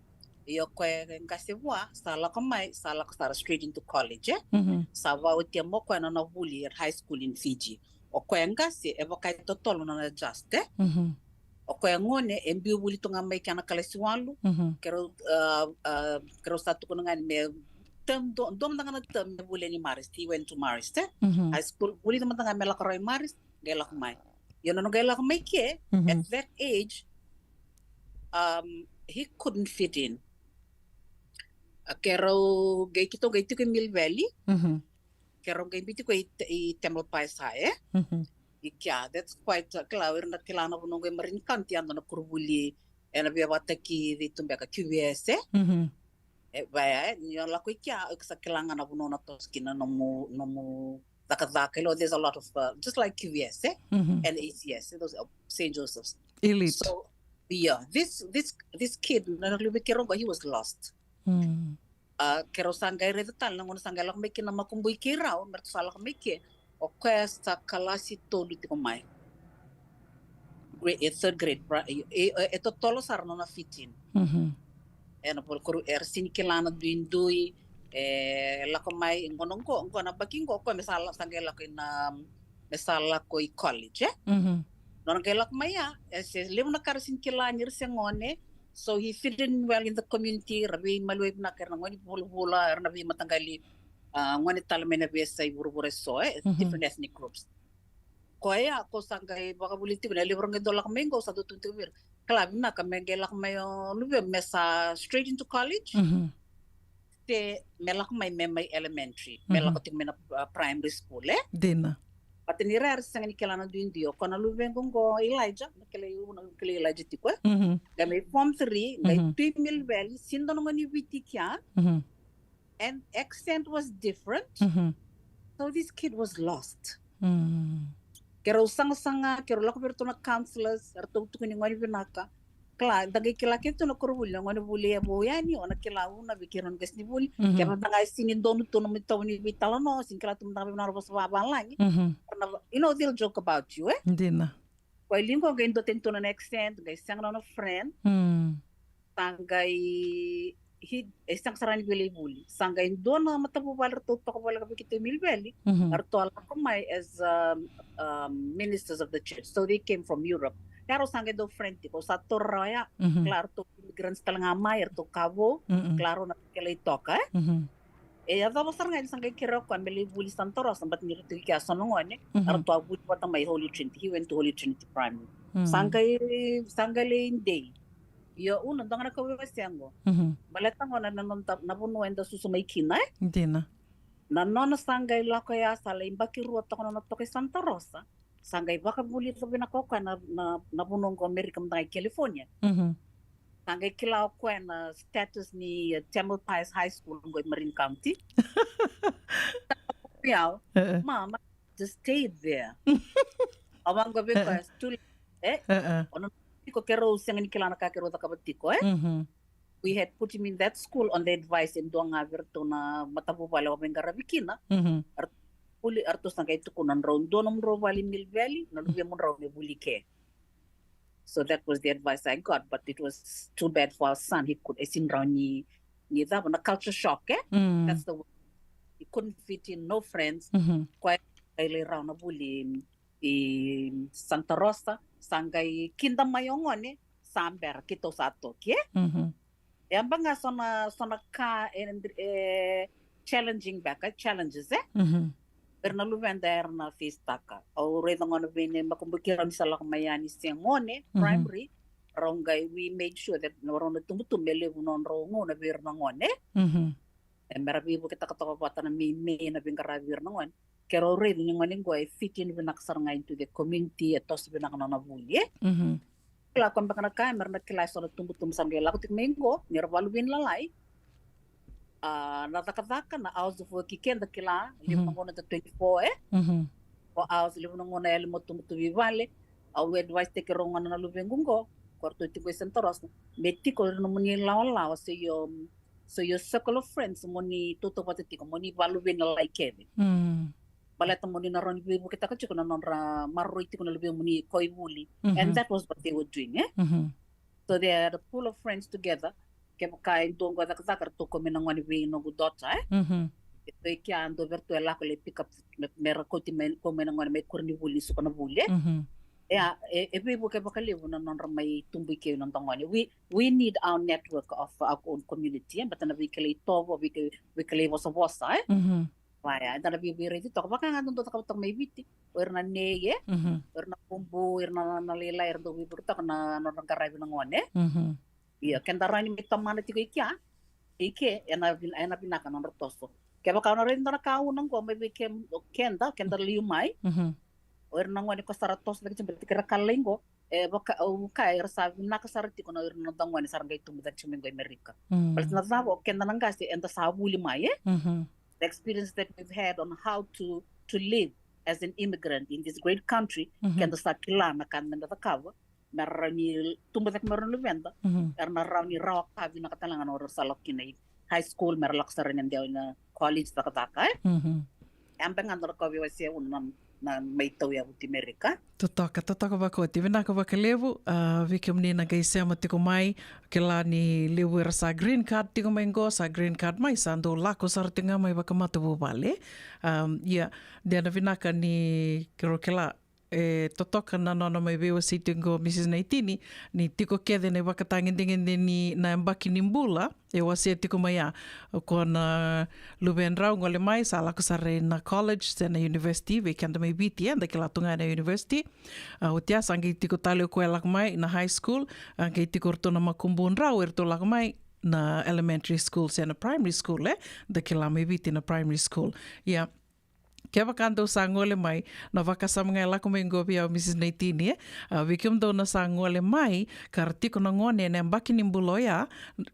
io o koya e qase vua, sa lako mai, sa lako sara straight into college, e. Mhm. Sa vakaotia mai o koya na nona vuli at high school in Fiji. O koya e qase, e vaka e totolo na nona adjust, e. Mhm. O koya gone, e biu vuli tu ga mai kena kalasi walu, mhm, keirau, a, a, keirau sa tukuna ga ni me term, dua, dua mada ga na term me vuli yani Marist, he went to Marist, e. Mhm. High school, vuli tu mada ga me lako rawa i Marist, qai lako mai. Io na nona qai lako mai ke, mhm, at that age, um, he couldn't fit in. A, keirau qai, keitou qai tiko i Mill Valley. Mhm. Keirau qai biuti koya i, i Tamalpais High, e. Mhm. I kea, that's quite, uh, kila, o ira na kila na vanua qo e Marin County, yadua na koronivuli ena via vakataki cei tu beka, Q V S, e? Mhm. E, vaya, e, ni o lako i kea, o iko sa kila ga na vanua na toso kina nomu, nomu cakacaka, you know, there's a lot of, uh, just like Q V S, e? Mhm. And A C S, those, uh, Saint Joseph's. Elite. So, yeah, this, this, this kid, na luve keirau qo, he was lost. Mm. A, keirau sa qai raica tale na gauna sa qai lako mai kina makubui keirau, me ratou sa lako mai ke. O koya sa kalasi tolu tiko mai. Grade, e third grade, pra-, e, e, e totolo sara na nona fit in. Mhm. Ena vale koru era sini kila na duidui, e lako mai, gauna qo, qo na baki qo, o koya me sa la-, sa qai lako ina, me sa lako i college, e? Mhm. Nona qai lako mai ya, e se levu na ka ra sini kila ni ra se gone, so he fit in well in the community, ra veimaliwai vinaka, era na gone vulavula, era na veimataqali, a, gone tale mai na veiyasai vuravura eso, e, mhm, different ethnic groups. Koya, ko sa qai vakavuli tiko, na levu ra qai dau lako mai qo, sa dau tukuna tiko vei ira. Kila vinaka, me qai lako mai o luve, me sa straight into college. Mhm. Se me lako mai, me mai elementary, me, mhm, lako tiko mai na, uh, primary school, e? Dina. But ni ra era sega ni kila na duidui, o koya na luve qo, qo Elijah, na kila, na kila Elijah tiko, e? Mhm. Qai mai form three, qai, mhm, tu i Mill Valley, sini dua na gone ni Viti kea. Mhm. And accent was different. Mhm. So this kid was lost. Mm. Keirau sagasaga, keirau lako vei iratou na counselors, eratou tukuni gone vinaka. Kila, da qai kila kece tu na koronivuli, na gone vuli e vou yani, o na kila una vei keirau na qasenivuli. Mhm. Kevaka da qai sini donu tu na nomu itovo ni veitalanoa, sini kila tu mada ga vei na vosa vavalagi. Mhm. Ra na, you know, they'll joke about you, e? Dina. Koya e liu qo qai dua tani tu na accent, qai sega na nona friend. Mm. Sa qai, he, e sega sara ni via lai vuli. Sa qai dua na matavuvale ratou toka voleka vei keitou i Mill Valley. Mhm. Eratou a lako mai as, um, um, ministers of the church. So they came from Europe. Eratou sa qai dau friend tiko, sa taura rawa ya. Mhm. Kila, eratou immigrants tale ga mai, eratou ka vou. Mm-mm. Kila, rau na kila i toka, e? Mhm. E yacova sara ga ni sa qai kerea o koya me lai vuli Santa Rosa, but ni ratou i kea so na gone, mhm, eratou a vuli vata mai Holy Trinity. He went to Holy Trinity Primary. Mm. Sa qai, sa qai lai dei. Io, una, dua ga na ka au via wasea qo. Mhm. Baleta qo na, na, na, na vanua eda susu mai kina, e? Dina. Na nona sa qai lako ya, sa lai yabaki rua toka na nona toka i Santa Rosa. Sa qai vakavulica vinaka o koya na, na, na vanua qo Amerika mada ga i California. Mhm. Sa qai kila o koya na status ni, uh, Tamalpais High School qo i Marin County. Ia, e, e, mama, just stay there. Au vaqo vei koya, e, e, e, o na tiko, keirau sega ni kila na ka keirau cakava tiko, e? Mhm. We had put him in that school on the advice e dua ga vei iratou na matavuvale au veiqaravi kina. Mhm. Ar-, vuli, eratou sa qai tukuna, drau dua nomudrau vale i Mill Valley, na luvemudrau me vuli ke. So that was the advice I got, but it was too bad for our son. He could, e sini rawa ni, ni cava, na culture shock, e? Mm. That's the word. He couldn't fit in, no friends. Mhm. Koya e lai rawa na vuli i Santa Rosa, sa qai kida mai o gone, sa bera, keitou sa toki, e? Mhm. E yaba ga so na, so na ka e, e challenging beka, challenges, e? Mhm. Era na luveda era na face taka. Au raica gona vei na makubui keirau ni sa lako mai yani se gone, mhm, primary, rau qai, we made sure that na rau na tubutubu me levu nodrau gauna vei ira na gone. Mhm. E, mera veivuketaka toka vata na meimei na veiqaravi vei ira na gone. Keirau raica ni gone qo e fit in vinaka sara ga into the community, e toso vinaka na nona vuli, e? Mhm. Kila, koya beka na ka mera na kila e so na tubutubu sa qai lako tiko mai qo, ni ra valuve ni lalai. A, na cakacaka, na hours of work i ke da kila, levu na, mhm, gauna da twenty-four, e? Mhm. Four hours, levu na gauna yali mo tubutubu i vale. Au advice taki rau gona na luvequ qo, ko ratou tiko i Santa Rosa, me tiko ira nomuni lawalawa, so your, so your circle of friends, mo ni tautauvata tiko, mo ni valuve ni lalai kece. Mm. Baleta mo ni na rawa ni veivuketaka tiko na nodra maroroi tiko na luvemuni koya i vuli. Mhm. And that was what they were doing, e? Mhm. So they had a pool of friends together. Kevaka e dua qo e cakacaka, ratou kau mai na gone vei noqu daughter, e? Mhm. E dua i kea, dua vei ratou e lako lai pick up, me, mera kauti mai, kau mai na gone mai koronivuli, suka na vuli, e? Mhm. E, e, e veivuke vakalevu na nodra mai tubu i ke na noda gone. We, we need our network of our own community, e? Baleta na veikilai itovo, veikilai, veikilai vosavosa, e? Mhm. Vaya, eda na veiveiraici toka vaka ga dodonu cakava toka mai Viti. O ira na nei, e? Mhm. O ira na bubu, o ira na, na lailai, era dau veivuke toka na, na nodra qaravi na gone, e? Mhm. Io, keda rawa ni mai tomana tiko i kea, i ke, ena vin-, ena vinaka na nodra toso. Kevaka o na raica na ka una qo mai vei ke-, keda, keda liu mai. Mhm. O ira na gone ko sa ra toso cake tiko, baleta ke ra ka lalai qo, e vaka au kaya, era sa vinaka sara tiko na ira na noda gone sa ra qai tubu cake tiko mai qo i Amerika. Baleta na cava, o keda na qase eda sa vuli mai, e? The experience that we've had on how to to live as an immigrant in this great country, keda sa kila na ka meda cakava me ra rawa ni tubu cake mai o ira na luveda. Era na rawa ni rawa ka vinaka tale ga na ira sa lako kina i high school, me ra lako sara na dewa ina college, cakacaka, e? Yabaki ga na ra kau veiwasei au na, na mai tau yavuti Amerika. Totoka, totoka vakaoti. Vinaka vakalevu, a, vei kemuni na qai sema tiko mai, kila ni levu era sa green card tiko mai qo, sa green card mai, sa dau lako sara tiko ga mai vakamatavuvale. Am, ia, de na vinaka ni kero kila, e, totoka na nona mai veiwasei tiko qo Mrs Naitini, ni tiko kece na ivakatagedegede ni na yabaki ni bula, e wasea tiko mai ya. O koya na luvedrau gole mai, sa lako sara ina college, se na university, vei keda mai Viti, e, da kila tu ga na university. A, oti ya sa qai tiko tale o koya e lako mai na high school, a, qai tiko o ratou na makubudrau, e ratou lako mai na elementary school, se na primary school, e, da kila mai Viti na primary school. Ia, kevaka dou sa gole mai, na vakasama ga e lako mai qo vei au Mrs Naitini, e, a, vei kemudou na sa gole mai, ka ra tiko na gone ena yabaki ni bula oya,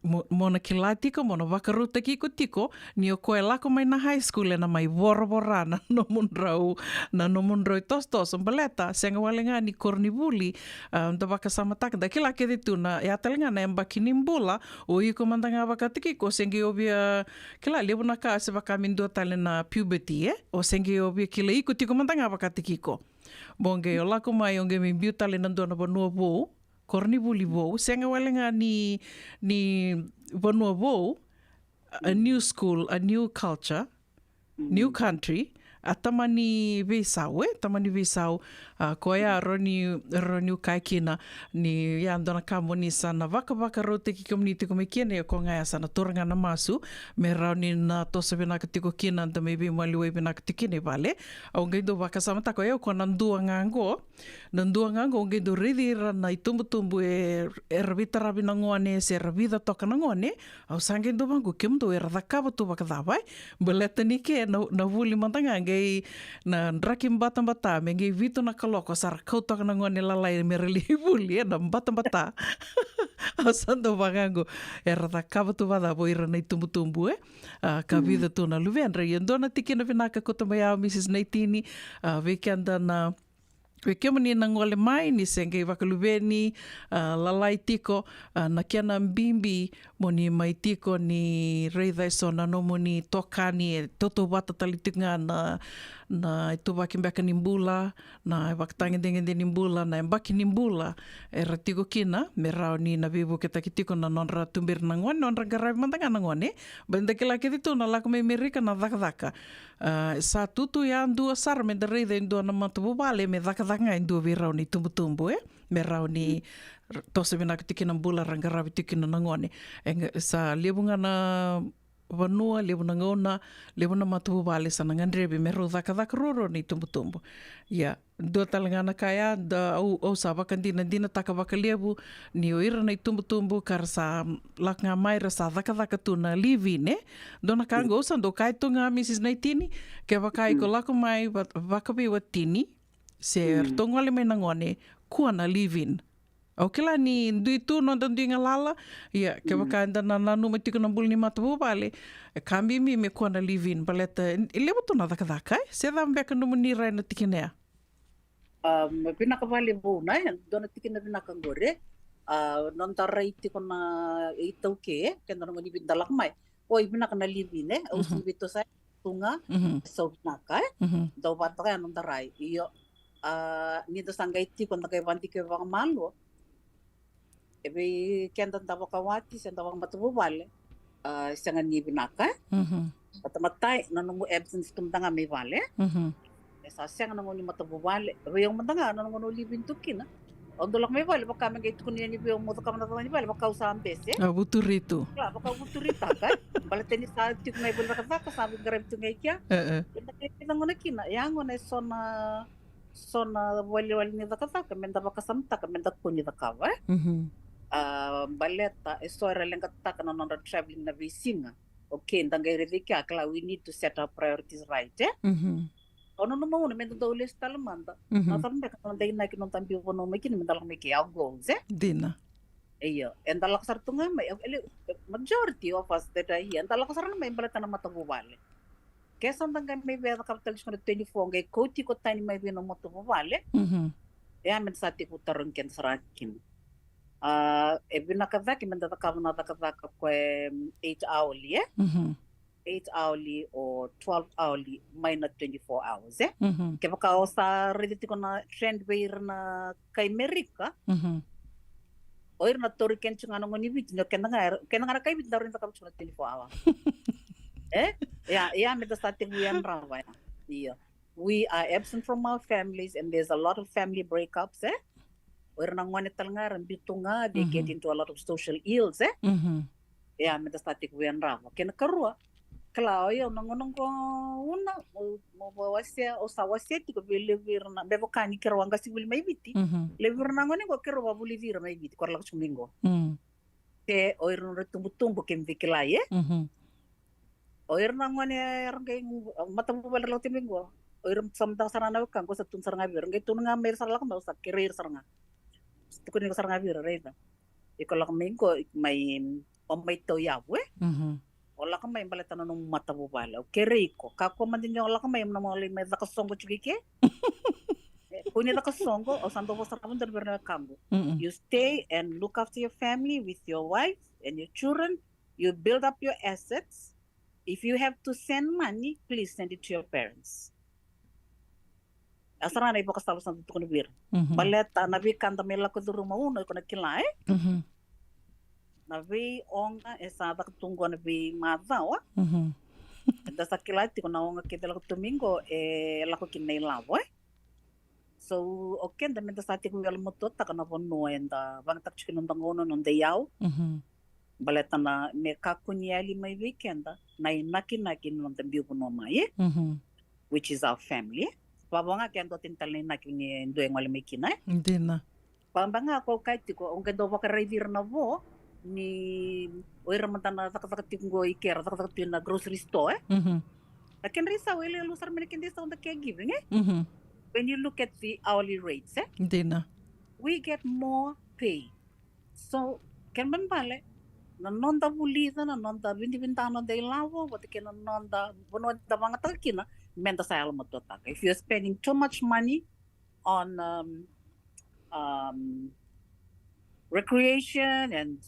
mo, mo na kila tiko, mo na vakarautaki iko tiko, ni o koya e lako mai na high school ena mai voravora na nomudrau, na nomudrau itosotoso, baleta, sega wale ga ni koronivuli, a, da vakasamataka, da kila kece tu na, ya tale ga na yabaki ni bula, o iko mada ga vakataki iko, se qai o via, kila, levu na ka, se vaka me dua tale na puberty, e? O se qai o via kila iko tiko mada ga vakataki iko. Mo qai o lako mai, o qai mai biu tale na dua na vanua vou, koronivuli vou, sega wale ga ni, ni vanua vou, a new school, a new culture, new country, a tamani veisau, e, tamani veisau, a, koya rawa ni, rawa niu kaya kina, ni ya dua na ka mo ni sa na vakavakarautaki kemuni tiko mai kina, ia ko ga ya sa na taura ga na masu, me rawa ni na toso vinaka tiko kina, da mai veimaliwai vinaka tiko kina i vale. Au qai dau vakasamataka, o yau ko na dua ga qo, na dua ga qo, au qai dau raici ira na itubutubu e, era veitaravi na gone, se era vica toka na gone, au sa qai dau vaqo, kemudou era cakava tu vakacava, e? Baleta ni ke na, na vuli mada ga qai na draki batabata, me qai vitu na kaloko, sa ra kau toka na gone lalai me ra lai vuli, e, na batabata. Au sa dau vaqo, era cakava tu vakacava o ira na itubutubu, e? A, ka vica tu na luvedra. Ia dua na tikina vinaka kauta mai au Mrs Naitini, a, vei keda na, vei kemuni na gole mai, ni se qai vakaluveni, a, lalai tiko, a, na kena bibi mo ni mai tiko ni raica eso na nomuni itokani, e tautauvata tale tiko ga na, na ituvaki beka ni bula, na ivakatagedegede ni bula, na yabaki ni bula era tiko kina, me rawa ni na veivuketaki tiko na nodra tuberi na gone, nodra qaravi mada ga na gone. Baleta da kila kece tu na lako mai Amerika na cakacaka. A, sa tutu yadua sara me da raica e dua na matavuvale me cakacaka ga e dua vei rau na itubutubu, e? Me rawa ni r-, toso vinaka tiko na bula ra qaravi tiko kina na gone. E ga, sa levu ga na vanua, levu na gauna, levu na matavuvale sa na gadrevi me rau cakacaka ruarua na itubutubu. Ia, dua tale ga na ka ya, da, au, au sa vakadinadinataka vakalevu ni o ira na itubutubu ka ra sa lako ga mai ra sa cakacaka tu na live-in, e? Dua na ka qo au sa dau kaya tu ga Mrs Naitini, kevaka iko lako mai va-, vakaveiwatini, se ratou gole mai na gone, kua na live-in. Au kila ni dui tu noda dui galala, ia, kevaka eda na nanuma tiko na bula ni matavuvale, e ka bibi me kua na live-in, baleta e levu tu na cakacaka, e? Se cava beka nomuni rai na tikina ya? A, vinaka vakalevu na, e, dua na tikina vinaka qori, e? A, noda rai tiko na iTaukei, e? Keda na gone ni Viti da lako mai. Oi, vinaka na live-in, e? Au sini veitou sa tu ga, e sau vinaka, e? Dau vata ga ya noda rai. Io, a, ni da sa qai tiko, da qai vadikeva vakamalua. E vei keda da vakawati, se da vakamatavuvale, a, sega ni vinaka, e? Vata matai, na nomu absence tu mada ga mai vale, e? E sa sega na gauna ni matavuvale, e vei au mada ga na gauna au live-in tu kina. Au dau lako mai vale, vaka me qai tukuni yani vei au mo cakava na cakacaka ni vale, vaka au sa bese. A vuturi tu. Kila, vaka au vuturitaka, e? Baleta ni sa tiko mai vale cakacaka, sa veiqaravi tu ga i kea. E, e. Eda qai cagona kina, ya gona e so na, so na walewale ni cakacaka, me da vakasamataka, me da kua ni cakava, e? A, baleta, e so era leqataka na nodra traveling na veisiga. Okay, da qai raica i kea, kila, we need to set our priorities right, e? Au nanuma una me da dau lesu tale mada. Mhm. Na cava beka na noda inaki, noda biu vanua mai kina, me da lako mai kei, our goals, e? Dina. Io, eda lako sara tu ga mai, e, e, majority of us that are here, eda lako sara ga mai baleta na matavuvale. Ke sa da qai mai via cakava tale tiko na twenty-four, qai kauti iko tani mai vei na matavuvale. Mhm. E a me da sa tekivu tarogi keda sara kina. A, e vinaka cake me da cakava na cakacaka ko e, mm, eight hourly, e? Mhm. Eight hourly or twelve hourly mai na twenty-four hours, e? Mhm. Kevaka o sa raica tiko na trend vei ira na kai Merika, mhm, o ira na tauri kena tiko ga na gone ni Viti, ni o keda ga, keda ga na kai Viti da rawa ni cakava tiko na twenty-four hour. E? Ia, ia me da sa tekivu yadrava ya. Io. We are absent from our families and there's a lot of family breakups, e? O ira na gone tale ga era biu tu ga, they get, mhm, into a lot of social ills, e? Mhm. Ia me da sa tekivu yadrava. Kena karua, kila o yau na gauna qo, una, mo, mo vawasea, o sa wasea tiko vei levu ira na, me vaka ni keirau a qasenivuli mai Viti. Mhm. Levu ira na gone qo keirau vavulici ira mai Viti, ko ra lako tiko mai qo. Mm. Ke o ira na nodra tubutubu, kemuni kilai, e? Mhm. O ira na gone era qai matavuvale ra lako tiko mai qo. O ira sa mada sara na weka qo, sa tukuna sara ga vei ira, qai tukuna ga mai ira sara lako mai, au sa kerei ira sara ga. Tukuni iko sara ga vei ira, raica. Iko lako mai qo, mai, o mai tauyavu, e? Mhm. O lako mai baleta na nomu matavuvale. Au kerei iko. Kakua mada ni o lako mai, mo na lai mai caka soqo tiko i ke. E, kua ni caka soqo, au sa dau vosa sara vakadua vei ira na wekaqu. Mm-mm. You stay and look after your family with your wife and your children. You build up your assets. If you have to send money, please send it to your parents. A sara na ivakasala sa da tukuna vei ira. Mhm. Baleta na veika da mai lako curuma, una, iko na kila, e? Mhm. Na veioga e sa caka tu qo na veimacawa. Mhm. Eda sa kila tiko na oga kece lako tu mai qo e lako kina na ilavo, e? So o keda me da sa tekivu yalomatuataka na vanua eda vakayagataka tiko na noda gauna, noda iyau. Mhm. Baleta na, me kakua ni yali mai vei keda na inakinaki ni noda biu vanua mai, e? Mhm. Which is our family. Vavo ga ke dua tani tale na inaki ni dua e gole mai kina, e? Dina. Vakabibi ga ko au kaya tiko, au qai dau vakaraici ira na vo ni o ira mada na cakacaka tiko qo i ke, ra cakacaka tiko na grocery store, e? Mhm. Na kedra isau e levu sara mai na kedra isau da caregiving, e? Mhm. When you look at the hourly rates, e? Dina. We get more pay. So, kena ibalebale, na noda vulica, na noda vidavida, na noda ilavo, vata kei na noda vanua da vakayagataka kina, me da sa yalomatuataka. If you're spending too much money on, um, um, recreation and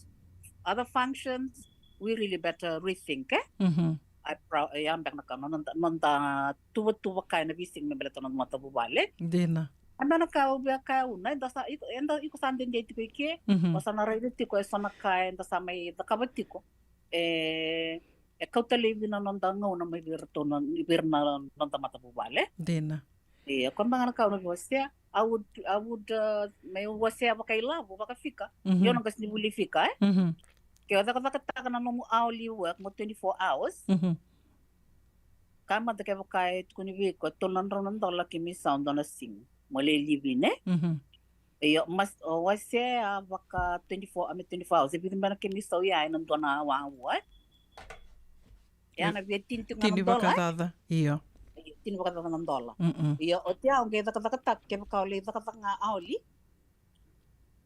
other functions, we really better rethink, e? Mhm. I pro-, e, ya beka na ka, noda, noda tuvatuva kaya na veisiga me baleta na noda matavuvale. Dina. A beka na ka au via kaya, una, eda sa, iko, eda, iko sa dede tiko i ke, mhm, o sa na raica tiko e so na ka eda sa mai cakava tiko. E, e kauta laivi na noda gauna mai vei iratou na, vei ira na noda matavuvale. Dina. Ia, ko beka na ka au na via wasea, I would, I would, uh, me wasea vakailavo, vakafika. Mhm. Io, na qasenivuli fika, e? Mhm. Ke o cakacakataka na nomu hourly work mo twenty-four hours. Mhm. Ka mada kevaka e tukuni vei iko, tolu na drau na dola kemu isau dua na siga. Mo lai live in, e? Mhm. Io, mas, o wasea vaka twenty-four, a me twenty-four hours. E vica beka na kemu isau ya ena dua na awa, e? Ya na via tini tiko ga na dola, e? Tini vakacaca, io. Io, tini vakacaca na dola. Mm-mm. Io, oti ya o qai cakacakataka, kevaka o lai cakacaka ga hourly.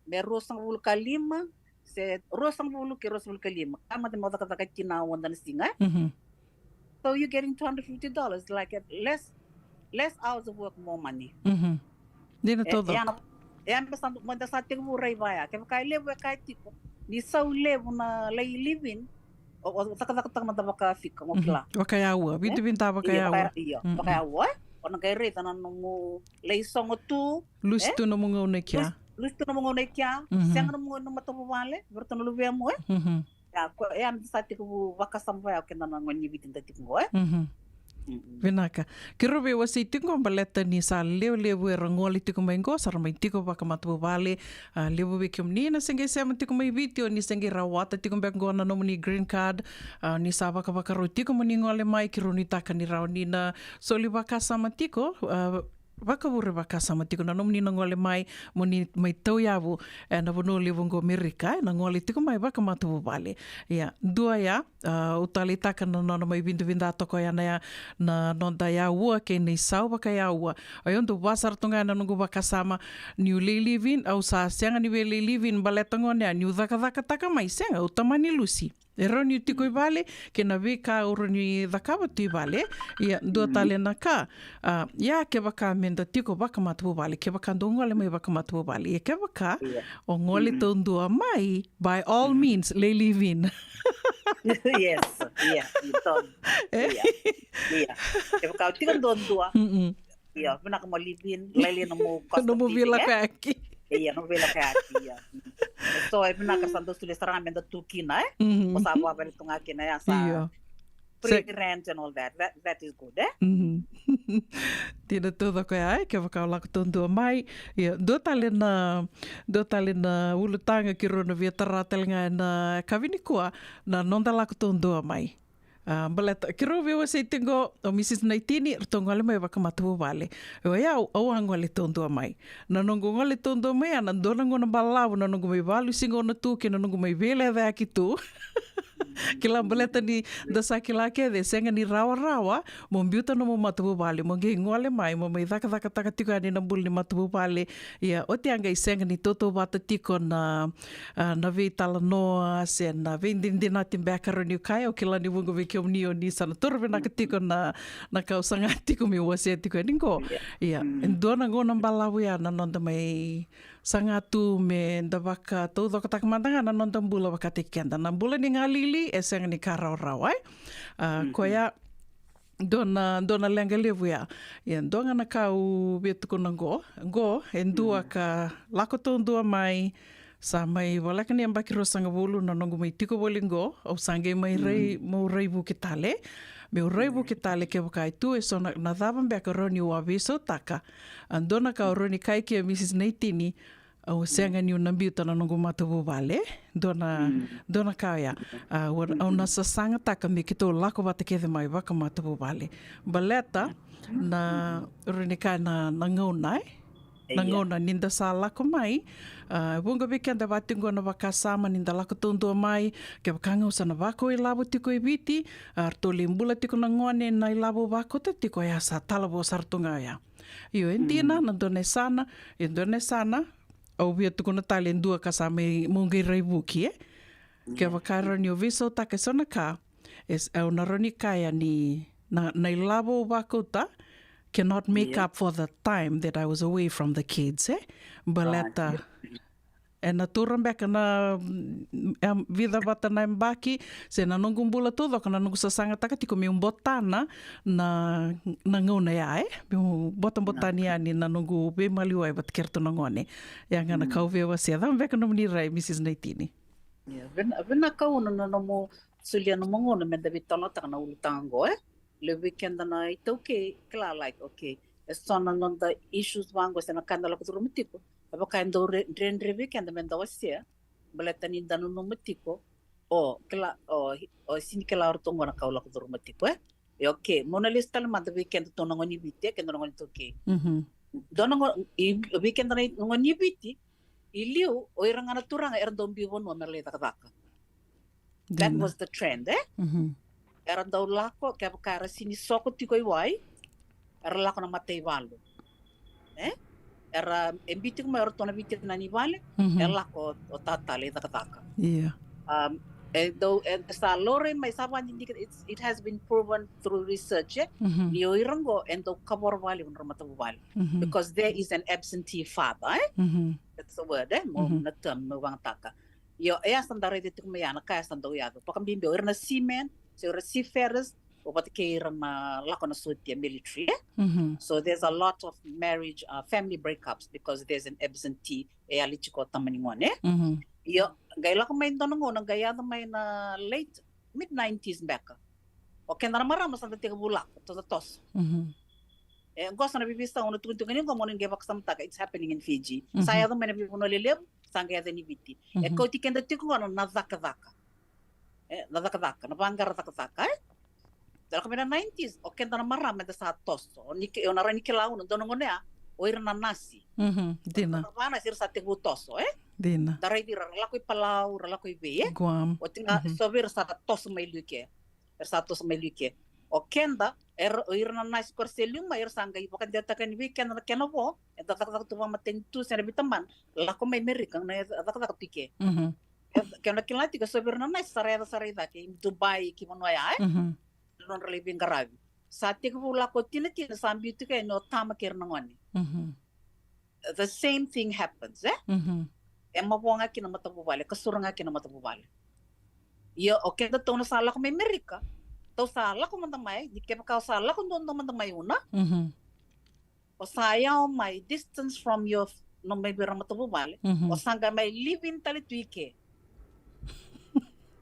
Me ruasagavulu ka lima, se ruasagavulu ke ruasagavulu ka lima. Ka mada me o cakacaka e tini na awa dua na siga, e? Mhm. So you're getting two hundred fifty dollars, like, at less, less hours of work, more money. Mhm. Dina. E, taucoko. Ya na, ya me sa, mo da sa tekivu rai vaya. Kevaka e levu e kaya tiko ni sau levu na lai live in, o, o cakacakataka mada vakafika, mo kila. Mhm. Vakayaua, e? Vidavida. Io, vakayaua. Vaka-, io, mm-mm, vakayaua, e? O na qai raica na nomu lai sogo tu, lusi, e? Tu nomu gauna i kea. Lusi, lusi tu nomu gauna i kea. Mhm. Sega nomu gauna na matavuvale vei iratou na luvemu, e? Mhm. Ya, ko, ya me da sa tekivu vakasama vaya o keda na gone ni Viti da tiko qo, e? Mhm. Mm-mm. Vinaka. Keirau veiwasei tiko qo baleta ni sa levulevu era gole tiko mai qo, sa ra mai tiko vakamatavuvale. A, levu vei kemuni na se qai sema tiko mai Viti, o ni se qai rawata tiko beka qo na nomuni green card. A, ni sa vakavakarau tiko mo ni gole mai, keirau nuitaka ni rawa ni na soli vakasama tiko, a, vakavure vakasama tiko na nomuni na gole mai, mo ni mai tauyavu ena vanua levu oqo Merika, ena gole tiko mai vakamatavuvale. Ia, dua ya, a, au taleitaka na nona mai vidavida toka ya na ya, na noda yaua kei na isau vakayaua. Au dau vaka sara tu ga ena noqu vakasama, niu lai live in, au sa sega ni via lai live in baleta gona ya, niu cakacakataka mai, sega, au tamani lusi. E rawa niu tiko i vale, kei na veika au rawa ni cakava tu i vale. Ia, dua tale na ka, a, ia kevaka meda tiko vakamatavuvale, kevaka dou gole mai vakamatavuvale. Ia kevaka o gole taudua mai, by all means, lai live in. Yes, ia, ia, ia. Kevaka o tiko duadua, ia, vinaka mo live in, lai lai nomu cost of living, e? Nomu veilakoyaki. Ia, nomu veilakoyaki, ia. So, e vinaka sa dau solia sara ga meda tu kina, e? Mo sa vakavale tu ga kina, ia, sa free rent and all that. That, that is good, e? Dina taucoko ya, e? Kevaka o lako taudua mai. Ia, dua tale na, dua tale na ulutaga keirau na via tara tale ga ena yakavi nikua, na noda lako taudua mai. A, baleta, keirau veiwasei tiko qo, o Mrs Naitini, ratou gole mai vakamatavuvale. O yau, au a gole taudua mai. Na noqu gole taudua mai, a na dua na gauna balavu, na noqu mai valusi gauna tu, kei na noqu mai veilecayaki tu. Kila baleta ni da sa kila kece, sega ni rawarawa mo biuta nomu matavuvale, mo qai gole mai, mo mai cakacakataka tiko yani na bula ni matavuvale. Ia, oti a qai sega ni tautauvata tiko na, a, na veitalanoa se na veidinadinati beka rawa niu kaya, au kila ni vuqa vei kemuni o ni sa na toro vinaka tiko na, na ka au saga tiko meu wasea tiko yani qo. Ia, e dua na gauna balavu ya na noda mai saga tu meda vakataucokotaka mada ga na noda bula vakataki keda. Na bula ni galili e sega ni ka rawarawa, e? A, koya, dua na, dua na leqa levu ya. Ia, dua ga na ka au via tukuna qo, qo, e dua ka lako taudua mai, sa mai voleka ni yabaki ruasagavulu na noqu mai tiko voli qo, au sa qai mai rai, meu raivuki tale. Meu raivuki tale kevaka e tu eso na, na cava beka rawa niu a veisautaka. A, dua na ka au rawa ni kaya kei Mrs Naitini, au sega niu na biuta na noqu matavuvale. Dua na, dua na ka oya. A, au, au na sasagataka me keitou lako vata kece mai vakamatavuvale. Baleta na, rawa ni kaya na, na gauna, e? Na gauna ni da sa lako mai. A, vuqa vei keda vaka tiko qo na vakasama ni da lako taudua mai, kevaka ga au sa na vakau ilavo tiko e Viti, a, ratou lai bula tiko na gone, na ilavo vakauta tiko ya sa talavou sara tu ga ya. Io, e dina, na dua na yasana, e dua na yasana, au via tukuna tale e dua ka sa mai, meu qai raivuki, e? Kevaka rawa niu veisautaka eso na ka, e, au na rawa ni kaya ni na, na ilavo au vakauta cannot make up for the time that I was away from the kids, e? Baleta, e na taura beka na, mm, em, vica vata na yabaki, se na noqu bula taucoko, na noqu sasagataka tiko meu botana na, na gauna ya, e? Meu botabotani yani na noqu veimaliwai vata kei ratou na gone. Ya ga na ka au via wasea. Cava beka nomuni rai, Mrs Naitini? Ia, vina, vinaka Una na nomu solia nomu gauna meda veitalanoataka na ulutaga qo, e? Levu vei keda na iTaukei, kila, like, okay, eso na noda issues vaqo se na ka eda lako curuma tiko. E vaka e dau re-, dredre vei keda meda wasea, baleta ni da nanuma tiko, o, kila, o, o, sega ni kila o ratou qo na ka au lako curuma tiko, e? E, okay, meu na lesu tale mada vei keda tou na gone ni Viti, e, keda na gone iTaukei. Dua na gone, i, vei keda na gone ni Viti, i liu, o ira ga na turaga era dau biu vanua mera lai cakacaka. That was the trend, e? Era dau lako, kevaka era sega ni soko tiko i wai, era lako na mataivalu. E? Era, e biu tiko mai o ratou na veitinani i vale, e lako o tata lai cakacaka. Ia. Um, e dau, e sa laurai mai, sa vakadidike, it's, it has been proven through research, e? Ni o ira qo, e dau kavoro vakalevu na nodra matavuvale. Because there is an absentee father, e? That's the word, e? Mo na term, mo vagataka. Io, e a sa da raica tiko mai ya na ka e a sa dau yaco. Vakabibi o ira na seamen, se o ira seafarers, o vata kei ira na lako na sotia, military, e? So there's a lot of marriage, uh, family breakups because there's an absentee, e yali tiko o tama ni gone, e? Io, qai lako mai dua na gauna, qai yaco mai na late, mid nineties beka. O keda na marama sa da tekivu lako, toso, toso. E, qo sa na veiveisau au na tukuna tiko ni qo mo ni qai vakasamataka, it's happening in Fiji. Sa yaco mai na veivanua lelevu, sa qai yaco ni Viti. E kauti keda tiko qo na, na cakacaka. E, na cakacaka, na vaqara cakacaka, e? Da lako mai na nineties, o keda na marama eda sa toso. O ni ke, o na rawa ni kila una, dua na gauna ya, o ira na nasi. Mhm, dina. Na vanasi era sa tekivu toso, e? Dina. Da raici ira, ra lako i Palau, ra lako i vei, e? Guam. O tiga, mhm, so vei ira sa toso mai liu ke. Era sa toso mai liu ke. O keda, era, o ira na nasi ko ra se liu mai, era sa qai vakadewataka yani vei keda na kena vo, eda cakacaka tu vakamatanitu, se na veitabana, lako mai Merika, na cakacaka tu i ke. Mhm. E, ke na kila tiko, so vei ira na nasi, sa ra yaco sara i cake, i Dubai, ki vanua ya, e? Mhm. Nodra lai veiqaravi. Sa tekivu lako tinatina, sa biu tiko yani o tama kei ira na gone. Mhm. The same thing happens, e? Mhm. E mavoa ga kina matavuvale, kasura ga kina matavuvale. Ia, o keda tou na sa lako mai Merika, tou sa lako mada mai, ni kevaka o sa lako duadua mada mai una, mhm, o sa yawa mai distance from your, no mai vei ira matavuvale, mhm, o sa qai mai live in tale tu i ke.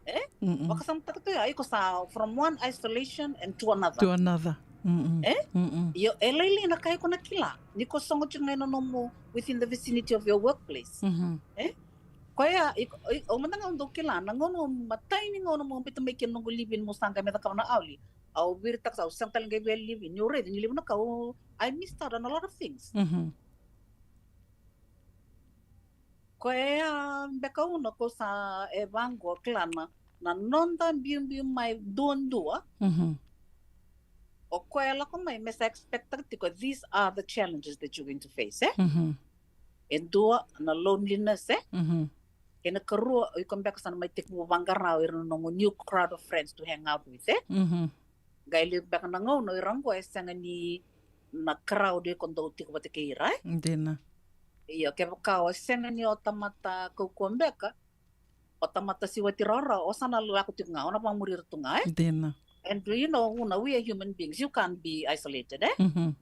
E? Mm-mm. Vakasamataka tu ya, iko sa from one isolation and to another. To another. Mm-mm. E? Mm-mm. Io, e lailai na ka iko na kila. Ni ko sogo tiko ga ina nomu within the vicinity of your workplace. Mhm. E? Koya, iko, i, o mada ga au dau kila, na gauna o matai ni gauna mo bita mai kina noqu live in mo sa qai me cakava na auli. Au viritaka sa, au sega tale qai via live in. Ni au raica, ni levu na ka, au, I missed out on a lot of things. Mhm. Koya beka una ko sa e vaqo kila na, na noda biubiu mai duadua. Mhm. O koya lako mai me sa expect-taka tiko, these are the challenges that you're going to face, e? Mhm. E dua, na loneliness, e? Mhm. Kena karua, o iko beka sa na mai tekivu vaqara o ira na nomu new crowd of friends to hang out with, e? Mhm. Qai levu beka na gauna o ira qo e sega ni na crowd iko dau tiko vata kei ira, e? Dina. Io, kevaka o sega ni o tamata kaukauwa beka, o tamata siwati rawarawa, o sa na lako tiko ga, o na vakamuri ira tu ga, e? Dina. And you know, una, we are human beings, you can't be isolated, e? Mhm.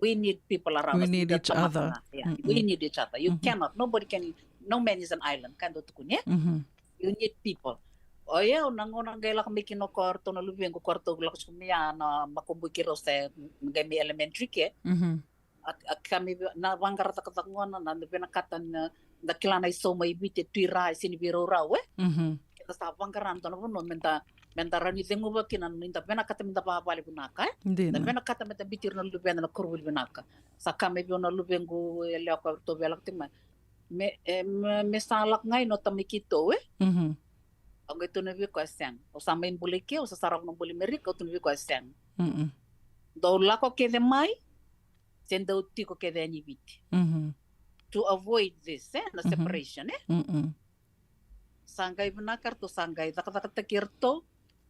We need people around us. We need each other. Yeah, we need each other. You cannot, nobody can, no man is an island, ka dau tukuni, e? Mhm. You need people. O yau, na gauna qai lako mai kina o koya, o ratou na luvequ, o koya ratou lako tiko mai ya na makubui keirau se qai mai elementary ke. Mhm. A, a ka mai vei, na vaqara cakacaka gona, na, na vinakata na, da kila na isau mai Viti e tu i ra, e sega ni veiraurau, e? Mhm. Keda sa vaqara na dua na vanua me da, me da rawa ni ceguva kina, ni da vinakata me da vavale vinaka, e? Dina. Da vinakata me da biuti ira na luveda na koronivuli vinaka. Sa ka mai vei au na luvequ yalewa ko ratou via lako tiko mai. Me, e, me, me sa lako ga i no tamai keitou, e? Mhm. Au qai tukuna vei koya sega. Au sa mai bula i ke, au sa sarava na bula i Merika, au tukuna vei koya sega. Mm-mm. Dou lako kece mai, se dou tiko kece yani Viti. Mhm. To avoid this, e, na separation, e. Mm-mm. Sa qai vinaka ratou, sa qai cakacakataki ratou,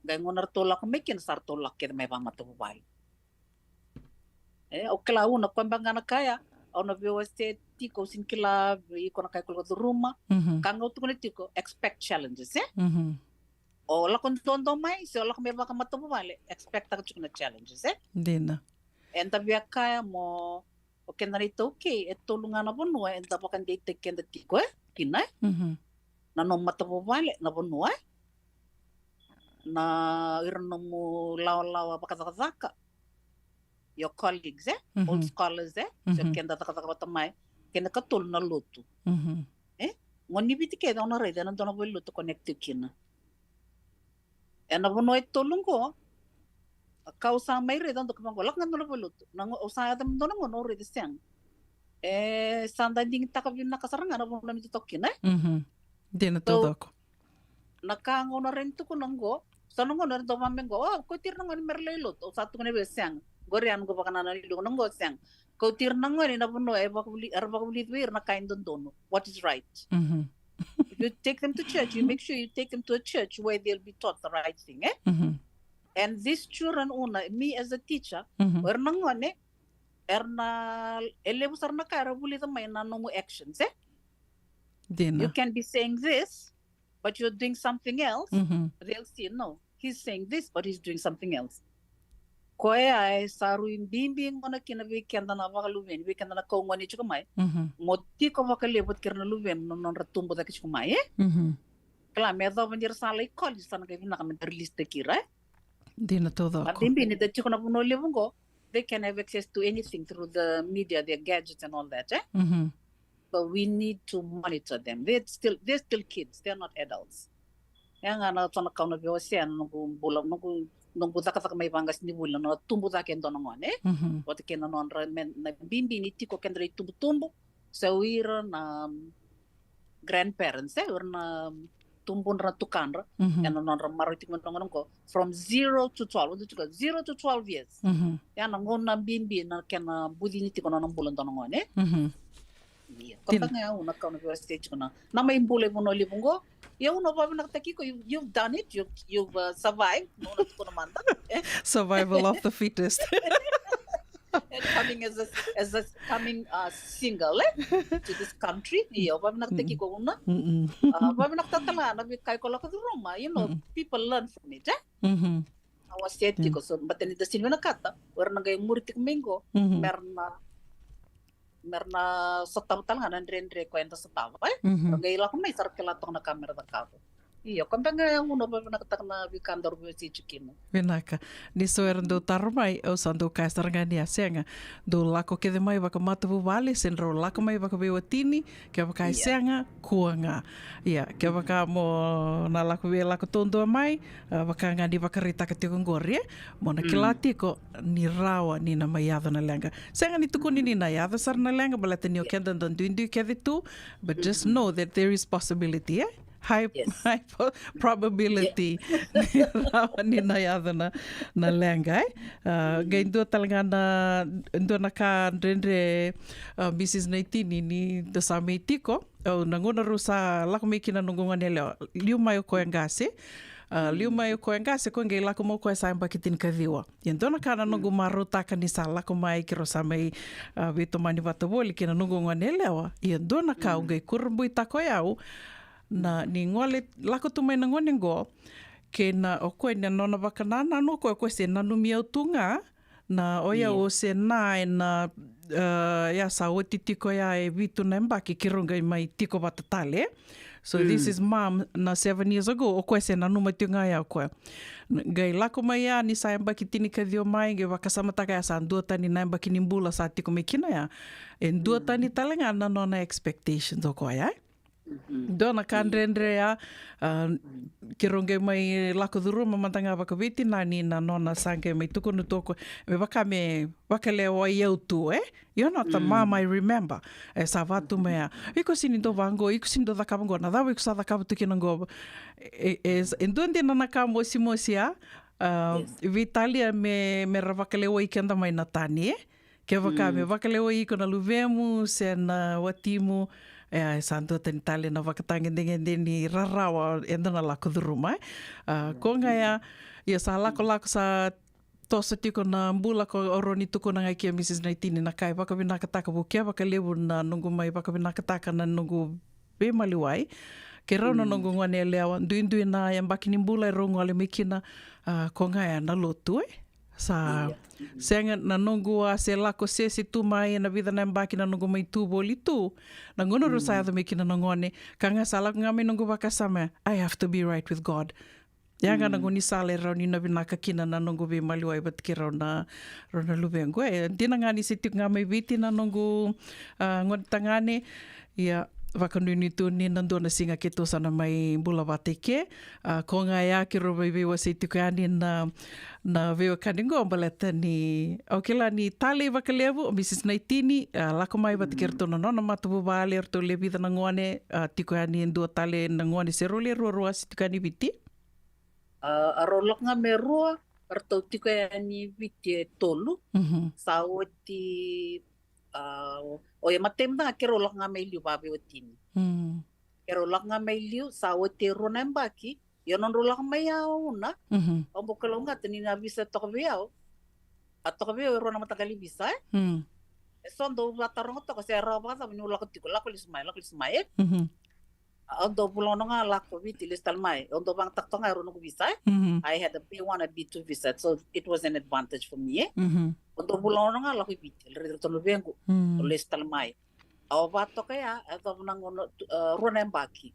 qai gauna ratou lako mai kina, sa ratou lako kece mai vakamatavuvale. E, au kila una, koya beka ga na ka ya, au na veiwasei tiko, au sega ni kila vei iko na ka iko lako curuma. Mhm. Ka ga au tukuna tiko, expect challenges, e? Mhm. O lako duadua mai, se o lako mai vakamatavuvale, expect-taka tiko na challenges, e? Dina. Eda via kaya mo, o keda na iTaukei, e tolu ga na vanua eda vakadeitaki keda tiko, e? Kina, e? Mhm. Na nomu matavuvale, na vanua, e? Na ira nomu lawalawa vakacakacaka, your colleagues, e? Mhm. Old scholars, e? So, mhm, keda cakacaka vata mai. Kena katolu na lotu. Mhm. E? Gone ni Viti kece o na raica ena dua na valenilotu connect tiko kina. Ena vanua e tolu qo, ka au sa mai raica, au dau kaya vaqo, lako ga dua na valenilotu. Na gauna au sa yaco me dua na gauna au raica sega. E sa da digitaka vinaka sara ga na vanua me da toka kina, e? Mhm. Dina taucoko. Na ka gauna rawa ni tukuna qo, so na gauna era dau vaka me qo, o, kauti ira na gone me ra lai lotu, au sa tukuna vei au sega. Qori ya noqu vakanananu, na qo sega. Kauti ira na gone na vanua e vakavuli, era vakavulici vei ira na ka e dodonu. What is right? Mhm. You take them to church, you make sure you take them to a church where they'll be taught the right thing, e? Mhm. And these children, una, me as a teacher, mhm, o ira na gone, era na, e levu sara na ka era vulica mai na nomu actions, e? Dina. You can be saying this, but you're doing something else, mhm, they'll see, no, he's saying this, but he's doing something else. Koya e sa rui bibi gona kina vei keda na vakaluveni, vei keda na kau gone tiko mai. Mhm. Mo tiko vakalevu vata kei ira na luvemu na nodra tubu cake tiko mai, e? Mhm. Kila me yacova ni ra sa lai college, sa na qai vinaka me da release-taki ira, e? Dina taucoko. A bibi ni da tiko na vanua levu qo, they can have access to anything through the media, their gadgets and all that, e? Mhm. But we need to monitor them. They're still, they're still kids. They're not adults. Ya ga na, so na ka au na veiwasea na noqu bula, noqu noqu cakacaka mai vaqasenivuli, na nona tubu cake e dua na gone. Mhm. Vata kei na nodra me, na bibi ni tiko kedra itubutubu, se o ira na, um, grandparents, e, o ira na, um, tubudra na tukadra, mhm, ena nodra marau tiko mai na gone qo, from zero to twelve, o dau tiko zero to twelve years. Mhm. Ia na gauna bibi na kena bucini tiko na nona bula dua na gone. Mhm. Ia, ko, dina, beka ga ya au na kau na veiwasei tiko na, na mai bula i Vanua Levu qo. Ia au na vavinakataki iko, you, you've done it, you've, you've, uh, survived. Na nona tukuna mada. E? Survival of the fittest. And coming as a, as a coming, uh, single, e? To this country. Ia, au vavinakataki iko, Una. Mm-mm. Uh, vavinakataka tale ga na veika iko lako curuma, you know, mm-mm, people learn from it, e? Mhm. Au a set, mm, tiko, so, baleta ni da sega ni vinakata o ira na qai muri tiko mai qo, mhm, mera na, mera na sotava tale ga na dredre ko eda sotava, e? Mhm. Ra qai lako mai sa ra kila toka na ka mera cakava. Io, ko beka ga au na vavinakataka na veika daru veiwasei tiko kina. Vinaka. Ni so era dau taro mai, au sa dau kaya sara ga ni a sega. Dou lako kece mai vakamatavuvale, se drau lako mai vakaveiwatini, kevaka e, ia, sega, kua ga. Ia, kevaka mo na lako vei, lako taudua mai, a, vaka ga ni vakaraitaka tiko qori, e? Mo na kila, mm, tiko ni rawa ni na mai yaco na leqa. Sega ni tukuni ni na yaco sara na leqa, baleta ni o, ia, keda da duidui kece tu, but just, mhm, know that there is possibility, e? High, yes, high po-, probability, yeah, ni rawa ni na yaco na, na leqa, e? A, mm, qai dua tale ga na, dua na ka dredre, a, Mrs Naitini, ni da sa mai tiko, au, na gauna rau sa lako mai kina noqu gone yalewa, liu mai o koya qase, a, liu, mm, mai o koya qase, koya qai lako mai o koya sa yabaki tinikaciwa. Ia dua na ka na noqu, mm, marautaka ni sa lako mai keirau sa mai, a, veitomani vata voli kei na noqu gone yalewa. Ia dua na ka, mm, au qai kurabuitaka o yau, na, mm, ni gole, lako tu mai na gone qo, kei na o koya na nona vakanananu o koya, o koya se nanumi au tu ga, na o yau, ia, au se na ena, e, ia sa oti tiko ya e vitu na yabaki keirau qai mai tiko vata tale. So this, mm, is mom na seven years ago, o koya se nanuma tiko ga ya o koya. N-, qai lako mai ya ni sa yabaki tinikaciwa mai, qai vakasamataka ya sa duatani na yabaki ni bula sa tiko mai kina ya. E duatani, mm, tale ga na nona expectations o koya, e? Mhm. Dua na ka, mm, dredre ya, a, mm, keirau qai mai lako curuma mada ga vakaveitinani na nona sa qai mai tukuna tu o koya, me vaka me vakalewai au tu, e? You're not the mom, mm, I remember. E sa vaka tu mai ya, iko sega ni dau vaqo, iko sega ni dau cakava qo, na cava iko sa cakava tu kina qo? E, e, e dua dina na ka mosimosi ya, a, yes, veitalia me, me ra vakalewai keda mai na tani, e? Kevaka, mm, me vakalewai iko na luvemu se na watimu, e, e sa duatani tale na vakatagedegede ni rarawa eda na lako curuma, e? A, ko ga ya, ia sa lakolako, sa toso tiko na bula, ko au rawa ni tukuna ga kina, Mrs Naitini, na ka e vakavinakataka vou, kevaka levu na noqu mai vakavinakataka na noqu veimaliwai, keirau na, mm, noqu gone yalewa, duidui na yabaki ni bula erau gole mai kina, a, ko ga ya na lotu, e? Sa, ia, mm, sega na noqu a se lako sese tu mai ena vica na yabaki na noqu mai tu voli tu. Na gauna rau sa, mm, yaco mai kina na gone, ka ga sa lako ga mai noqu vakasama, I have to be right with God. Ya ga na, mm, gaunisala e rawa ni na vinaka kina na noqu veimaliwai vata kei rau na, rau na luvequ. E dina ga ni se tiko ga mai Viti na noqu, a, gone tagane, ia vakanuinui tu ni na dua na siga keitou sa na mai bula vata i ke. A, ko ga ya keirau mai veiwasei tiko yani na, na veiwekani qo, baleta ni au kila ni talei vakalevu o Mrs Naitini, a, lako mai vata kei, mm, ratou na nona matavuvale, ratou le vica na gone, a, tiko yani e dua tale na gone se rau le ruarua se tiko yani Viti. A, a rau lako ga me rua, ratou tiko yani Viti e tolu. Mhm. Sa oti, a, o, o ya matai mada ga keirau lako ga mai liu vaveiwatini. Mm. Keirau lako ga mai liu, sa oti e rua na yabaki, ia nodrau lako mai ya, Una. Mhm. Au bau kalougata ni na visa toka vei au. A toka vei au e rua na mataqali visa, e? Mm. E so dau vataroga toka se rawa vakacava niu lako tiko, lako lesu mai, lako lesu mai, e? Mhm. Au dau vula ono ga lako Viti, lesu tale mai. Au dau vagataka toka ga e rua noqu visa, e? Mhm. I had a B one, a B two visa, so it was an advantage for me, e? Mhm. Au dau vula ono ga lako i Viti, raici ratou na luvequ. Mm. Au lesu tale mai. Au va toka ya, e yacova na gauna, tu-, e, rua na yabaki.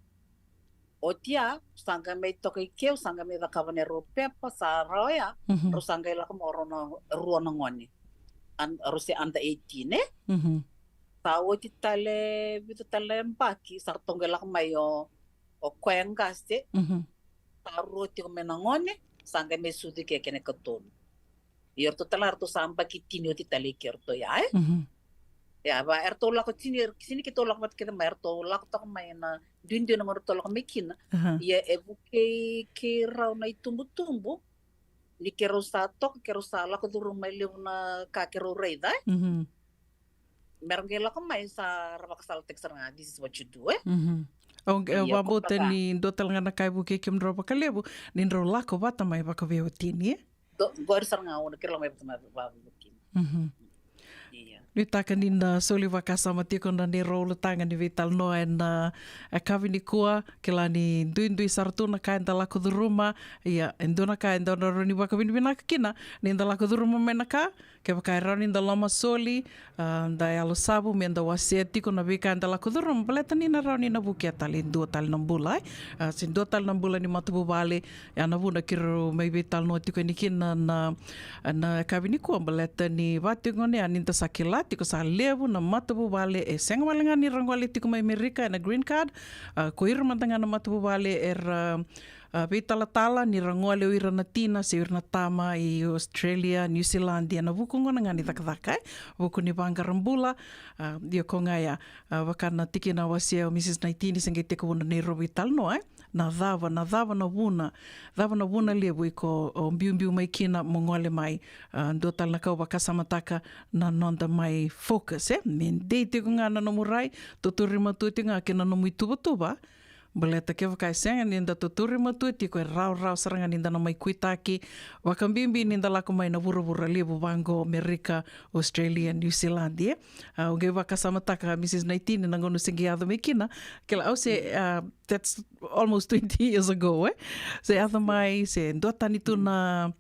Oti ya, sa qai mai toka i ke, sa qai mai cakava na neirau pepa, sa rawa ya, mhm, rau sa qai lako mai o rau na rua na gone. An-, rau se under eighteen, e? Mhm. Sa oti tale vitu tale na yabaki, sa ratou qai lako mai o, o koya qase. Mhm. Sa rua tiko mai na gone, Sa qai mai sucu ke kena ikatolu. Ia eratou tale ga eratou sa baki tini oti tale i ke eratou ya, e? Mhm. Ia, va, eratou lako tini, er, tini keitou lako vata kece mai, eratou lako toka mai na duidui na gauna eratou lako mai kina. Aha. Ia, e vukei keirau na itubutubu, ni keirau sa toka, keirau sa lako curuma e levu na ka keirau raica, e? Mhm. Me ra qai lako mai sa ra vakasalataki sara ga, "This is what you do," e? Mhm. Au, au Ia, vakabauta ko ni dua tale ga na ka e vukei kemudrau vakalevu, ni drau lako vata mai vakaveiwatini, e? Do, qori sara ga au na kila mai vata mai vakaveiwatini. Mhm. Ia. Nuitaka ni na soli vakasama tiko na neirau ulutaga ni veitalanoa ena, e, yakavi nikua, kila ni duidui sara tu na ka eda lako curuma, ia, e dua na ka eda na rawa ni vakavinavinaka kina, ni da lako curuma mai na ka, kevaka e rawa ni da lomasoli, a, da yalosavu, me da wasea tiko na veika eda lako curuma, baleta ni na rawa ni na vukea tale e dua tale na bula, e. A, se dua tale na bula ni matavuvale, ia na vuna keirau mai veitalanoa tiko yani kina na, na, na yakavi nikua, baleta ni vakatikotiko yani ni da sa kila tiko sa levu na matavuvale, e sega wale ga ni ra gole tiko mai Amerika, ena green card, a, ko ira mada ga na matavuvale era, a, veitalatala ni ra gole o ira na tina se o ira na tama i Australia, New Zealand, ena vuku gona ga ni cakacaka, e? Vuku ni vaqara bula, a, ia ko ga ya, a, vaka na tikina a wasea o Mrs Naitini, se qai tekivu na neirau veitalanoa, e? Na cava, na cava na vuna, cava na vuna levu iko o biubiu mai kina mo gole mai, a, dua tale na ka au vakasamataka na noda mai focus, e? Me dei tiko ga na nomu rai, tuturi matua tiko ga kei na nomu ituvatuva, baleta kevaka e sega ni da tuturi matua tiko, e rawarawa sara ga ni da na mai kuitaki, vakabibi ni da lako mai na vuravura levu vaqo, Amerika, Australia, New Zealand, e? A, au qai vakasamataka, Mrs Naitini, na gauna se qai yaco mai kina, kila au se, a, that's almost twenty years ago, e? Se yaco mai, se duatani tu na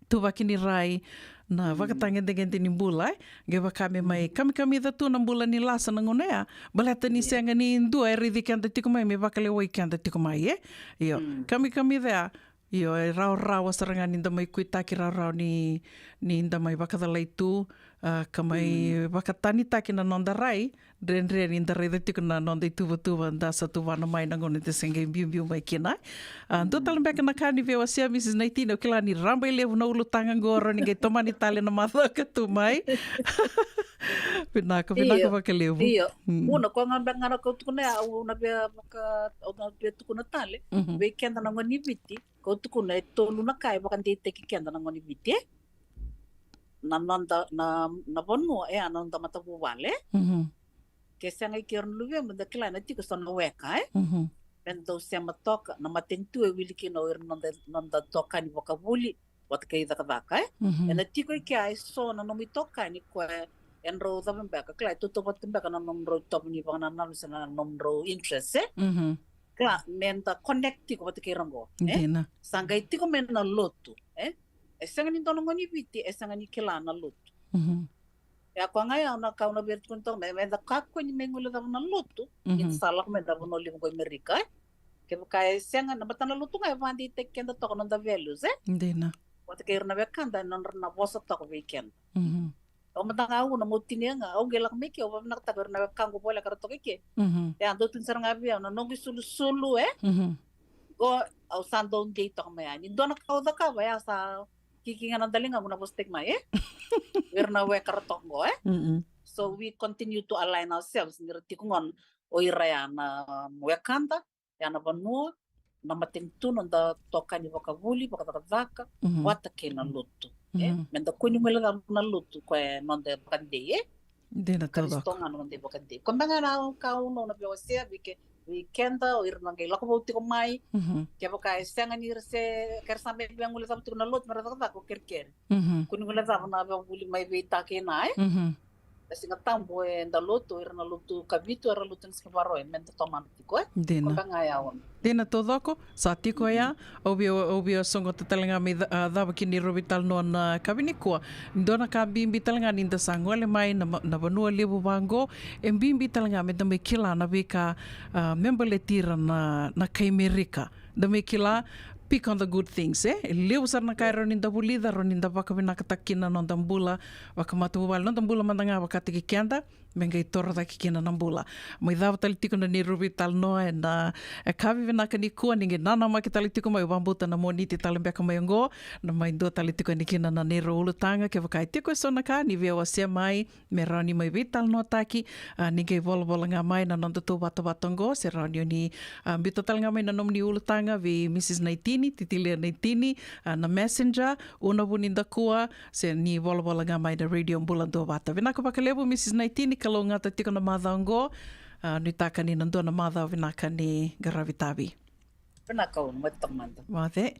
tuvaki ni rai, na vakatagedegede ni bula, e? Qai vaka me mai kamikamica tu na bula ni lasa na gauna ya, baleta ni sega ni dua e raici keda tiko mai, me vakalewai keda tiko mai, e? Io, kamikamica ya, io, e rawarawa sara ga ni da mai kuitaki rawarawa ni, ni da mai vakacalai tu, a, ka mai vakatanitaki na noda rai, dredre ni da raica tiko na noda ituvatuva, da sa tuvana mai na gauna da se qai biubiu mai kina. A, dua tale beka na ka ni via wasea, Mrs Naitini, au kila ni raba i levu na ulutaga qo, ni qai tomani tale na macawa ka tu mai. Vinaka, vinaka vakalevu. Io. Vuna ko ga beka ga na kau tukuna ya, au na via vaka, au na via tukuna tale. Vei keda na gone ni Viti, kau tukuna e tolu na ka e vakadeitaki keda na gone ni Viti, e? Na noda, na, na vanua, e, na noda matavuvale. Ke sega i kei ira na luvemu, da kila na tiko sa na weka, e? Me dau sema toka, na matanitu e wili kina o ira na noda, noda tokani vakavuli vata kei cakacaka, e? Ena tiko i kea e so na nomu itokani koya e drau cava beka, kila, e tautauvata beka na nomudrau itovo ni vakanananu se na nomudrau interest, e? Kila, me da connect tiko vata kei ira qo, e? Sa qai tiko me na lotu, e? E sega ni dua na gone ni Viti e sega ni kila na lotu. Ia ko ga ya na ka au na via tukuna toka, me, me da kakua ni mai guilecava na lotu ni da sa lako mai na vanua levu qo i Amerika, e? Kevaka e sega, na matana lotu ga e vakadeitaki keda toka na noda values, e? Dina. Vata kei ira na wekada, e nodra na vosa toka vei keda. Au mada ga au na meu tinia ga, au qai lako mai ke, au vakavinakataka ira na wekaqu voleka ra toka i ke. Ia, dau tukuni sara ga vei au na noqu isulusulu, e? Qo, au sa dau dei toka mai yani. Dua na ka au cakava, ia sa kiki ga na daligamu na vosataki mai, e? Vei ira na weka ra toka qo, e? So we continue to align ourselves, ni ra tiko gona o ira ya na wekada, ya na vanua, na matanitu, noda tokani vakavuli, vakacakacaka, vata kei na lotu, e? Me da kua ni guilecava na lotu, koya e noda vakadei, e? Dina. Karisito ga na noda vakadei. Ko beka ga na ka au na via wasea vei ke, vei keda, o ira na qai lako vou tiko mai. Kevaka e sega ni ra se, ke ra sa mai via guilecava tiko na lotu me ra cakacaka, o kerekere. Kua ni guilecava na vakavuli mai vei ta kei na, e? Na Siga Tabu eda lotu, o ira na lotu Kavitu, era lotu na Siga Vakaroya, me da tomana tiko, e? Dina. Ko beka ga ya au na. Dina taucoko, sa tiko ya, au via, au via sogota tale ga me ca-, a, cava kina ni rovi tale noa na yakavi nikua. Dua na ka bibi tale ga ni da sa gole mai na ma-, na vanua levu vaqo, e bibi tale ga me da mai kila na veika, a, me baleti ira na, na kai Merika. Da mai kila, pick on the good things, e? E levu sara na ka e rawa ni da vulica, rawa ni da vakavinakataka kina na noda bula vakamatavuvale, noda bula mada ga vakataki keda. me qai toro cake kina na bula. Mai cava tale tiko na neirau veitalanoa ena, e, yakavi vinaka nikua, ni qai nanamaki tale tiko mai, vakabauta na Moniti tale beka mai oqo, na mai dua tale tiko yani kina na neirau ulutaga, kevaka e tiko eso na ka ni via wasea mai, me rawa ni mai veitalanoataki, a, ni qai volavola ga mai na nodatou vatavata oqo, se rawa ni o ni, a, biuta tale ga mai na nomuni ulutaga vei Mrs Naitini, Titilia Naitini, a, na Messenger, Una Vunidakua, se ni volavola ga mai na Radio Bula Duavata. Vinaka vakalevu, Mrs Naitini, kalougata tiko na macawa oqo. A, nuitaka ni na dua na macawa vinaka ni qaravi tavi. Vinaka, au na mataka mada. Mace.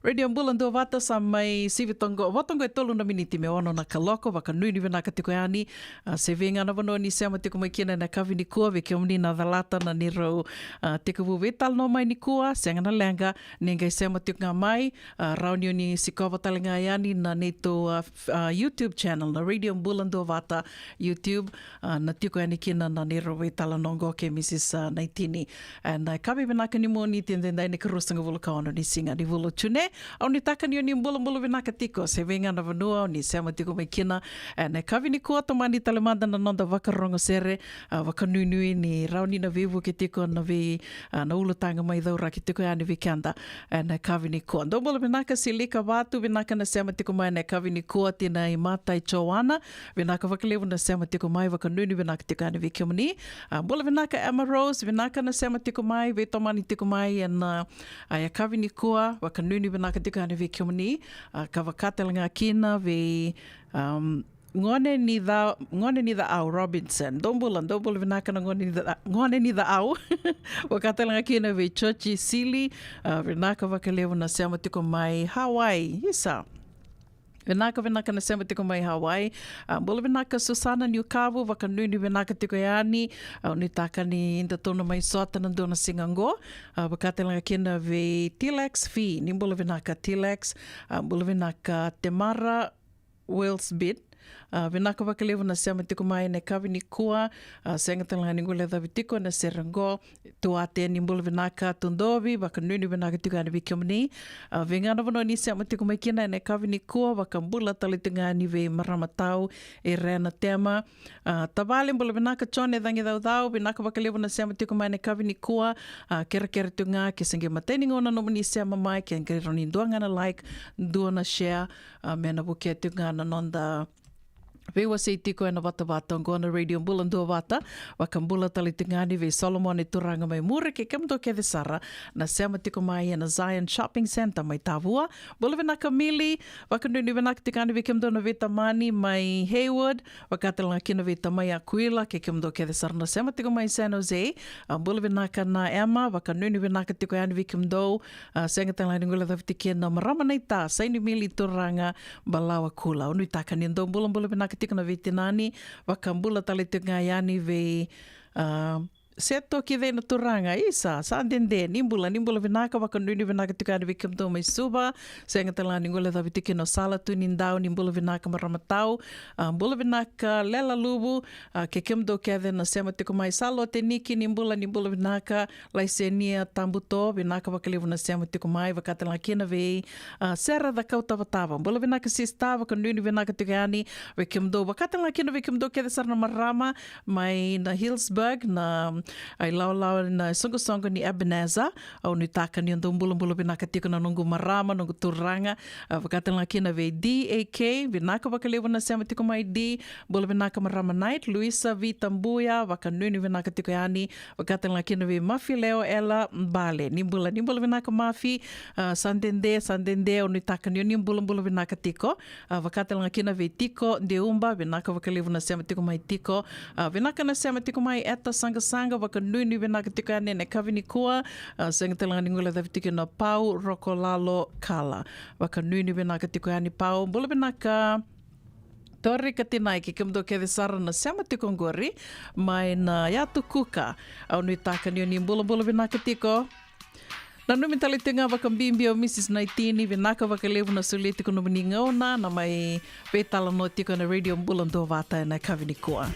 Radio Bula Duavata sa mai sivi toqo, vo toqo e tolu na miniti me ono na kaloko, vakanuinui vinaka tiko yani. A, se vei ga na vanua ni sema tiko mai kina ena yakavi nikua, vei kemuni na calata na neirau, a, tekivu veitalanoa mai nikua, sega na leqa, ni qai sema tiko ga mai, a, rawa ni o ni sikova tale ga yani na neitou, a, f-, a, YouTube channel, na Radio Bula Duavata YouTube, a, na tiko yani kina na neirau veitalanoa oqo kei Mrs, a, Naitini. Ena yakavi vinaka ni Moniti edaidai, na ikaruasagavulu ka ono ni siga ni vula o June. Au nuitaka ni o ni bulabula vinaka tiko, se vei ga na vanua o ni sema tiko mai kina. Ena yakavi nikua, tomani tale mada na noda vakarogo sere, a, vakanuinui ni rawa ni na veivuke tiko na vei, a, na ulutaga mai cauraki tiko yani vei keda. Ena yakavi nikua. Dou bula vinaka Silika Vatu, vinaka na sema tiko mai ena yakavi nikua, Tina Imata i Joana, vinaka vakalevu na sema tiko mai, vakanuinui vinaka tiko yani vei kemuni. A, bula vinaka Emma Rose, vinaka na sema tiko mai, veitomani tiko mai ena, a, yakavi nikua, vakanuinui vinaka tiko yani vei kemuni. A, ka vaka tale ga kina vei, um, Gone ni Ca-, Gone ni Ca'au Robinson. Dou bula, dou bula vinaka na Gone ni Ca-, Gone ni Ca'au. Vaka tale ga kina vei Chochi Sili. A, vinaka vakalevu na sema tiko mai Hawaii. Isa. Vinaka, vinaka na sema tiko mai Hawaii. A, bula vinaka Susana Niukavu, vakanuinui vinaka tiko yani. A, nuitaka ni datou na mai sota na dua na siga oqo. A, vaka tale ga kina vei Tilex Fi, ni bula vinaka Tilex. A, bula vinaka Temara Wilsbit. A, vinaka vakalevu na sema tiko mai ena yakavi nikua. A, sega tale ga ni guilecavi tiko na sere oqo. Tuate, ni bula vinaka Tudovi, vakanuinui vinaka tiko yani vei kemuni. A, vei ga na vanua ni sema tiko mai kina ena yakavi nikua, vakabula tale tiko ga yani vei marama tau Irena Tema. A, tavale, bula vinaka Jone Cagicaucau, vinaka vakalevu na sema tiko mai ena yakavi nikua. A, kerekere tiko ga ke se qai matai ni gauna nomuni sema mai, ke qai rawa ni dua ga na like, dua na share, a, me na vukea tiko ga na noda veiwasei tiko ena vatavata oqo na Radio Bula Duavata. Vakabula tale tiko ga yani vei Solomone Turaga mai Muri kei kemudou kece sara na sema tiko mai ena Zion Shopping Centre mai Tavua. Bula vinaka Mili, vakanuinui vinaka tiko yani vei kemudou na veitamani mai Haywood, vaka tale ga kina vei tamai Akuila kei kemudou kece sara na sema tiko mai San Jose. A, bula vinaka na Emma, vakanuinui vinaka tiko yani vei kemudou. A, sega tale ga ni guilecavi tiko kina na marama naita, Saini Mili Turaga Balawa Kula. Au nuitaka ni dou bulabula vinaka tiko na veitinani, vakabula tale tiko ga yani vei, a, Seto Kicei na Turaga, isa, sa dede, ni bula, ni bula vinaka, vakanuinui vinaka tiko yani vei kemudou mai Suva, sega tale ga ni guilecavi tiko kina o Sala Tui ni Dau, ni bula vinaka marama tau, a, bula vinaka Lela Luvu, a, kei kemudou kece na sema tiko mai, Salote Niki, ni bula, ni bula vinaka, Laisenia Tabuto, vinaka vakalevu na sema tiko mai, vaka tale ga kina vei, a, Sera Cakau Tavatava. Bula vinaka sista, vakanuinui vinaka tiko yani vei kemudou, vaka tale ga kina vei kemudou kece sara na marama mai na Hillsburg, na, a, ilawalawa na soqosoqo ni Ebenezer. Au nuitaka ni o dou bulabula vinaka tiko na noqu marama, noqu turaga, a, vaka tale ga kina vei D A K, vinaka vakalevu na sema tiko mai D, bula vinaka marama Night, Luisa Vita Buya, vakanuinui vinaka tiko yani, vaka tale ga kina vei Mafi Leo Ela Bale. Ni bula, ni bula vinaka Mafi, a, sa dede, sa dede, au nuitaka ni o ni bulabula vinaka tiko. A, vaka tale ga kina vei Tiko Deuba, vinaka vakalevu na sema tiko mai Tiko. A, vinaka na sema tiko mai Eta Sagasaga, vakanuinui vinaka tiko yani ena yakavi nikua. A, sega tale ga ni guilecavi tiko na Pau Rokolalo Kala. Vakanuinui vinaka tiko yani Pau. Bula vinaka Tori Katinai, kei kemudou kece sara na sema tiko oqori mai na Yatu Kuka. Au nuitaka ni o ni bulabula vinaka tiko. Nanumi tale tiko ga vakabibi o Mrs Naitini, vinaka vakalevu na solia tiko nomuni gauna na mai veitalanoa tiko ena Radio Bula Duavata ena yakavi nikua.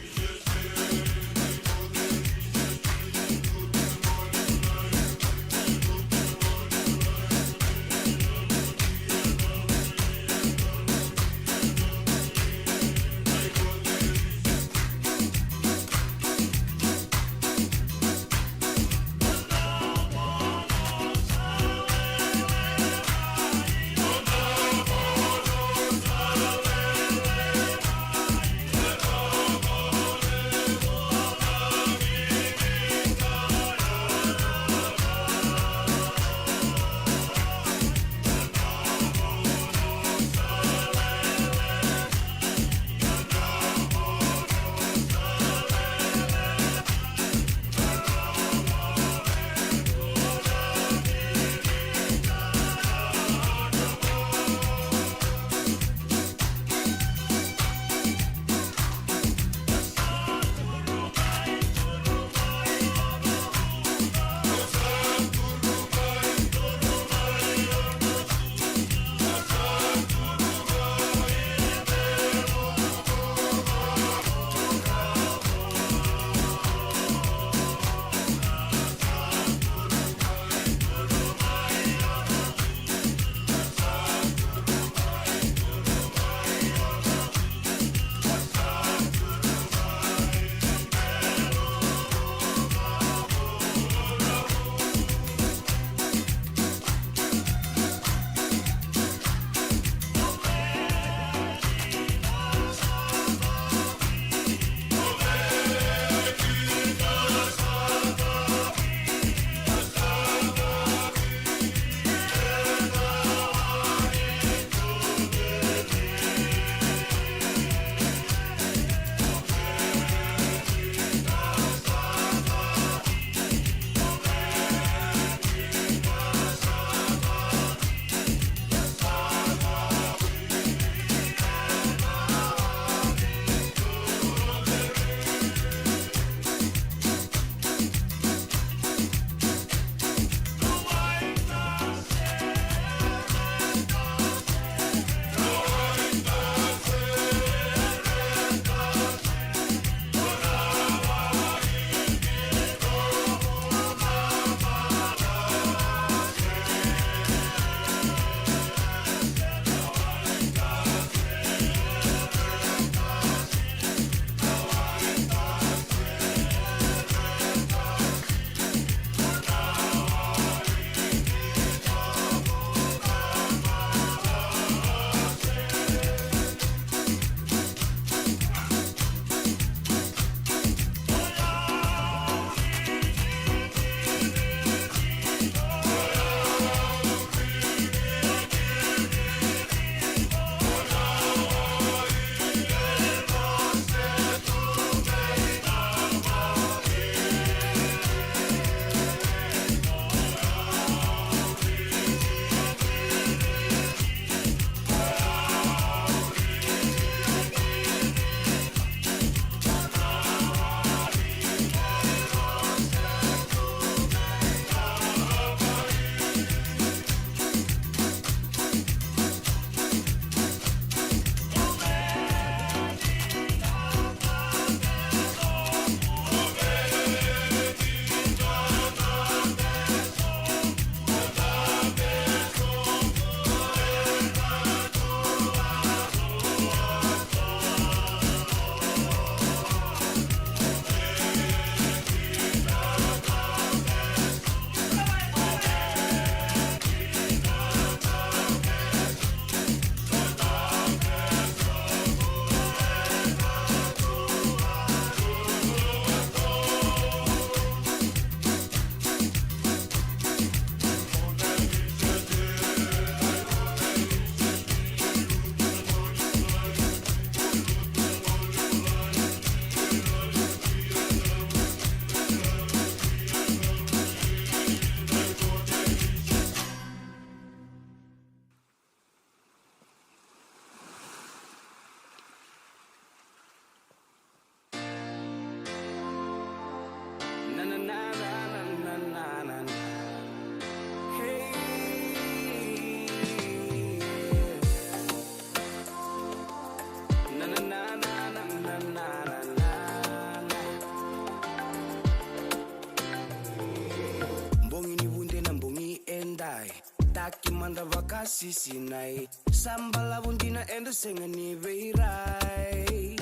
Aki mada vakasisinai, sa balavu dina eda sega ni veirai.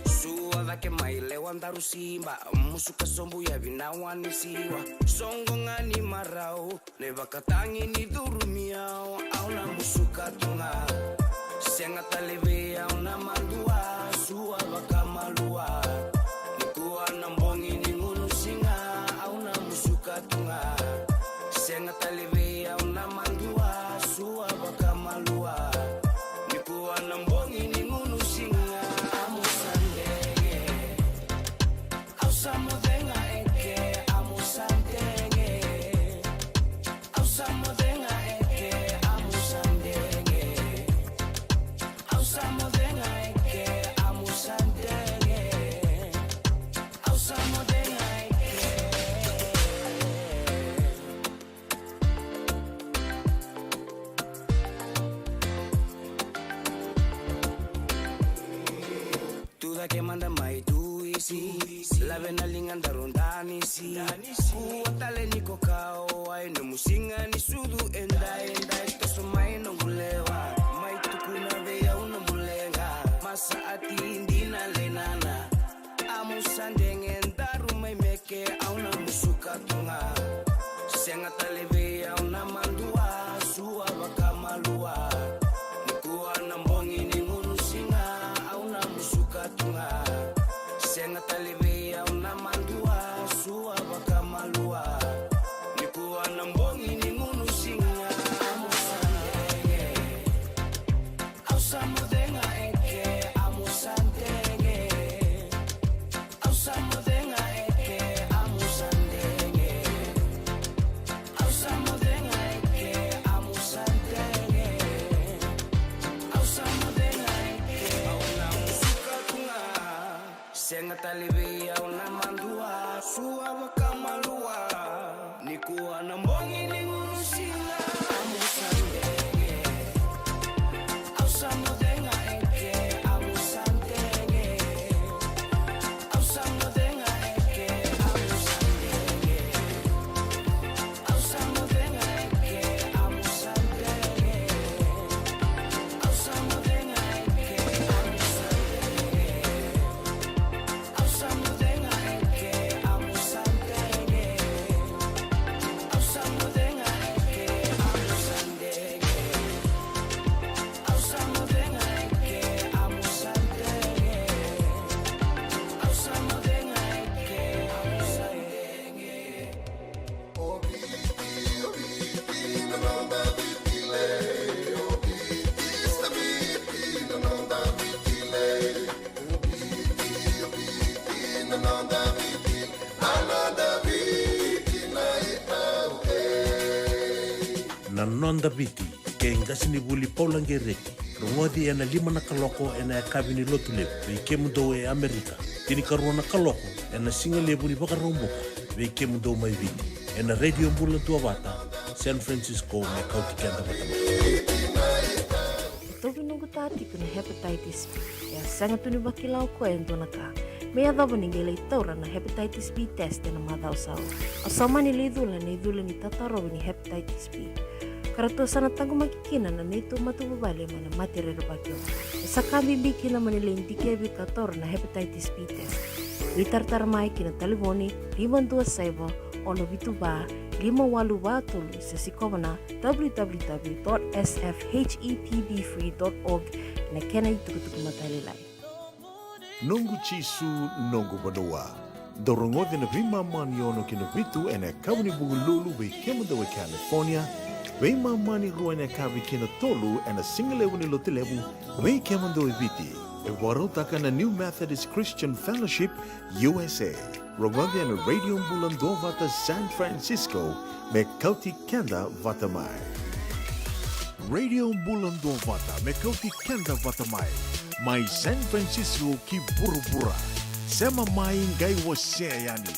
Sua cake mai lewa daru siba, musuka sobu yavi na wani siwa. Soqo ga ni marau, na ivakatagi ni curumi au, au na musuka tu ga. Sega tale vei au na madua, sua vakamalua. Nikua na bogi ni gunu siga, au na musuka tu ga. Sega tale vei au na madua, sua vakamalua. Nikua na bogi ni gunu siga, amu sa dege. Au sa moce ga eke, amu sa dege. Au sa moce ga eke, amu sa dege. Au sa moce ga eke, amu sa dege. Au sa moce ga eke. Tu cake mada mai tu isi, lave na liga daru danisi. Kua tale ni ko kau ai, nomu siga ni sucu e dai, dai toso mai noqu lewa. Mai tukuna vei au nomu leqa, masa ati dina le nana. Amu sa dege daru mai meke, au na musuka tu ga. Sega tale vei au na madua, sua vakamalua. Nikua na bogi ni gunu siga, au na musuka tu ga. Sega tale vei au na madua, sua vakamalua. Nikua na bogi ni gunu siga, amu sa dege. Au sa moce ga eke, amu sa dege. Au sa moce ga eke, amu sa dege. Au sa moce ga eke, amu sa dege. Au sa moce ga eke, au na musuka tu ga. Sega tale vei au na madua, sua vakamalua. Nikua na bogi ni gunu siga, amu sa dege. Au sa moce ga eke, amu sa dege. Au sa moce ga eke, amu sa dege. Au sa moce ga eke, amu sa dege. Au sa moce ga eke, amu sa dege. Na Noda Viti, kei qasenivuli Paula Qereti. Rogoci ena lima na kaloko ena yakavi ni Lotulevu vei kemudou e Amerika. Tinikarua na kaloko ena sigalevu ni Vakaraubuka vei kemudou mai Viti. Ena Radio Bula Duavata, San Francisco, me kauti keda vata mai. E tauvi noqu ta tiko na hepatitis B. E a sega tu ni vakila o koya e dua na ka me yacova ni qai lai taura na hepatitis B test ena macawa sa oti. Au sa mani lai cula na icula ni tatarovi ni hepatitis B. Ka ratou sa na taqomaki kina na neitou matavuvale mai na mate rerevaki oqo. E sa ka bibi kina mo ni lai dikevi ka taura na hepatitis B test. Veitaratara mai ki na talevoni lima dua saiva, ono vitu va, lima walu va tolu, se sikova na w w w dot s f h e p b free dot org, na kena itukutuku matailalai. Noqu Jisu, noqu vanua. Dou rogoci na veimama ni ono ki na vitu ena yakavi ni Vukelulu vei kemudou e California, veimama ni rua ena yakavi ki na tolu ena sigalevu ni Lotulevu vei kemudou e Viti. E vakarautaka na New Methodist Christian Fellowship, U S A. Rogoci ena Radio Bula Duavata San Francisco, me kauti keda vata mai. Radio Bula Duavata, me kauti keda vata mai. Mai San Francisco ki vuravura. Sema mai, qai wasea yani.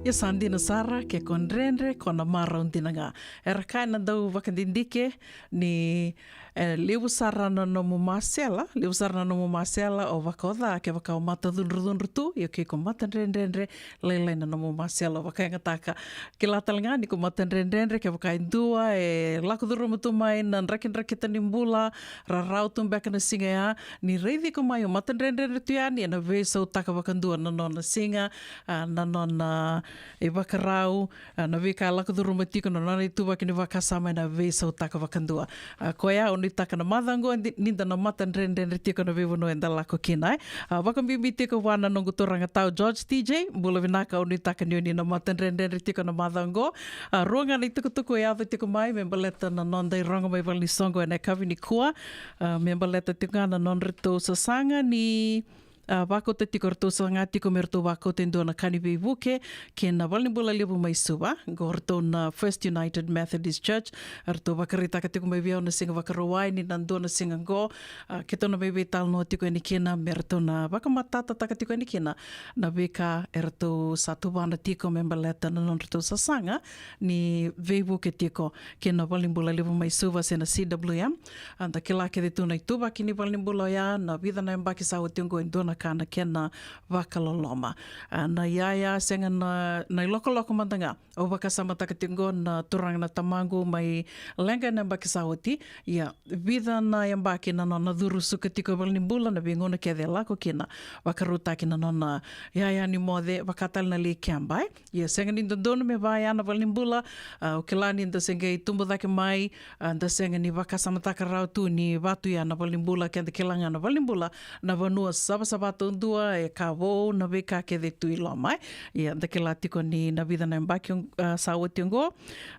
Ia sa dina sara, ke ko dredre, ko na marau dina ga. Era kaya na dau vakadidike ni, e, levu sara na nomu masela, levu sara na nomu masela o vakaoca, kevaka o matacudrucudru tu, ia ke ko matadredredre, lailai na nomu masela o vakayagataka. Kila tale ga ni ko matadredredre, kevaka e dua e lako curuma tu mai na drakidrakita ni bula, rarau tu beka na siga ya, ni raici iko mai o matadredredre tu yani, ena veisautaka vakadua na nona siga, a, na nona ivakarau, a, na veika e lako curuma tiko, na nona ituvaki ni vakasama, ena veisautaka vakadua. A, koya au nuitaka na macawa oqo, ni, ni da na matadredredre tiko na veivanua eda lako kina, e. A, vakabibi tiko vua na noqu turaga tau George T J, bula vinaka, au nuitaka ni o ni na matadredredre tiko na macawa oqo. A, rua ga na itukutuku e yaco tiko mai me baleta na noda irogo mai valenisoqo ena yakavi nikua. A, me baleta tiko ga na nodratou sasaga ni, a, vakauta tiko, ratou saga tiko me ratou vakauta e dua na ka ni veivuke kei na valenibula levu mai Suva, qo ratou na First United Methodist Church. Ratou vakaraitaka tiko mai vei au na siga Vakarauwai ni na dua na siga qo, a, keitou na mai veitalanoa tiko yani kina, me ratou na vakamatatataka tiko yani kina na veika eratou sa tuvana tiko me baleta na nodratou sasaga ni veivuke tiko kei na valenibula levu mai Suva se na C W M. A, da kila kece tu na ituvaki ni valenibula oya, na vica na yabaki sa oti oqo e dua na ka na kena vakaloloma. A, na iyaya, sega na, na ilokoloko mada ga. Au vakasamataka tiko oqo na turaga na tamaqu mai leqa ena yabaki sa oti. Ia, vica na yabaki na nona curu suka tiko e valenibula, na veigauna kece e lako kina, vakarautaki na nona iyaya ni moce, vaka tale na lai keba, e. Ia, sega ni dodonu me vaya na valenibula. A, au kila ni da se qai tubu cake mai, a, da sega ni vakasamataka rawa tu ni vatu ya na valenibula, keda kila ga na valenibula na vanua savasava taudua, e ka vou, na veika kece tu i loma, e. Ia, da kila tiko ni na vica na yabaki, a, sa oti oqo,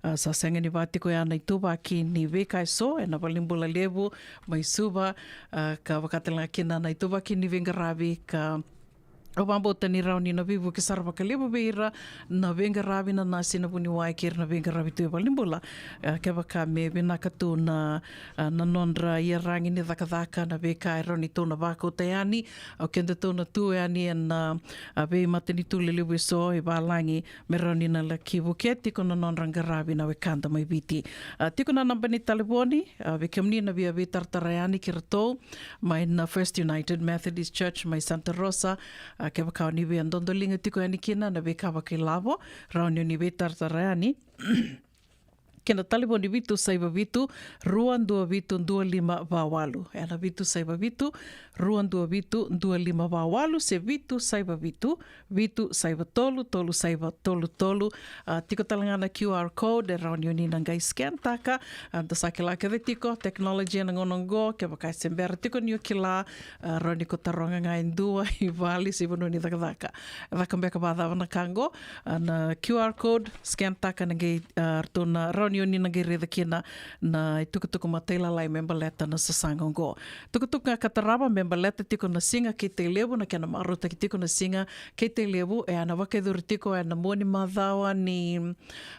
a, sa sega ni va tiko ya na ituvaki ni veika eso ena valenibula levu mai Suva, a, ka vaka tale ga kina na ituvaki ni veiqaravi, ka au vakabauta ni rawa ni na veivuke sara vakalevu vei ira na veiqaravi, na nasi, na vuniwai kei ira na veiqaravi tu e valenibula. A, kevaka me vinaka tu na, a, na nodra iyaragi ni cakacaka, na veika e rawa ni tou na vakauta yani, o kedatou na tu yani ena, a, veimatanitu lelevu eso e valagi, me rawa ni na laki vukea tiko na nodra qaravi na wekada mai Viti. A, tiko na naba ni talevoni, a, vei kemuni na via veitaratara yani kei ratou mai na First United Methodist Church mai Santa Rosa. A, kevaka o ni via dodoliga tiko yani kina na veika vakailavo, rawa ni o ni veitaratara yani kei na talevoni vitu saiva vitu, rua dua vitu, dua lima va walu. Ena vitu saiva vitu, rua dua vitu, dua lima va walu, se vitu saiva vitu, vitu saiva tolu, tolu saiva tolu tolu. A, tiko tale ga na Q R code, e rawa ni o ni na qai scan taka. A, da sa kila kece tiko, technology ena gauna oqo, kevaka e se bera tiko ni o kila, a, rawa ni ko taroga ga e dua i vale se vanua ni cakacaka. E caka beka vacava na ka oqo, a, na Q R code, scan taka na qai, a, ratou na, rawa ni o ni na qai raica kina na itukutuku matailalai me baleta na sasaga oqo. Tukutuku ga ka tarava me baleta tiko na siga kei Tailevu, na kena marautaki tiko na siga kei Tailevu, e a na vakayacori tiko ena mua ni macawa ni,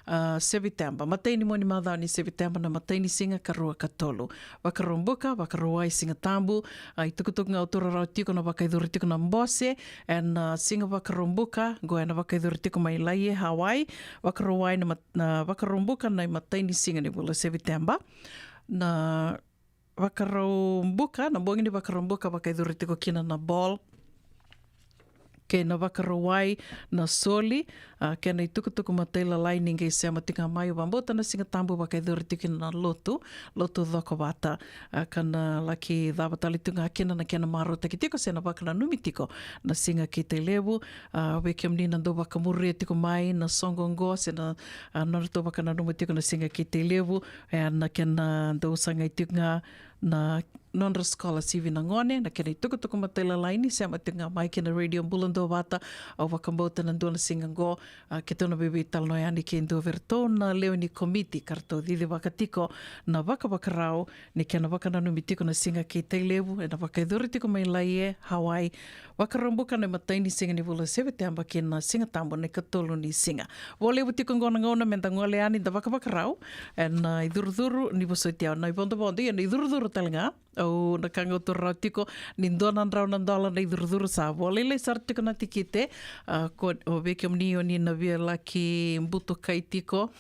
a, Seviteba. Matai ni mua ni macawa ni Seviteba na matai ni siga, karua, katolu. Vakaraubuka, Vakarauwai, Sigatabu. A, itukutuku ga au taura rawa tiko na vakayacori tiko na bose ena, a, siga Vakaraubuka, qo ena vakayacori tiko mai Laie, Hawaii. Vakarauwai na mat-, na Vakaraubuka na imatai ni siga ni vula Seviteba. Na Vakaraubuka, na bogi ni Vakaraubuka vakayacori tiko kina na ball. Kei na Vakarauwai na soli, a, kena itukutuku matailalai ni qai sema tiko ga mai, au vakabauta na Sigatabu vakayacori tiko kina na lotu, lotu cokovata, a, ka na laki cava tale tu ga kina na kena marautaki tiko se na vakananumi tiko na siga kei Tailevu. A, vei kemuni na dau vakamuria tiko mai na soqo oqo se na, a, nodratou vakananuma tiko na siga kei Tailevu, e, na kena dau sagai tiko ga na nodra sikola sivi na gone, na kena itukutuku matailalai ni sema tiko ga mai kei na Radio Bula Duavata. Au vakabauta na dua na siga oqo, a, keitou na veiveitalanoa yani kei dua vei iratou na lewe ni komiti ka ratou cicivaka tiko na vakavakarau ni kena vakananumi tiko na siga kei Tailevu, ena vakayacori tiko mai Laie, Hawaii. Vakaraubuka na imatai ni siga ni vula Seviteba kei na Sigatabu na ikatolu ni siga. Vo levu tiko oqo na gauna meda gole yani da vakavakarau ena, a, icurucuru ni vosoti au na ivodovodo, ia na icurucuru tale ga Au na ka ga au taura tiko ni dua na drau na dola na icurucuru, sa vo lailai sara tiko na tikite. A, ko, o vei kemuni o ni na via laki butukai tiko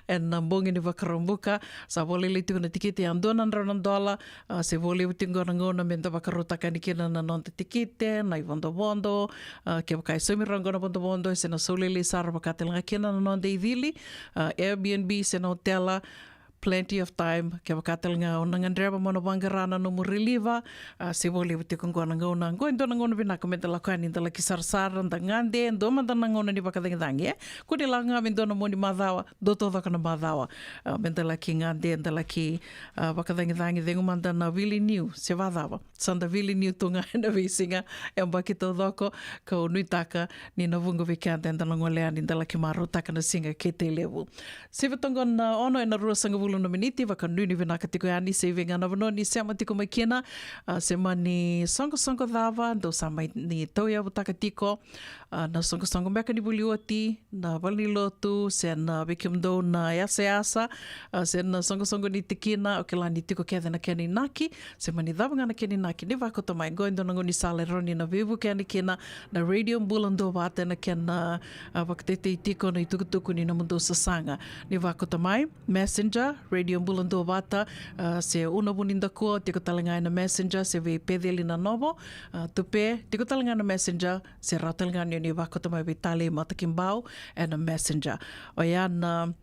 ena bogi ni Vakaraubuka, sa vo lailai tiko na tikite, e dua na drau na dola. A, se vo levu tiko qo na gauna me da vakarautaka yani kina na noda tikite, na ivodovodo. A, kevaka e saumi rawa qo na vodovodo, se na sau lailai sara, vaka tale ga kina na noda icili, a, Airbnb se na otela, plenty of time. Kevaka tale ga o na gadreva mo na vaqara na nomu reliva, a, se vo levu tiko qo na gauna. Qo e dua na gauna vinaka me da lako yani, da laki sarasara, da gade, dua mada na gauna ni vakacagicagi, e. Kua ni lako ga me dua na mua ni macawa, dua taucoko na macawa. A, me da laki gade, da laki, a, vakacagicagi, cegu mada na vili niu, se vacava. Sa da vili niu tu ga ena veisiga, e yabaki taucoko, kau nuitaka ni na vuqa vei keda eda na gole yani, da laki marautaka na siga kei Tailevu. Sivi toqo na ono ena ruasagavulu na miniti, vakanuinui vinaka tiko yani, se i vei ga na vanua ni sema tiko mai kina, a, se mani soqosoqo cava dou sa mai ni tauyavutaka tiko, a, na soqosoqo beka ni vuli oti, na valenilotu, se na vei kemudou na yasayasa, a, se na soqosoqo ni tikina, o kila ni tiko kece na kena inaki, se mani cava ga na kena inaki, ni vakauta mai. Qo e dua na gaunisala e rawa ni na veivuke yani kina na Radio Bula Duavata ena kena, a, vakatetei tiko na itukutuku ni nomudou sasaga. Ni vakauta mai, Messenger, Radio Bula Duavata, a, se Una Vunidakua, tiko tale ga ena Messenger, se vei Peceli Nanovo, a, Tupe, tiko tale ga ena Messenger, se rawa tale ga ni o ni vakauta mai vei Talei Matakibau ena Messenger. Oya na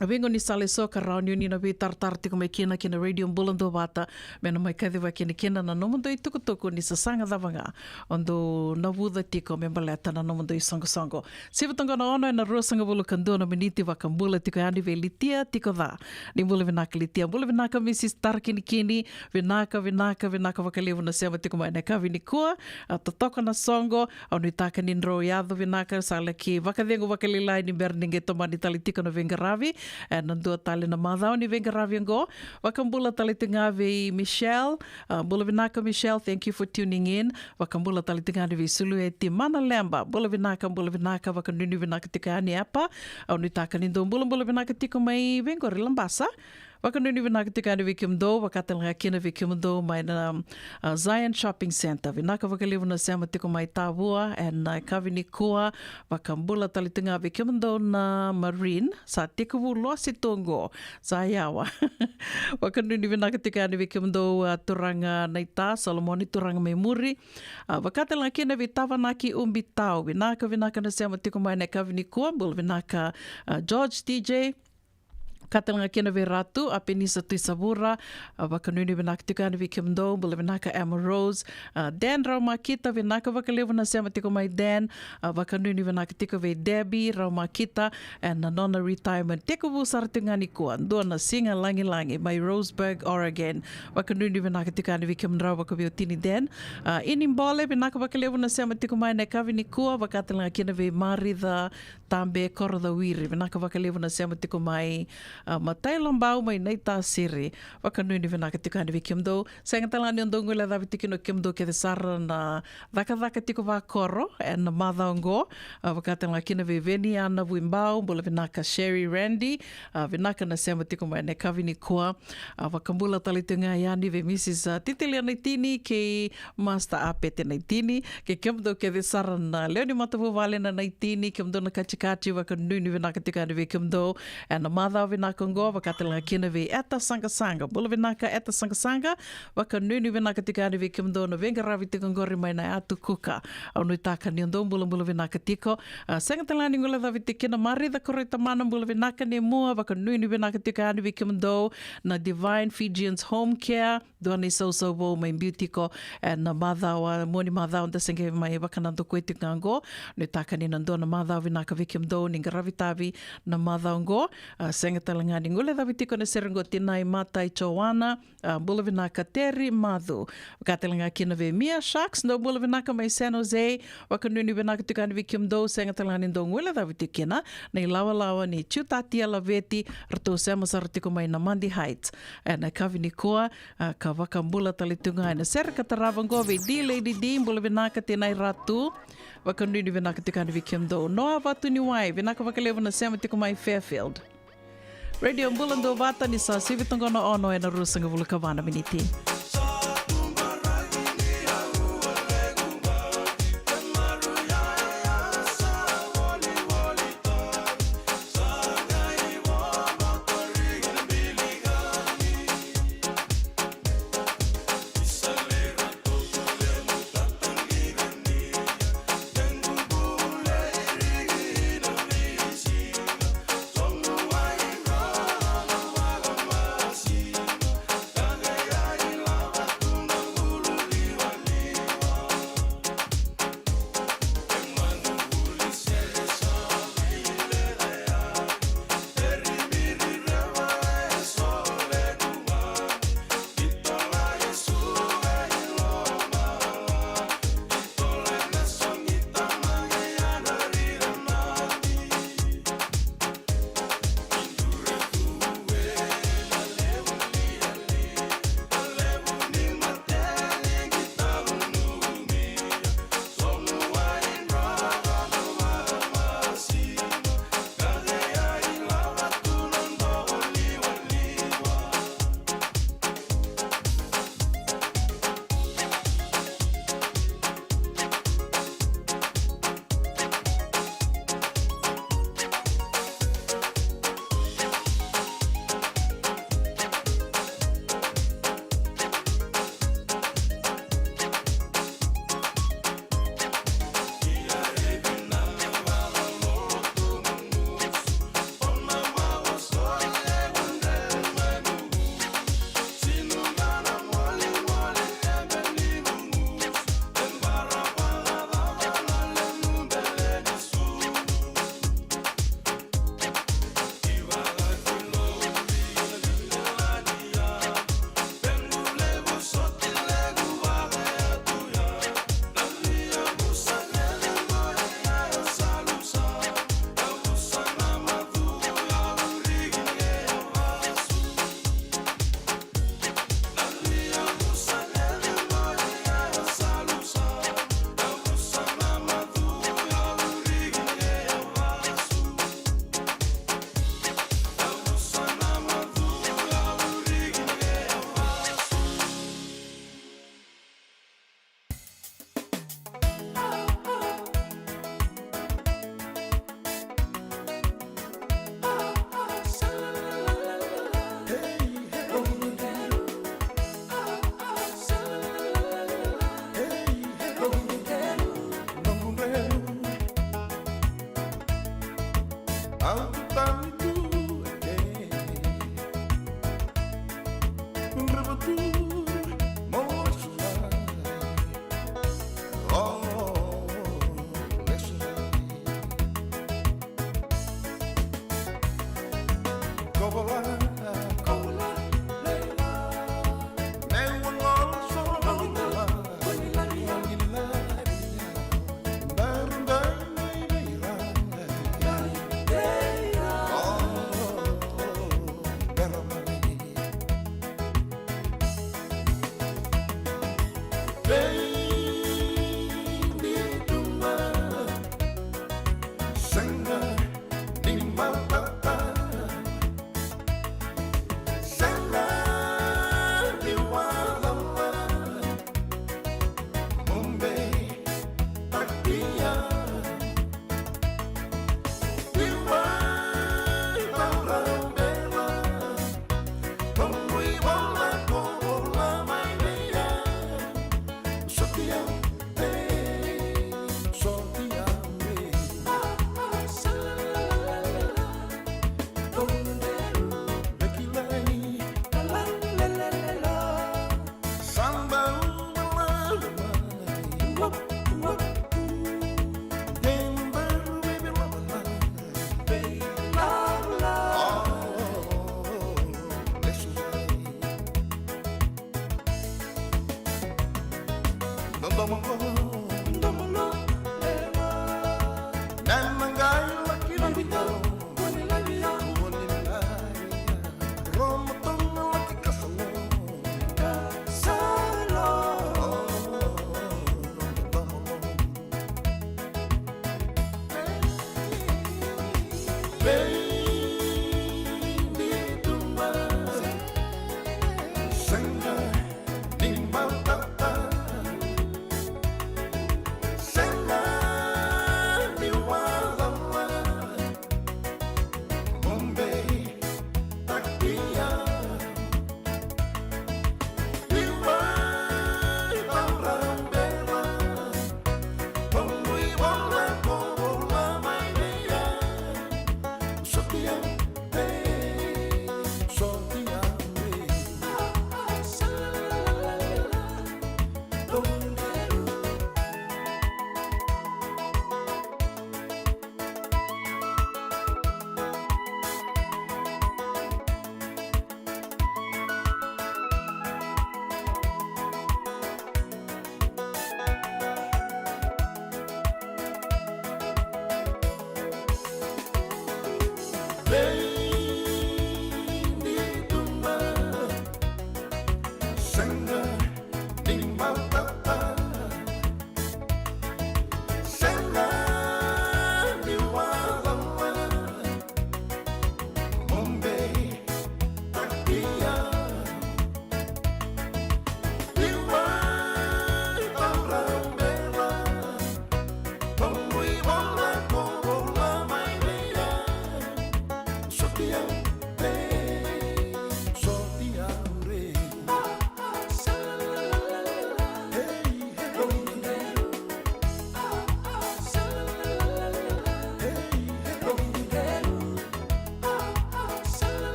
veigaunisala eso ka rawa ni o ni na veitaratara tiko mai kina ki na Radio Bula Duavata, me na mai kacivaki yani kina na nomudou itukutuku ni sasaga cava ga o dou navuca tiko me baleta na nomudou isoqosoqo. Sivi toqo na ono ena ruasagavulu ka dua na miniti, vakabula tiko yani vei Litia Tikoca. Ni bula vinaka Litia. Bula vinaka Misis Tarakinikini, vinaka, vinaka, vinaka vakalevu na sema tiko mai ena yakavi nikua. A, totoka na soqo, au nuitaka ni drau yaco vinaka, sa laki vakacegu vakalailai ni bera ni qai tomani tale tiko na veiqaravi ena dua tale na macawa ni veiqaravi oqo. Vakabula tale tu ga vei Michelle. A, bula vinaka Michelle, thank you for tuning in. Vakabula tale tu ga yani vei Sulueti Manaleba. Bula vinaka, bula vinaka, vakanuinui vinaka tiko yani Epa. Au nuitaka ni dou bulabula vinaka tiko mai vei qori Labasa. Vakanuinui vinaka tiko yani vei kemudou, vaka tale ga kina vei kemudou mai na, a, Zion Shopping Centre. Vinaka vakalevu na sema tiko mai Tavua ena yakavi nikua. Vakabula tale tu ga vei kemudou na Marine, sa tekivu losi tu oqo, sa yawa. Vakanuinui vinaka tiko yani vei kemudou, a, turaga naita, Solomoni turaga mai muri. A, vaka tale ga kina vei Tavanaki Ubitau. Vinaka, vinaka na sema tiko mai na yakavi nikua, bula vinaka, a, George T J. Ka tale ga kina vei Ratu, a, Penisa Tuisavura, a, vakanuinui vinaka tiko yani vei kemudou, bula vinaka Emma Rose, a, Dan Raumakita, vinaka vakalevu na sema tiko mai Dan, a, vakanuinui vinaka tiko vei Debbie Raumakita, ena nona retirement. Tekivu sara tiko ga nikua, dua na siga lagilagi mai Roseburg, Oregon. Vakanuinui vinaka tiko yani vei kemudrau vakaveiwatini Dan. A, Ini Bole, vinaka vakalevu na sema tiko mai na yakavi nikua, vaka tale ga kina vei Marica Tabe Korocawiri, vinaka vakalevu na sema tiko mai, a, Matailobau mai Naitasiri. Vakanuinui vinaka tiko yani vei kemudou. Sega tale ga ni o dou guilecavi tiko kina o kemudou kece sara na cakacaka tiko vakoro ena macawa oqo. A, vaka tale ga kina vei Veniana Vuibau, bula vinaka Sherry Randy, a, vinaka na sema tiko mai na yakavi nikua. A, vakabula tale tu ga yani vei Misis, a, Titilia Naitini kei Master Apete Naitini, kei kemudou kece sara na lewe ni matavuvale na Naitini, kemudou na Katikati, vakanuinui vinaka tiko yani vei kemudou ena macawa vinaka oqo, vaka tale ga kina vei Eta Saqasaqa. Bula vinaka Eta Saqasaqa, vakanuinui vinaka tiko yani vei kemudou na veiqaravi tiko oqori mai na Yatu Kuka. Au nuitaka ni o dou bulabula vinaka tiko. A, sega tale ga ni guilecavi tiko kina Marica Koroitamana, bula vinaka Nemua, vakanuinui vinaka tiko yani vei kemudou na Divine Fijians Home Care. Dua na isausau vou mai biu tiko ena macawa, mua ni macawa da se qai mai vakanadokoi tiko ga oqo. Nuitaka ni na dua na macawa vinaka vei kemudou ni qaravi tavi na macawa oqo. A, sega tale ga ni guilecavi tiko na sere oqo, tinai Mata i Joana, a, bula vinaka Teri Macu. Vaka tale ga kina vei Mia Sharks, dou bula vinaka mai San Jose. Vakanuinui vinaka tiko yani vei kemudou, sega tale ga ni dou guilecavi tiko kina na ilawalawa ni Tiutatia Laveti, ratou sema sara tiko mai na Mandi Heights ena yakavi nikua. A, ka vakabula tale tu ga ena sere ka tarava oqo vei D Lady D, bula vinaka tinai Ratu. Vakanuinui vinaka tiko yani vei kemudou. Noa Vatuniwai, vinaka vakalevu na sema tiko mai Fairfield. Radio Bula Duavata, ni sa sivi toqo na ono ena ruasagavulu ka va na miniti.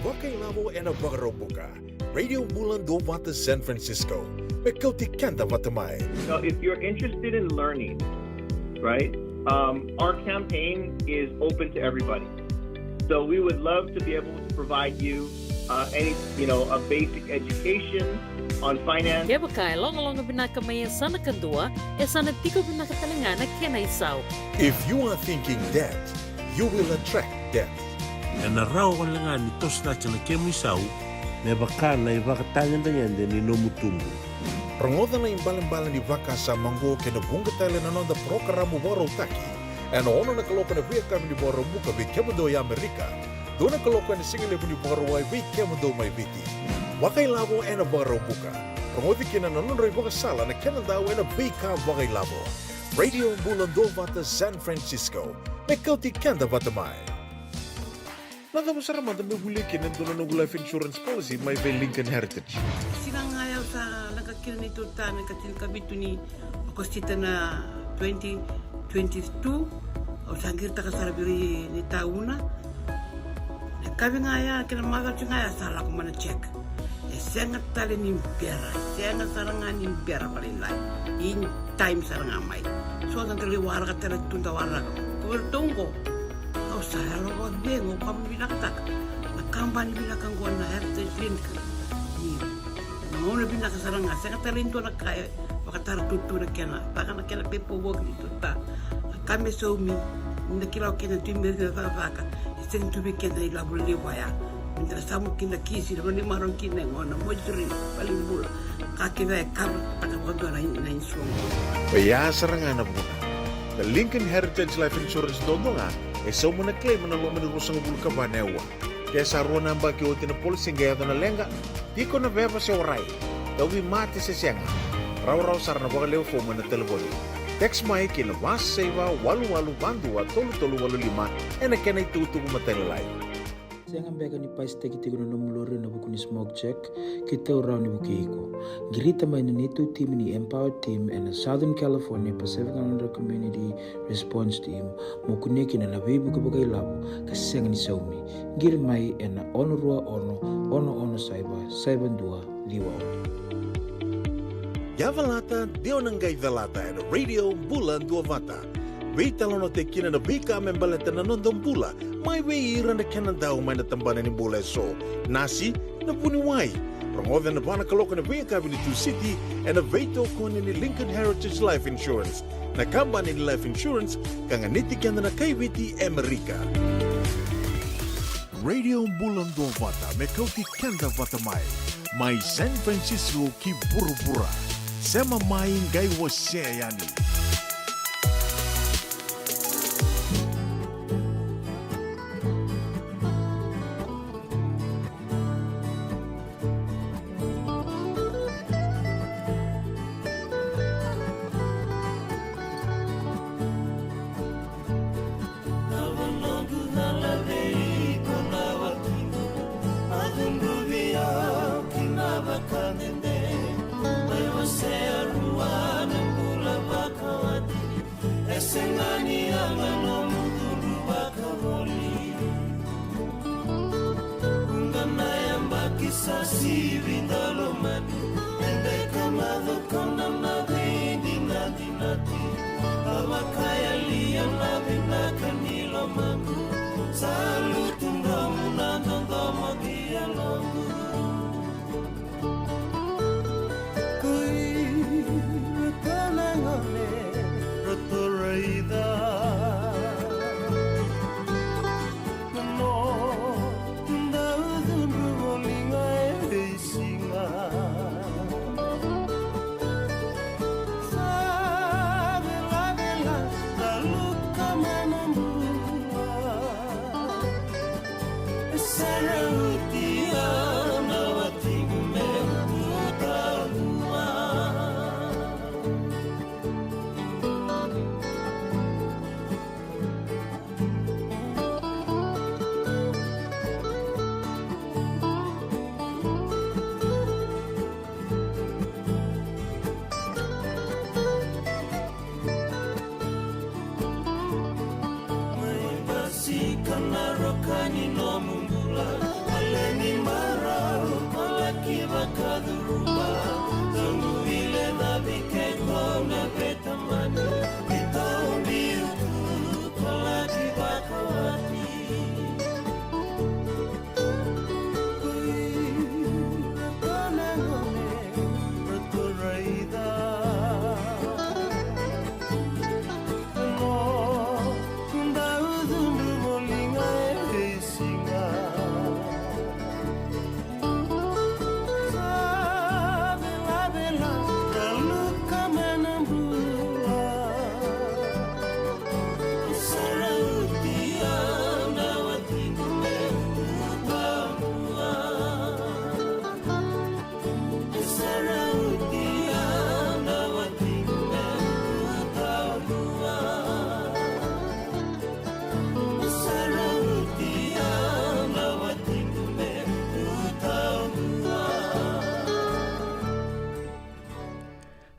Vakailavo ena Vakaraubuka. Radio Bula Duavata San Francisco. Me kauti keda vata mai. So if you're interested in learning, right, um, our campaign is open to everybody. So we would love to be able to provide you, uh, any, you know, a basic education on finance. Kevaka e logaloga vinaka mai e sa na kadua, e sa na tiko vinaka tale ga na kena isau. If you are thinking debt, you will attract debt. Ena rawa wale ga ni toso cake na kemu isau me vaka na ivakatagedegede ni nomu tubu. Rogoca na ibalebale ni vakasama oqo kei na vuqa tale na noda parokaramu vakarautaki ena ono na kaloko ena veiyakavi ni Vakaraubuka vei kemudou e Amerika, dua na kaloko ena sigalevu ni Vakarauwai vei kemudou mai Viti. Vakailavo ena Vakaraubuka. Rogoci kina na nodra ivakasala na kenadau ena veika vakailavo. Radio Bula Duavata San Francisco. Me kauti keda vata mai. Na cava sara mada me volia kina e dua na noqu life insurance policy mai vei Lincoln Heritage? Siga ga au sa leqa kina neitou retirement ka tinikavitu ni Okosita na twenty twenty-two. Au sa qiritaka sara vei ira ni tauna. Tavi ga ya kei na macawa ga ya sa lako mai na check. E sega tale ni bera, sega sara ga ni bera vakalailai. In time sara ga mai. So sa dau waraka tale tu da waraka. Ko vei ratou oqo. Au sa yalo vakacegu, au vakavinavinakataka na kabani vinaka oqo na Heritage Link. Ni na gauna vinaka sara ga, sega tale ni dua na ka e vakatara tutu na kena, vaka na kena pepa voki ni tuta. A ka me saumi, ni na kila o kena tu me rina cakacaka, e sega tu vei kena ilavo levu ya. Me da na samu kina kisi, na vani maro kina e gona, moituri, valenibula. Ka kece e karataka vakadua na in-, na insurance. Oya sara ga na vuna. Na Lincoln Heritage Life Insurance duadua ga, e sauma na claim ena loma ni ruasagavulu ka va na aua. Ke sa rua na yabaki oti na policy qai yaco na leqa, tiko na veva se warai, tauvimate se sega. Rawarawa sara na vakalewe fomu ena talevoni. Text mai ki na va saiva walu walu va dua tolu tolu walu lima ena kena itukutuku matailalai. Sega beka ni pasitaki tiko na nomu lori ena vuku ni smoke check? Keitou rawa ni vukei iko. Qirita mai na neitou timi ni Empower Team ena Southern California Pacific Islander Community Response Team, mo kunea kina na veivuke vakailavo ka sega ni saumi. Qiri mai ena ono rua ono, ono ono saiva, saiva dua, ciwa ono. Yacalata, dua na qai calata ena Radio Bula Duavata. Veitalanoataki kina na veika me baleta na noda bula, mai vei ira na kena dau mai na tabana ni bula eso. Nasi, na vuniwai. Rogoca ena va na kaloko ena veiyakavi ni Tusiti, ena veitokoni ni Lincoln Heritage Life Insurance, na kabani ni life insurance ka ganiti keda na kai Viti e Amerika. Radio Bula Duavata me kauti keda vata mai. Mai San Francisco ki vuravura. Sema mai qai wasea yani. Na vanua cala vei iko na watiqu, a cudruvi au ki na vakadede. Mai wasea rua na bula vakawati, e sega ni yaga nomu cudru vakavoli. Vuqa na yabaki sa sivi da lomani, e deka macoka na veidinadinati. A vakayalia na vinaka ni lomaqu, sa lutu dromu na dodomo ki yaloqu. Koi ratou na gone ratou raica. Noda cudru voli ga e veisiga. Sa velavela na luka mai na bula. Sa rauti au na watiqu meu tu taudua. Mai basika na roka ni nomu bula, a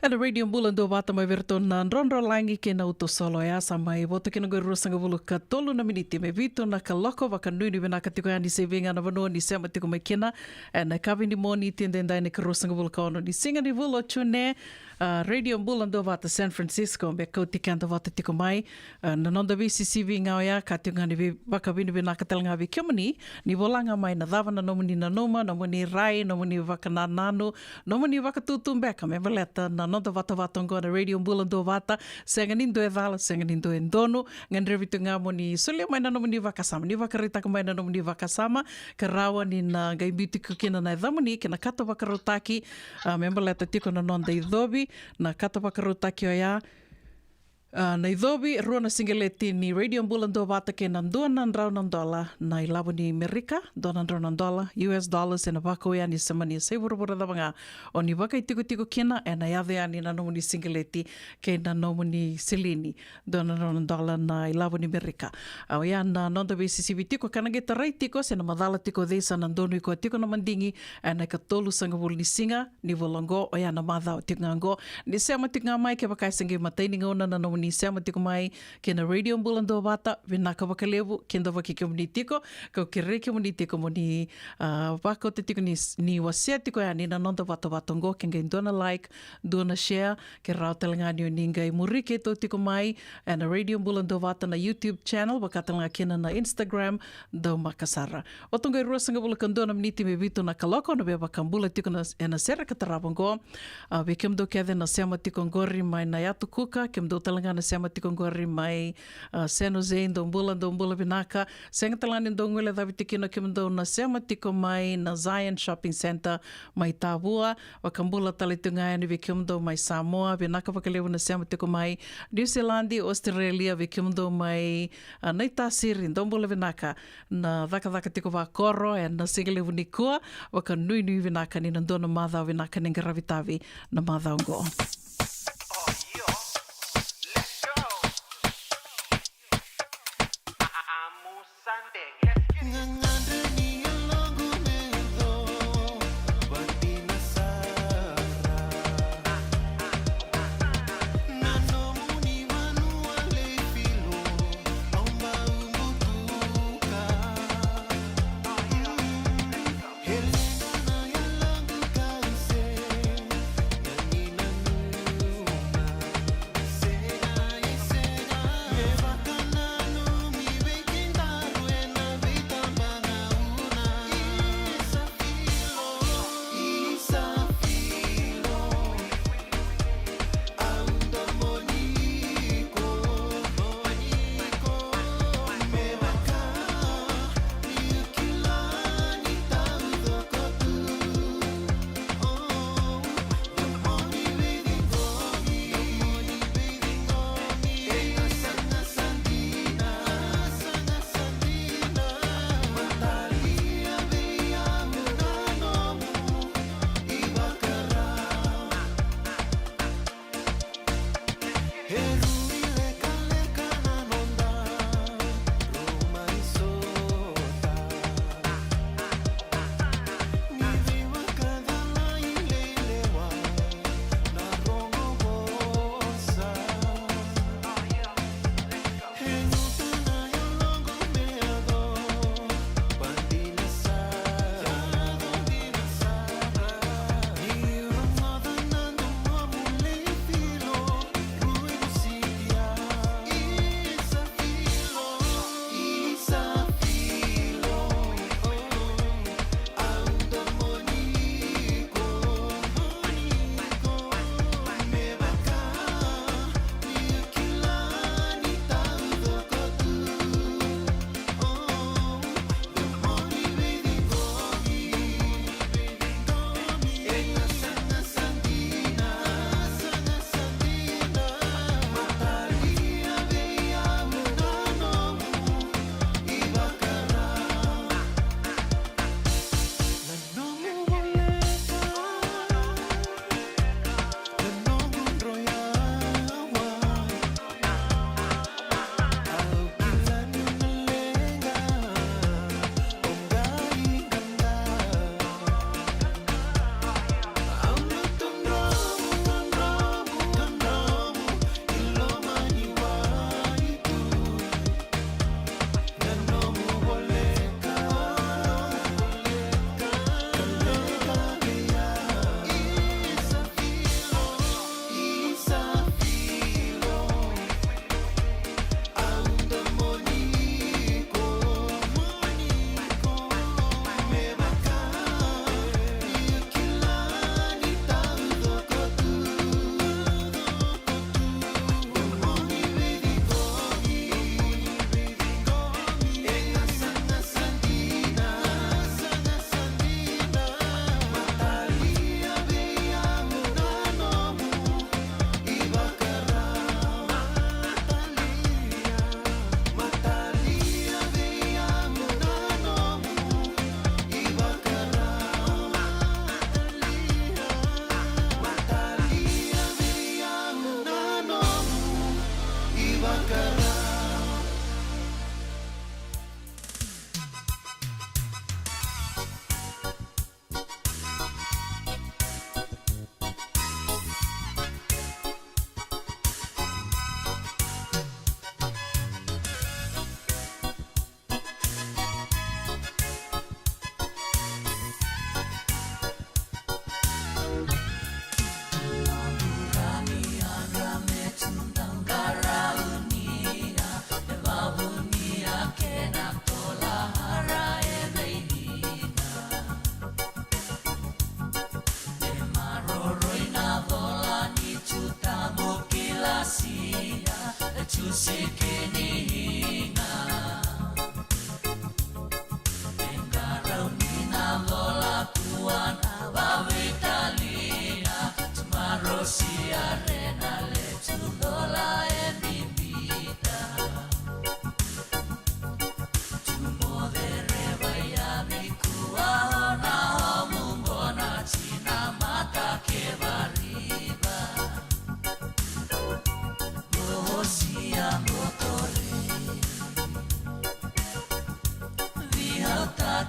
Ena Radio Bula Duavata mai vei iratou na Drodrolagi kei na Uto Solo, e a sa mai voto kina qo e ruasagavulu ka tolu na miniti me vitu na kaloko. Vakanuinui vinaka tiko yani se vei ga na vanua ni sema tiko mai kina. Ena kavi ni Moniti edaidai na ikaruasagavulu ka ono ni siga ni vula o June, a, Radio Bula Duavata San Francisco me kauti keda vata tiko mai. A, na noda veisisivi ga oya ka tiko ga ni vei-, vakavinavinaka tale ga vei kemuni ni vola ga mai na cava na nomuni nanuma, nomuni rai, nomuni vakanananu, nomuni vakatutu beka me baleta na noda vatavata oqo na Radio Bula Duavata. Sega ni dua e cala, sega ni dua e donu. Gadrevi tu ga mo ni solia mai na nomuni vakasama, ni vakaraitaka mai na nomuni vakasama, ka rawa ni na qai biu tiko kina na yacamuni kei na kato vakarautaki, a, me baleta tiko na noda icovi, na kato vakarautaki oya. A, na icovi, rua na sigaleti ni Radio Bula Duavata kei na dua na drau na dola na ilavo ni Merika, dua na drau na dola, U S dollars, ena vakau yani se mani yasai vuravura cava ga o ni vakaitikotiko kina, ena yaco yani na nomuni sigaleti kei na nomuni silini, dua na drau na dola na ilavo ni Merika. A, oya na noda veisisivi tiko, ka na qai tarai tiko se na macala tiko cei sa na donui koya tiko na madigi ena ikatolusagavulu ni siga ni vula oqo, oya na macawa tiko ga oqo. Ni sema tiko ga mai, kevaka e se qai matai ni gauna na nomuni sema tiko mai kei na Radio Bula Duavata, vinaka vakalevu, kidavaki kemuni tiko, kau kerei kemuni tiko mo ni, a, vakauta tiko ni, ni wasea tiko yani na noda vatavata oqo, ke qai dua na like, dua na share, ke rawa tale ga ni o ni qai muri keitou tiko mai ena Radio Bula Duavata na YouTube channel, vaka tale ga kina na Instagram, dau maka sara. Oti qo e ruasagavulu ka dua na miniti me vitu na kaloko, na via vakabula tiko na, ena sere ka tarava oqo. A, vei kemudou kece na sema tiko oqori mai na Yatu Kuka, kemudou tale ga na sema tiko oqori mai, a, San Jose, dou bula, dou bula vinaka. Sega tale ga ni dou guilecavi tiko kina kemudou na sema tiko mai na Zion Shopping Centre mai Tavua. Vakabula tale tu ga yani vei kemudou mai Samoa, vinaka vakalevu na sema tiko mai Niusiladi, Australia, vei kemudou mai, a, Naitasiri, dou bula vinaka. Na cakacaka tiko vakoro ena siga levu nikua, vakanuinui vinaka ni na dua na macawa vinaka ni qaravi tavi na macawa oqo.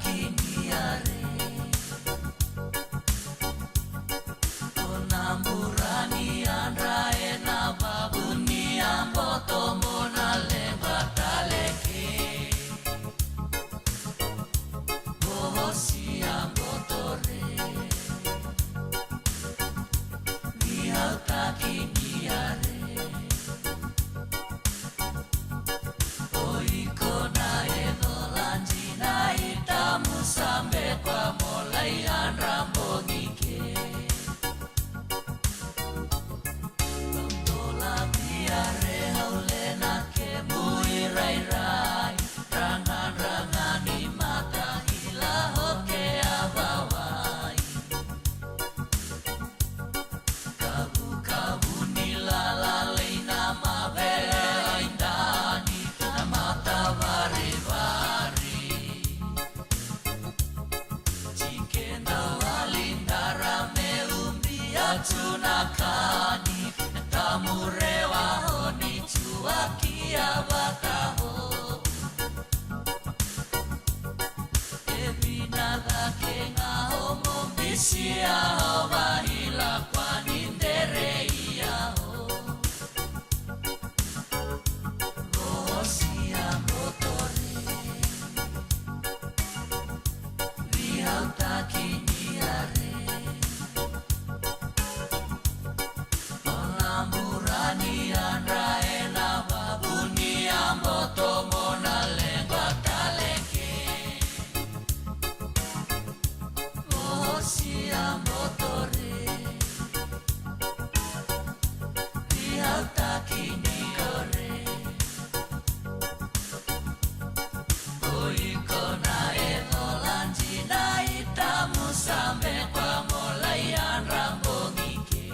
Kini are. O na bura ni yadra ena vavuni a boto mo na leqa tale ke. Vosi a boto re. Ni hautaki ni are. O iko na e coladi na itamu sabe kwa mo lai yadra bogi ke. Tola via re haule na kemu irairai. Dragadraga ni mata hila hoke a vawai. Kavukavu ni lala lei na mavele aidani na mata varivari. Tikeda wali dara me ubi atu na kani. Tamurewa honi tuaki a vataho. E vinaka ke ga o mo bisi a o vahila kwa ni dere ia o. Vosi a boto re. Vihautaki ni are. O na bura ni yadra ena vavuni a boto mo na leqa tale ke. Vosi a boto re. Vihautaki ni kore. O iko na e coladi na itamu sabe kwa mo lai yadra bogi ke.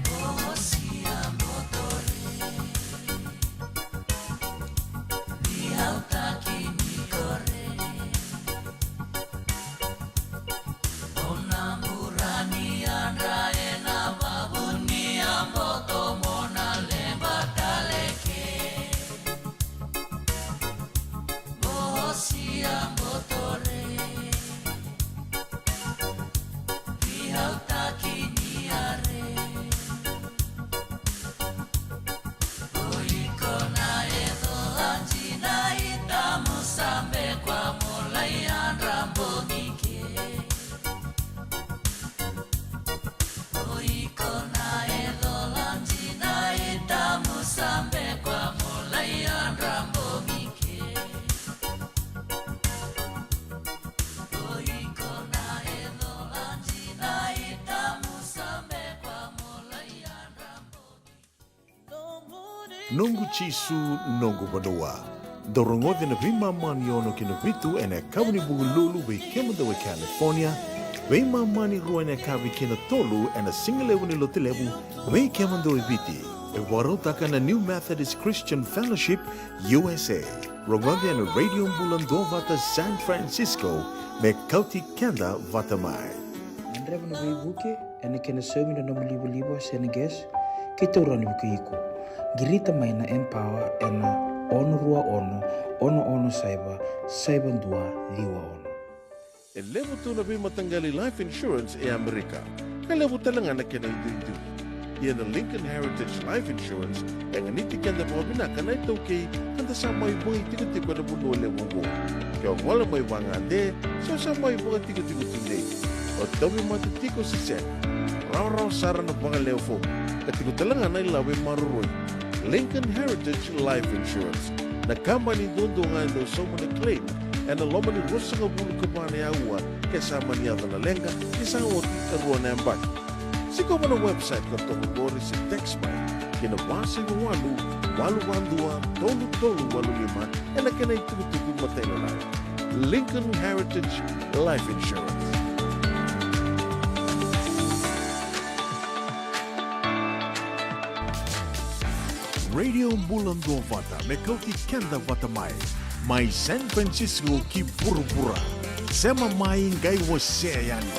Vosi a boto re. Vihautaki ni are. O iko na e coladi na itamu sabe kwa mo lai yadra bogi ke. O iko na e coladi na itamu sabe kwa mo lai yadra bogi ke. O iko na e coladi na itamu sabe kwa mo lai yadra bogi. Noqu Jisu, noqu vanua. Dou rogoca na veimama ni ono ki na vitu ena yakavi ni Vukelulu vei kemudou e California, veimama ni rua ena yakavi ki na tolu ena sigalevu ni Lotulevu vei kemudou e Viti. E vakarautaka na New Methodist Christian Fellowship U S A. Rogoca ena Radio Bula Duavata San Francisco me kauti keda vata mai. Gadreva na veivuke ena kena saumi na nomu livaliva se na gas, keitou rawa ni vukei iko. Qirita mai na Empower ena ono rua ono, ono ono saiva, saiva dua ciwa ono. E levu tu na veimataqali life insurance e Amerika, ka levu tale ga na kena iduidui. Ia na Lincoln Heritage Life Insurance e ganiti keda vakavinaka na iTaukei, ka da sa mai vagaitikotiko ena vanua levu oqo. Ke o gole mai vagade se o sa mai vakatikotiko tudei, o tauvimate tiko se sega, rawarawa sara na vagalewe fou, ka tiko tale ga na ilavo e maroroi. Lincoln Heritage Life Insurance, na kabani duadua ga e dau sauma na claim ena loma ni ruasagavulu ka va na aua ke sa mani yaco na leqa ke sa oti e rua na yabaki. Sikova na website ka toka qori se text mai ki na va saiva walu, walu va dua, tolu tolu walu lima ena kena itukutuku matailalai. Lincoln Heritage Life Insurance. Radio Bula Duavata, me kauti keda vata mai. Mai San Francisco ki vuravura. Sema mai, qai wasea yani.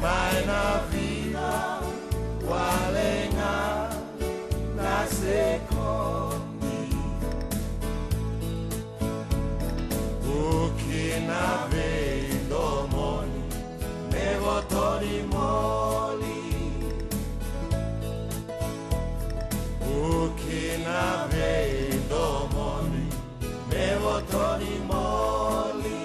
Mai na vida wale ga na sekomi. Uki na veidomoni me voto ni moli. Uki na veidomoni me voto ni moli.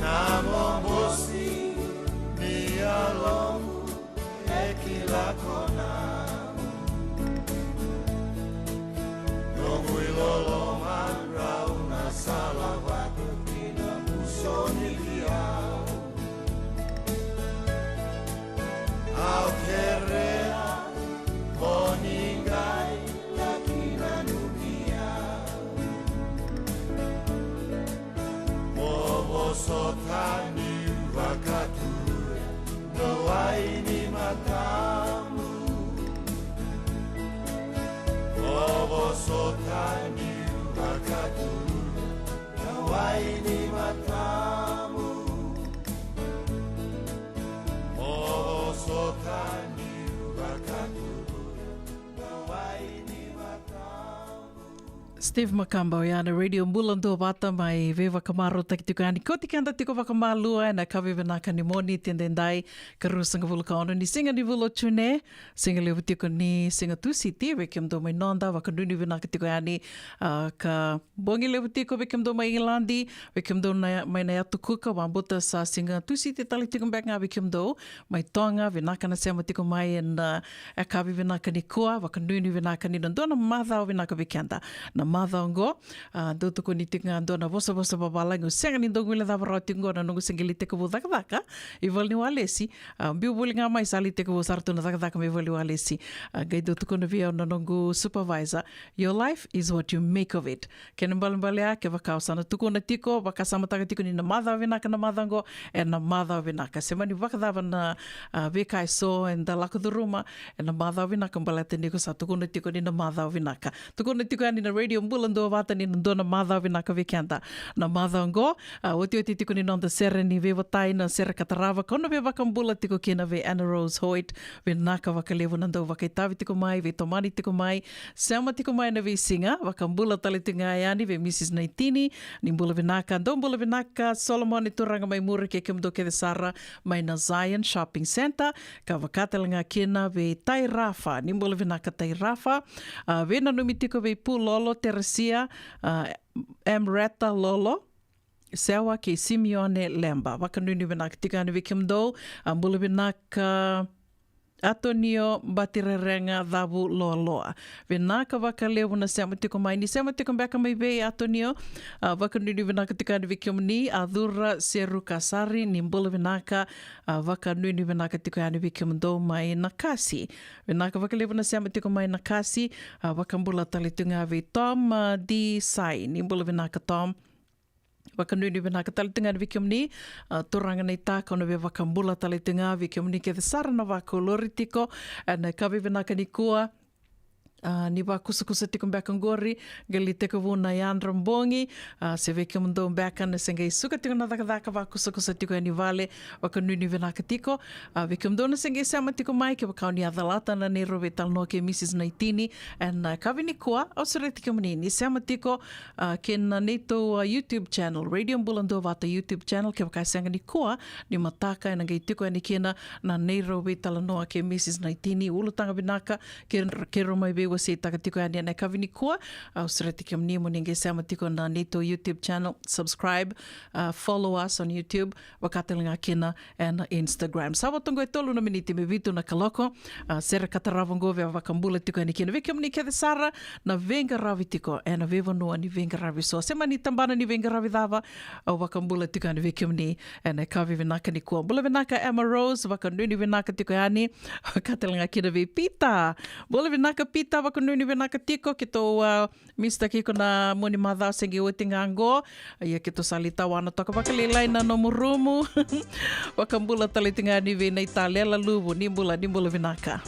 Na momosi ni yaloqu e kila ko na noqu iloloma, drau na sala vata kina, puso ni liau. Au kerea mo ni qai laki nanumi au. Mo vosota niu vakatura na wai ni matamu. Mo vosota niu vakatura na wai ni matamu. Mo vosota niu vakatura na wai ni matamu. Steve Makaba oya na Radio Bula Duavata mai veivakamarautaki tiko yani. Kauti keda tiko vakamalua ena yakavi vinaka ni Moniti edaidai, ka ruasagavulu ka ono ni siga ni vula o June. Siga levu tiko ni siga Tusiti vei kemudou mai noda, vakanuinui vinaka tiko yani, a, ka bogi levu tiko vei kemudou mai Igiladi, vei kemudou na, mai na Yatu Kuka, vakabauta sa siga Tusiti tale tiko beka ga vei kemudou mai Toga. Vinaka na sema tiko mai ena, a, yakavi vinaka nikua, vakanuinui vinaka ni na dua na macawa vinaka vei keda. Na macawa oqo. A, dau tukuni tiko ga dua na vosavosa vavalagi, au sega ni dau guilecava rawa tiko oqo na noqu se qai lai tekivu cakacaka i vale ni walesi. A, biu voli ga mai sa lai tekivu sara tu na cakacaka mai vale ni walesi. A, qai dau tukuna vei au na noqu supervisor, "Your life is what you make of it." Kena ibalebale ya, kevaka o sa na tukuna tiko, vakasamataka tiko ni na macawa vinaka na macawa oqo, ena macawa vinaka. Se mani vakacava na, a, veika eso eda lako curuma, ena macawa vinaka baleta ni ko sa tukuna tiko ni na macawa vinaka. Tukuna tiko yani na Radio Bula Duavata ni na dua na macawa vinaka vei keda. Na macawa oqo, a, otioti tiko ni noda sere ni veivatai, na sere ka tarava, kau na veivakabula tiko kina vei Anna Rose Hoyt. Vinaka vakalevu na dau vakaitavi tiko mai, veitomani tiko mai, sema tiko mai na veisiga. Vakabula tale tiko ga yani vei Mrs Naitini, ni bula vinaka. Dou bula vinaka Solomone Turaga mai muri kei kemudou kece sara mai na Zion Shopping Centre. Ka vaka tale ga kina vei Tairafa, ni bula vinaka Tairafa. A, veinanumi tiko vei Pu Lolo, Teresia, a, Emreta Lolo, Sewa kei Simione Leba. Vakanuinui vinaka tiko yani vei kemudou. A, bula vinaka Atonio Batirerega Cavu Loaloa. Vinaka vakalevu na sema tiko mai. Ni sema tiko beka mai vei Atonio. A, vakanuinui vinaka tiko yani vei kemuni. A, Cura Seru Kasari, ni bula vinaka. A, vakanuinui vinaka tiko yani vei kemudou mai Nakasi. Vinaka vakalevu na sema tiko mai Nakasi. A, vakabula tale tiko ga vei Tom, a, D Sai, ni bula vinaka Tom. Vakanuinui vinaka tale tiko ga yani vei kemuni, a, turaga na itaka, au na veivakabula tale tiko ga vei kemuni kece sara na vakolori tiko ena yakavi vinaka nikua. A, ni vakusakusa tiko beka oqori, qai lai tekivu na yadra bogi, a, se vei kemudou beka na se qai suka tiko na cakacaka vakusakusa tiko yani vale, vakanuinui vinaka tiko. A, vei kemudou na se qai sema tiko mai, kevaka o ni a calata na neirau veitalanoa kei Mrs Naitini ena yakavi nikua, au sureti kemuni ni sema tiko, a, kei na neitou, a, YouTube channel, Radio Bula Duavata YouTube channel, kevaka e sega nikua ni mataka ena qai tiko yani kina na neirau veitalanoa kei Mrs Naitini. Ulutaga vinaka, ke, keirau mai veiwaseitaka tiko yani ena yakavi nikua. Au sureti kemuni mo ni qai sema tiko na neitou YouTube channel, subscribe, a, follow us on YouTube, vaka tale ga kina ena Instagram. Sa vo toqo e tolu na miniti me vitu na kaloko. A, sere ka tarava oqo via vakabula tiko yani kina vei kemuni kece sara na veiqaravi tiko ena veivanua ni veiqaravi so. Se mani tabana ni veiqaravi cava, au vakabula tiko yani vei kemuni ena yakavi vinaka nikua. Bula vinaka Emma Rose, vakanuinui vinaka tiko yani. Vaka tale ga kina vei Peter. Bula vinaka Peter, vakanuinui vinaka tiko. Keitou, a, misitaki iko na mua ni macawa se qai oti ga oqo. Ia keitou sa lai tawana toka vakalailai na nomu rumu. Vakabula tale tiko ga yani vei Naitalela Luvu, ni bula, ni bula vinaka.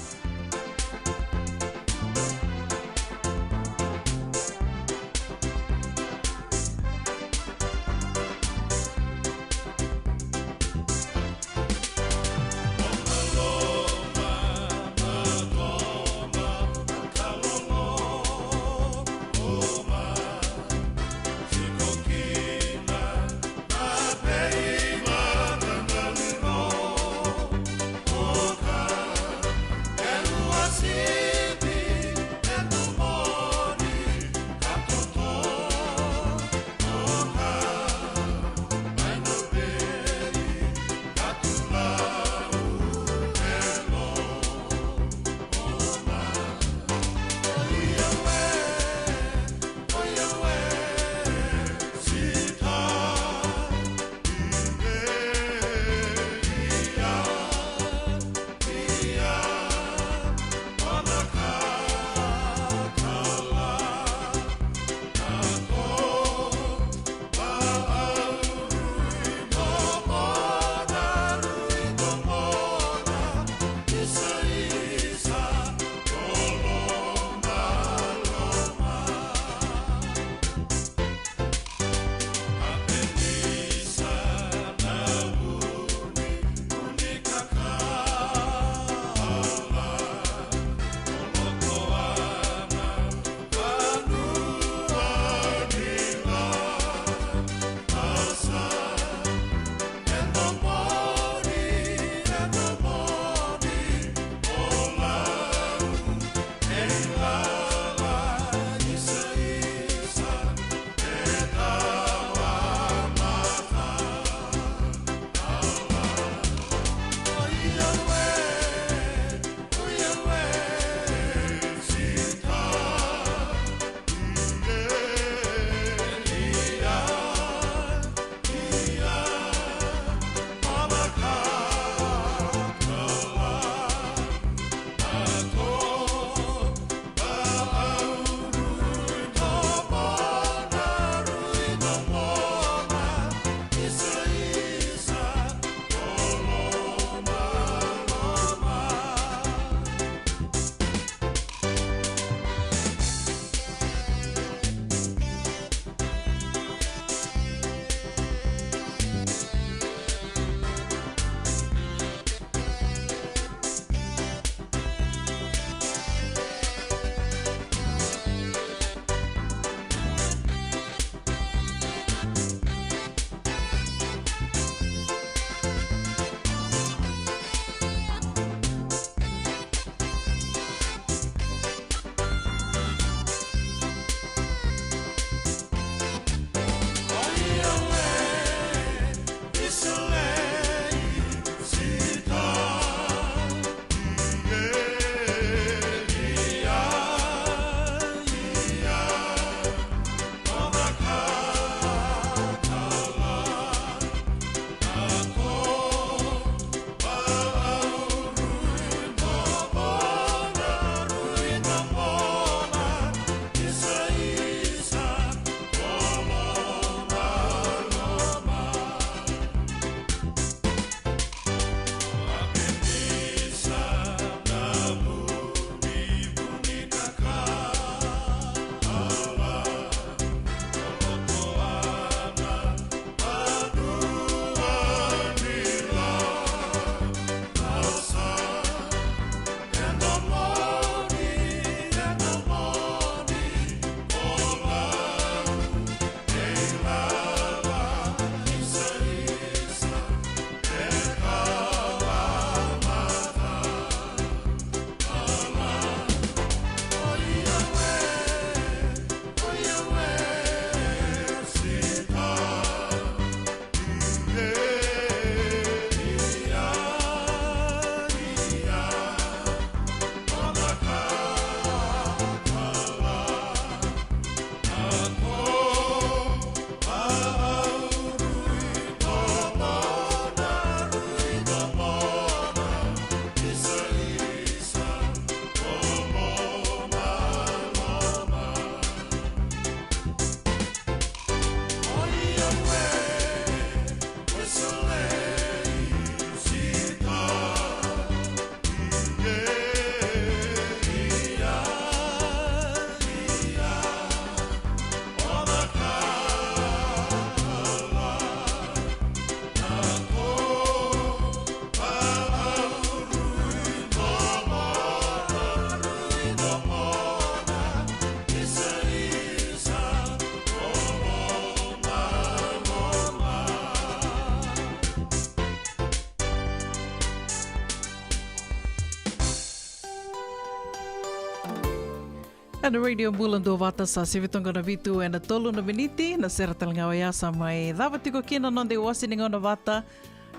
Na Radio Bula Duavata sa sivi toka na vitu ena tolu na miniti, na sere tale ga oya sa mai cava tiko kina na noda iwase ni gauna vata.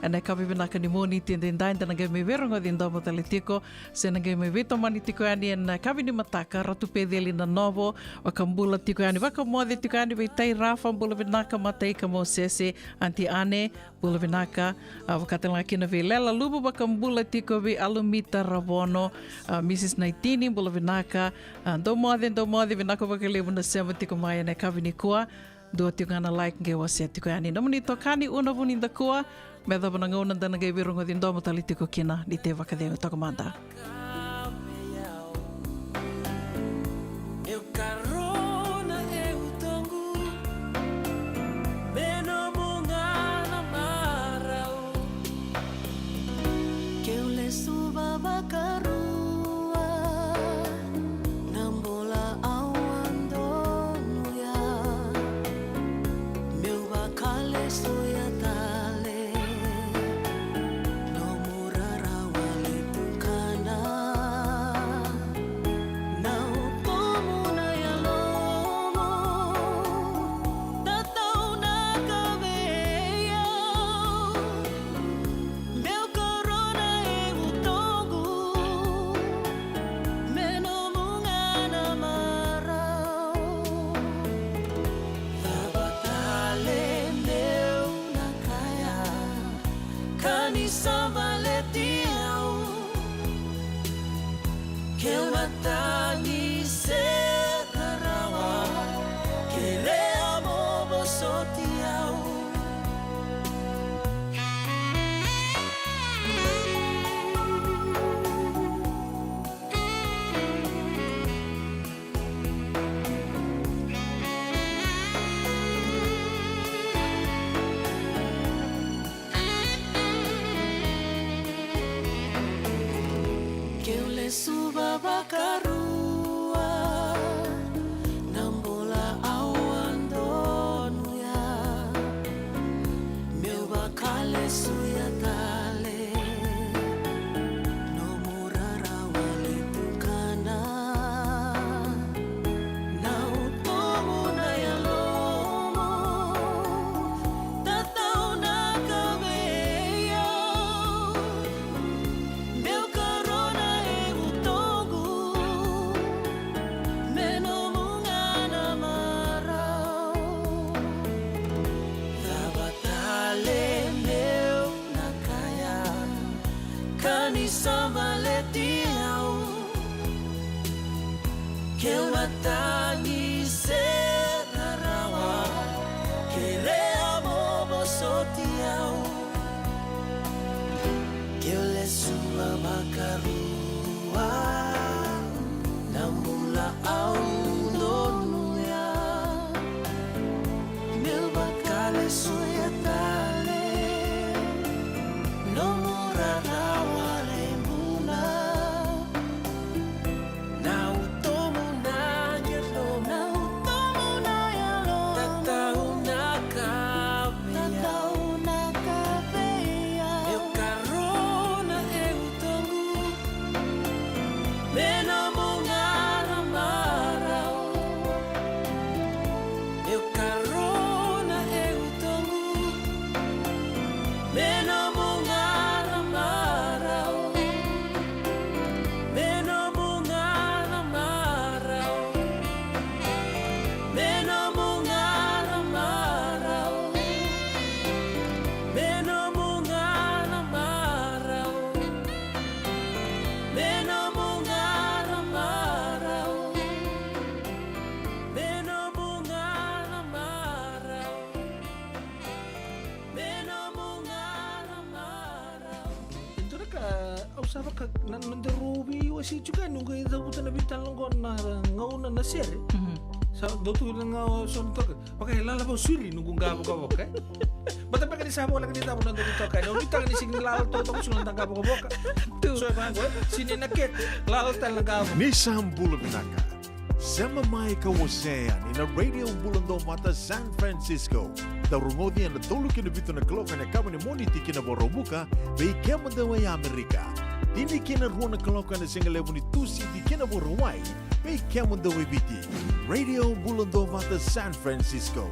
Ena yakavi vinaka ni Moniti edaidai da na qai mai veirogoci domo tale tiko, se na qai mai veitomani tiko yani ena yakavi ni mataka, Ratu Peceli Nanovo, vakabula tiko yani, vakamoce tiko yani vei Tai Rafa, bula vinaka Mataika Mosese, Aunty Ane, bula vinaka, a, vaka tale ga kina vei Lela Luvu, vakabula tiko vei Alumita Ravono, a, Missus Naitini, bula vinaka, a, dou moce, dou moce, vinaka vakalevu na sema tiko mai ena yakavi nikua, dua tiko ga na like qai wasea tiko yani. Nomuni itokani Una Vunidakua, me yacova na gauna da na qai veirogoci domo tale tiko kina, ni te vakacegu toka mada. Eu karona e utoqu, me nomu ga na marau. Keu lesu vavakarua, na bula au a donuya. Meu vakalesuya tale, nomu rarawa le tukana. Na utomu na yalomu, tataunaka vei au. Meu karona e utoqu, me nomu ga na marau. Cava tale meu na kaya, ka ni sa baleti au. Keu a tagi se ka rawa, kerea mo vosoti au. Keu lesu vavakarua, na bula au a donuya. Meu vakalesuya tale, nomu rarawa le tukana. Na utomu na yalomu, tataunaka vei au. Meu karona e utoqu, me nomu ga na marau. Cava tale meu na kaya, ka ni sa baleti au. Keu a tagi se ka rawa, kerea mo vosoti au. Keu lesu vavakarua, na bula au donuya. Meu vakalesuya tale, nomu rarawa le bula. Na utomu na yalo, na utomu na yalo, tataunaka vei au. Tataunaka vei au. Meu karona e utoqu, me nomu ga na marau. Meu karona e utoqu, me nomu ga na marau. Me nomu ga na marau. Me nomu ga na marau. Me nomu ga na marau. Me nomu ga na marau. Me nomu ga na marau. Me nomu ga na marau. E dua na ka au sa vaka na nodaru veiwasei tiko yani, noqu cavuta na veitalanoa qo na gauna na sere. Mhm. Sa dau tu na gauna so na toka. Vaka e lala vou suri noqu qavokavoka, e. Baleta beka ni sa voleka ni cava na noda veitokani. Au nuitaka ni sega ni lala totoka suri na noda qavokavoka. Tu. So e vaqo, e, sega ni na kete, lala tale na qavokavoka. Ni sa bula vinaka. Sema mai ka wasea yani na Radio Bula Duavata San Francisco. Dau rogoci ena tolu ki na vitu na kaloko ena yakavi ni Moniti ki na Vakaraubuka, vei kemudou e Amerika. Tini ki na rua na kaloko ena sigalevu ni Tusiti ki na Vakarauwai, Vei kemudou e Viti, Radio Bula Duavata San Francisco.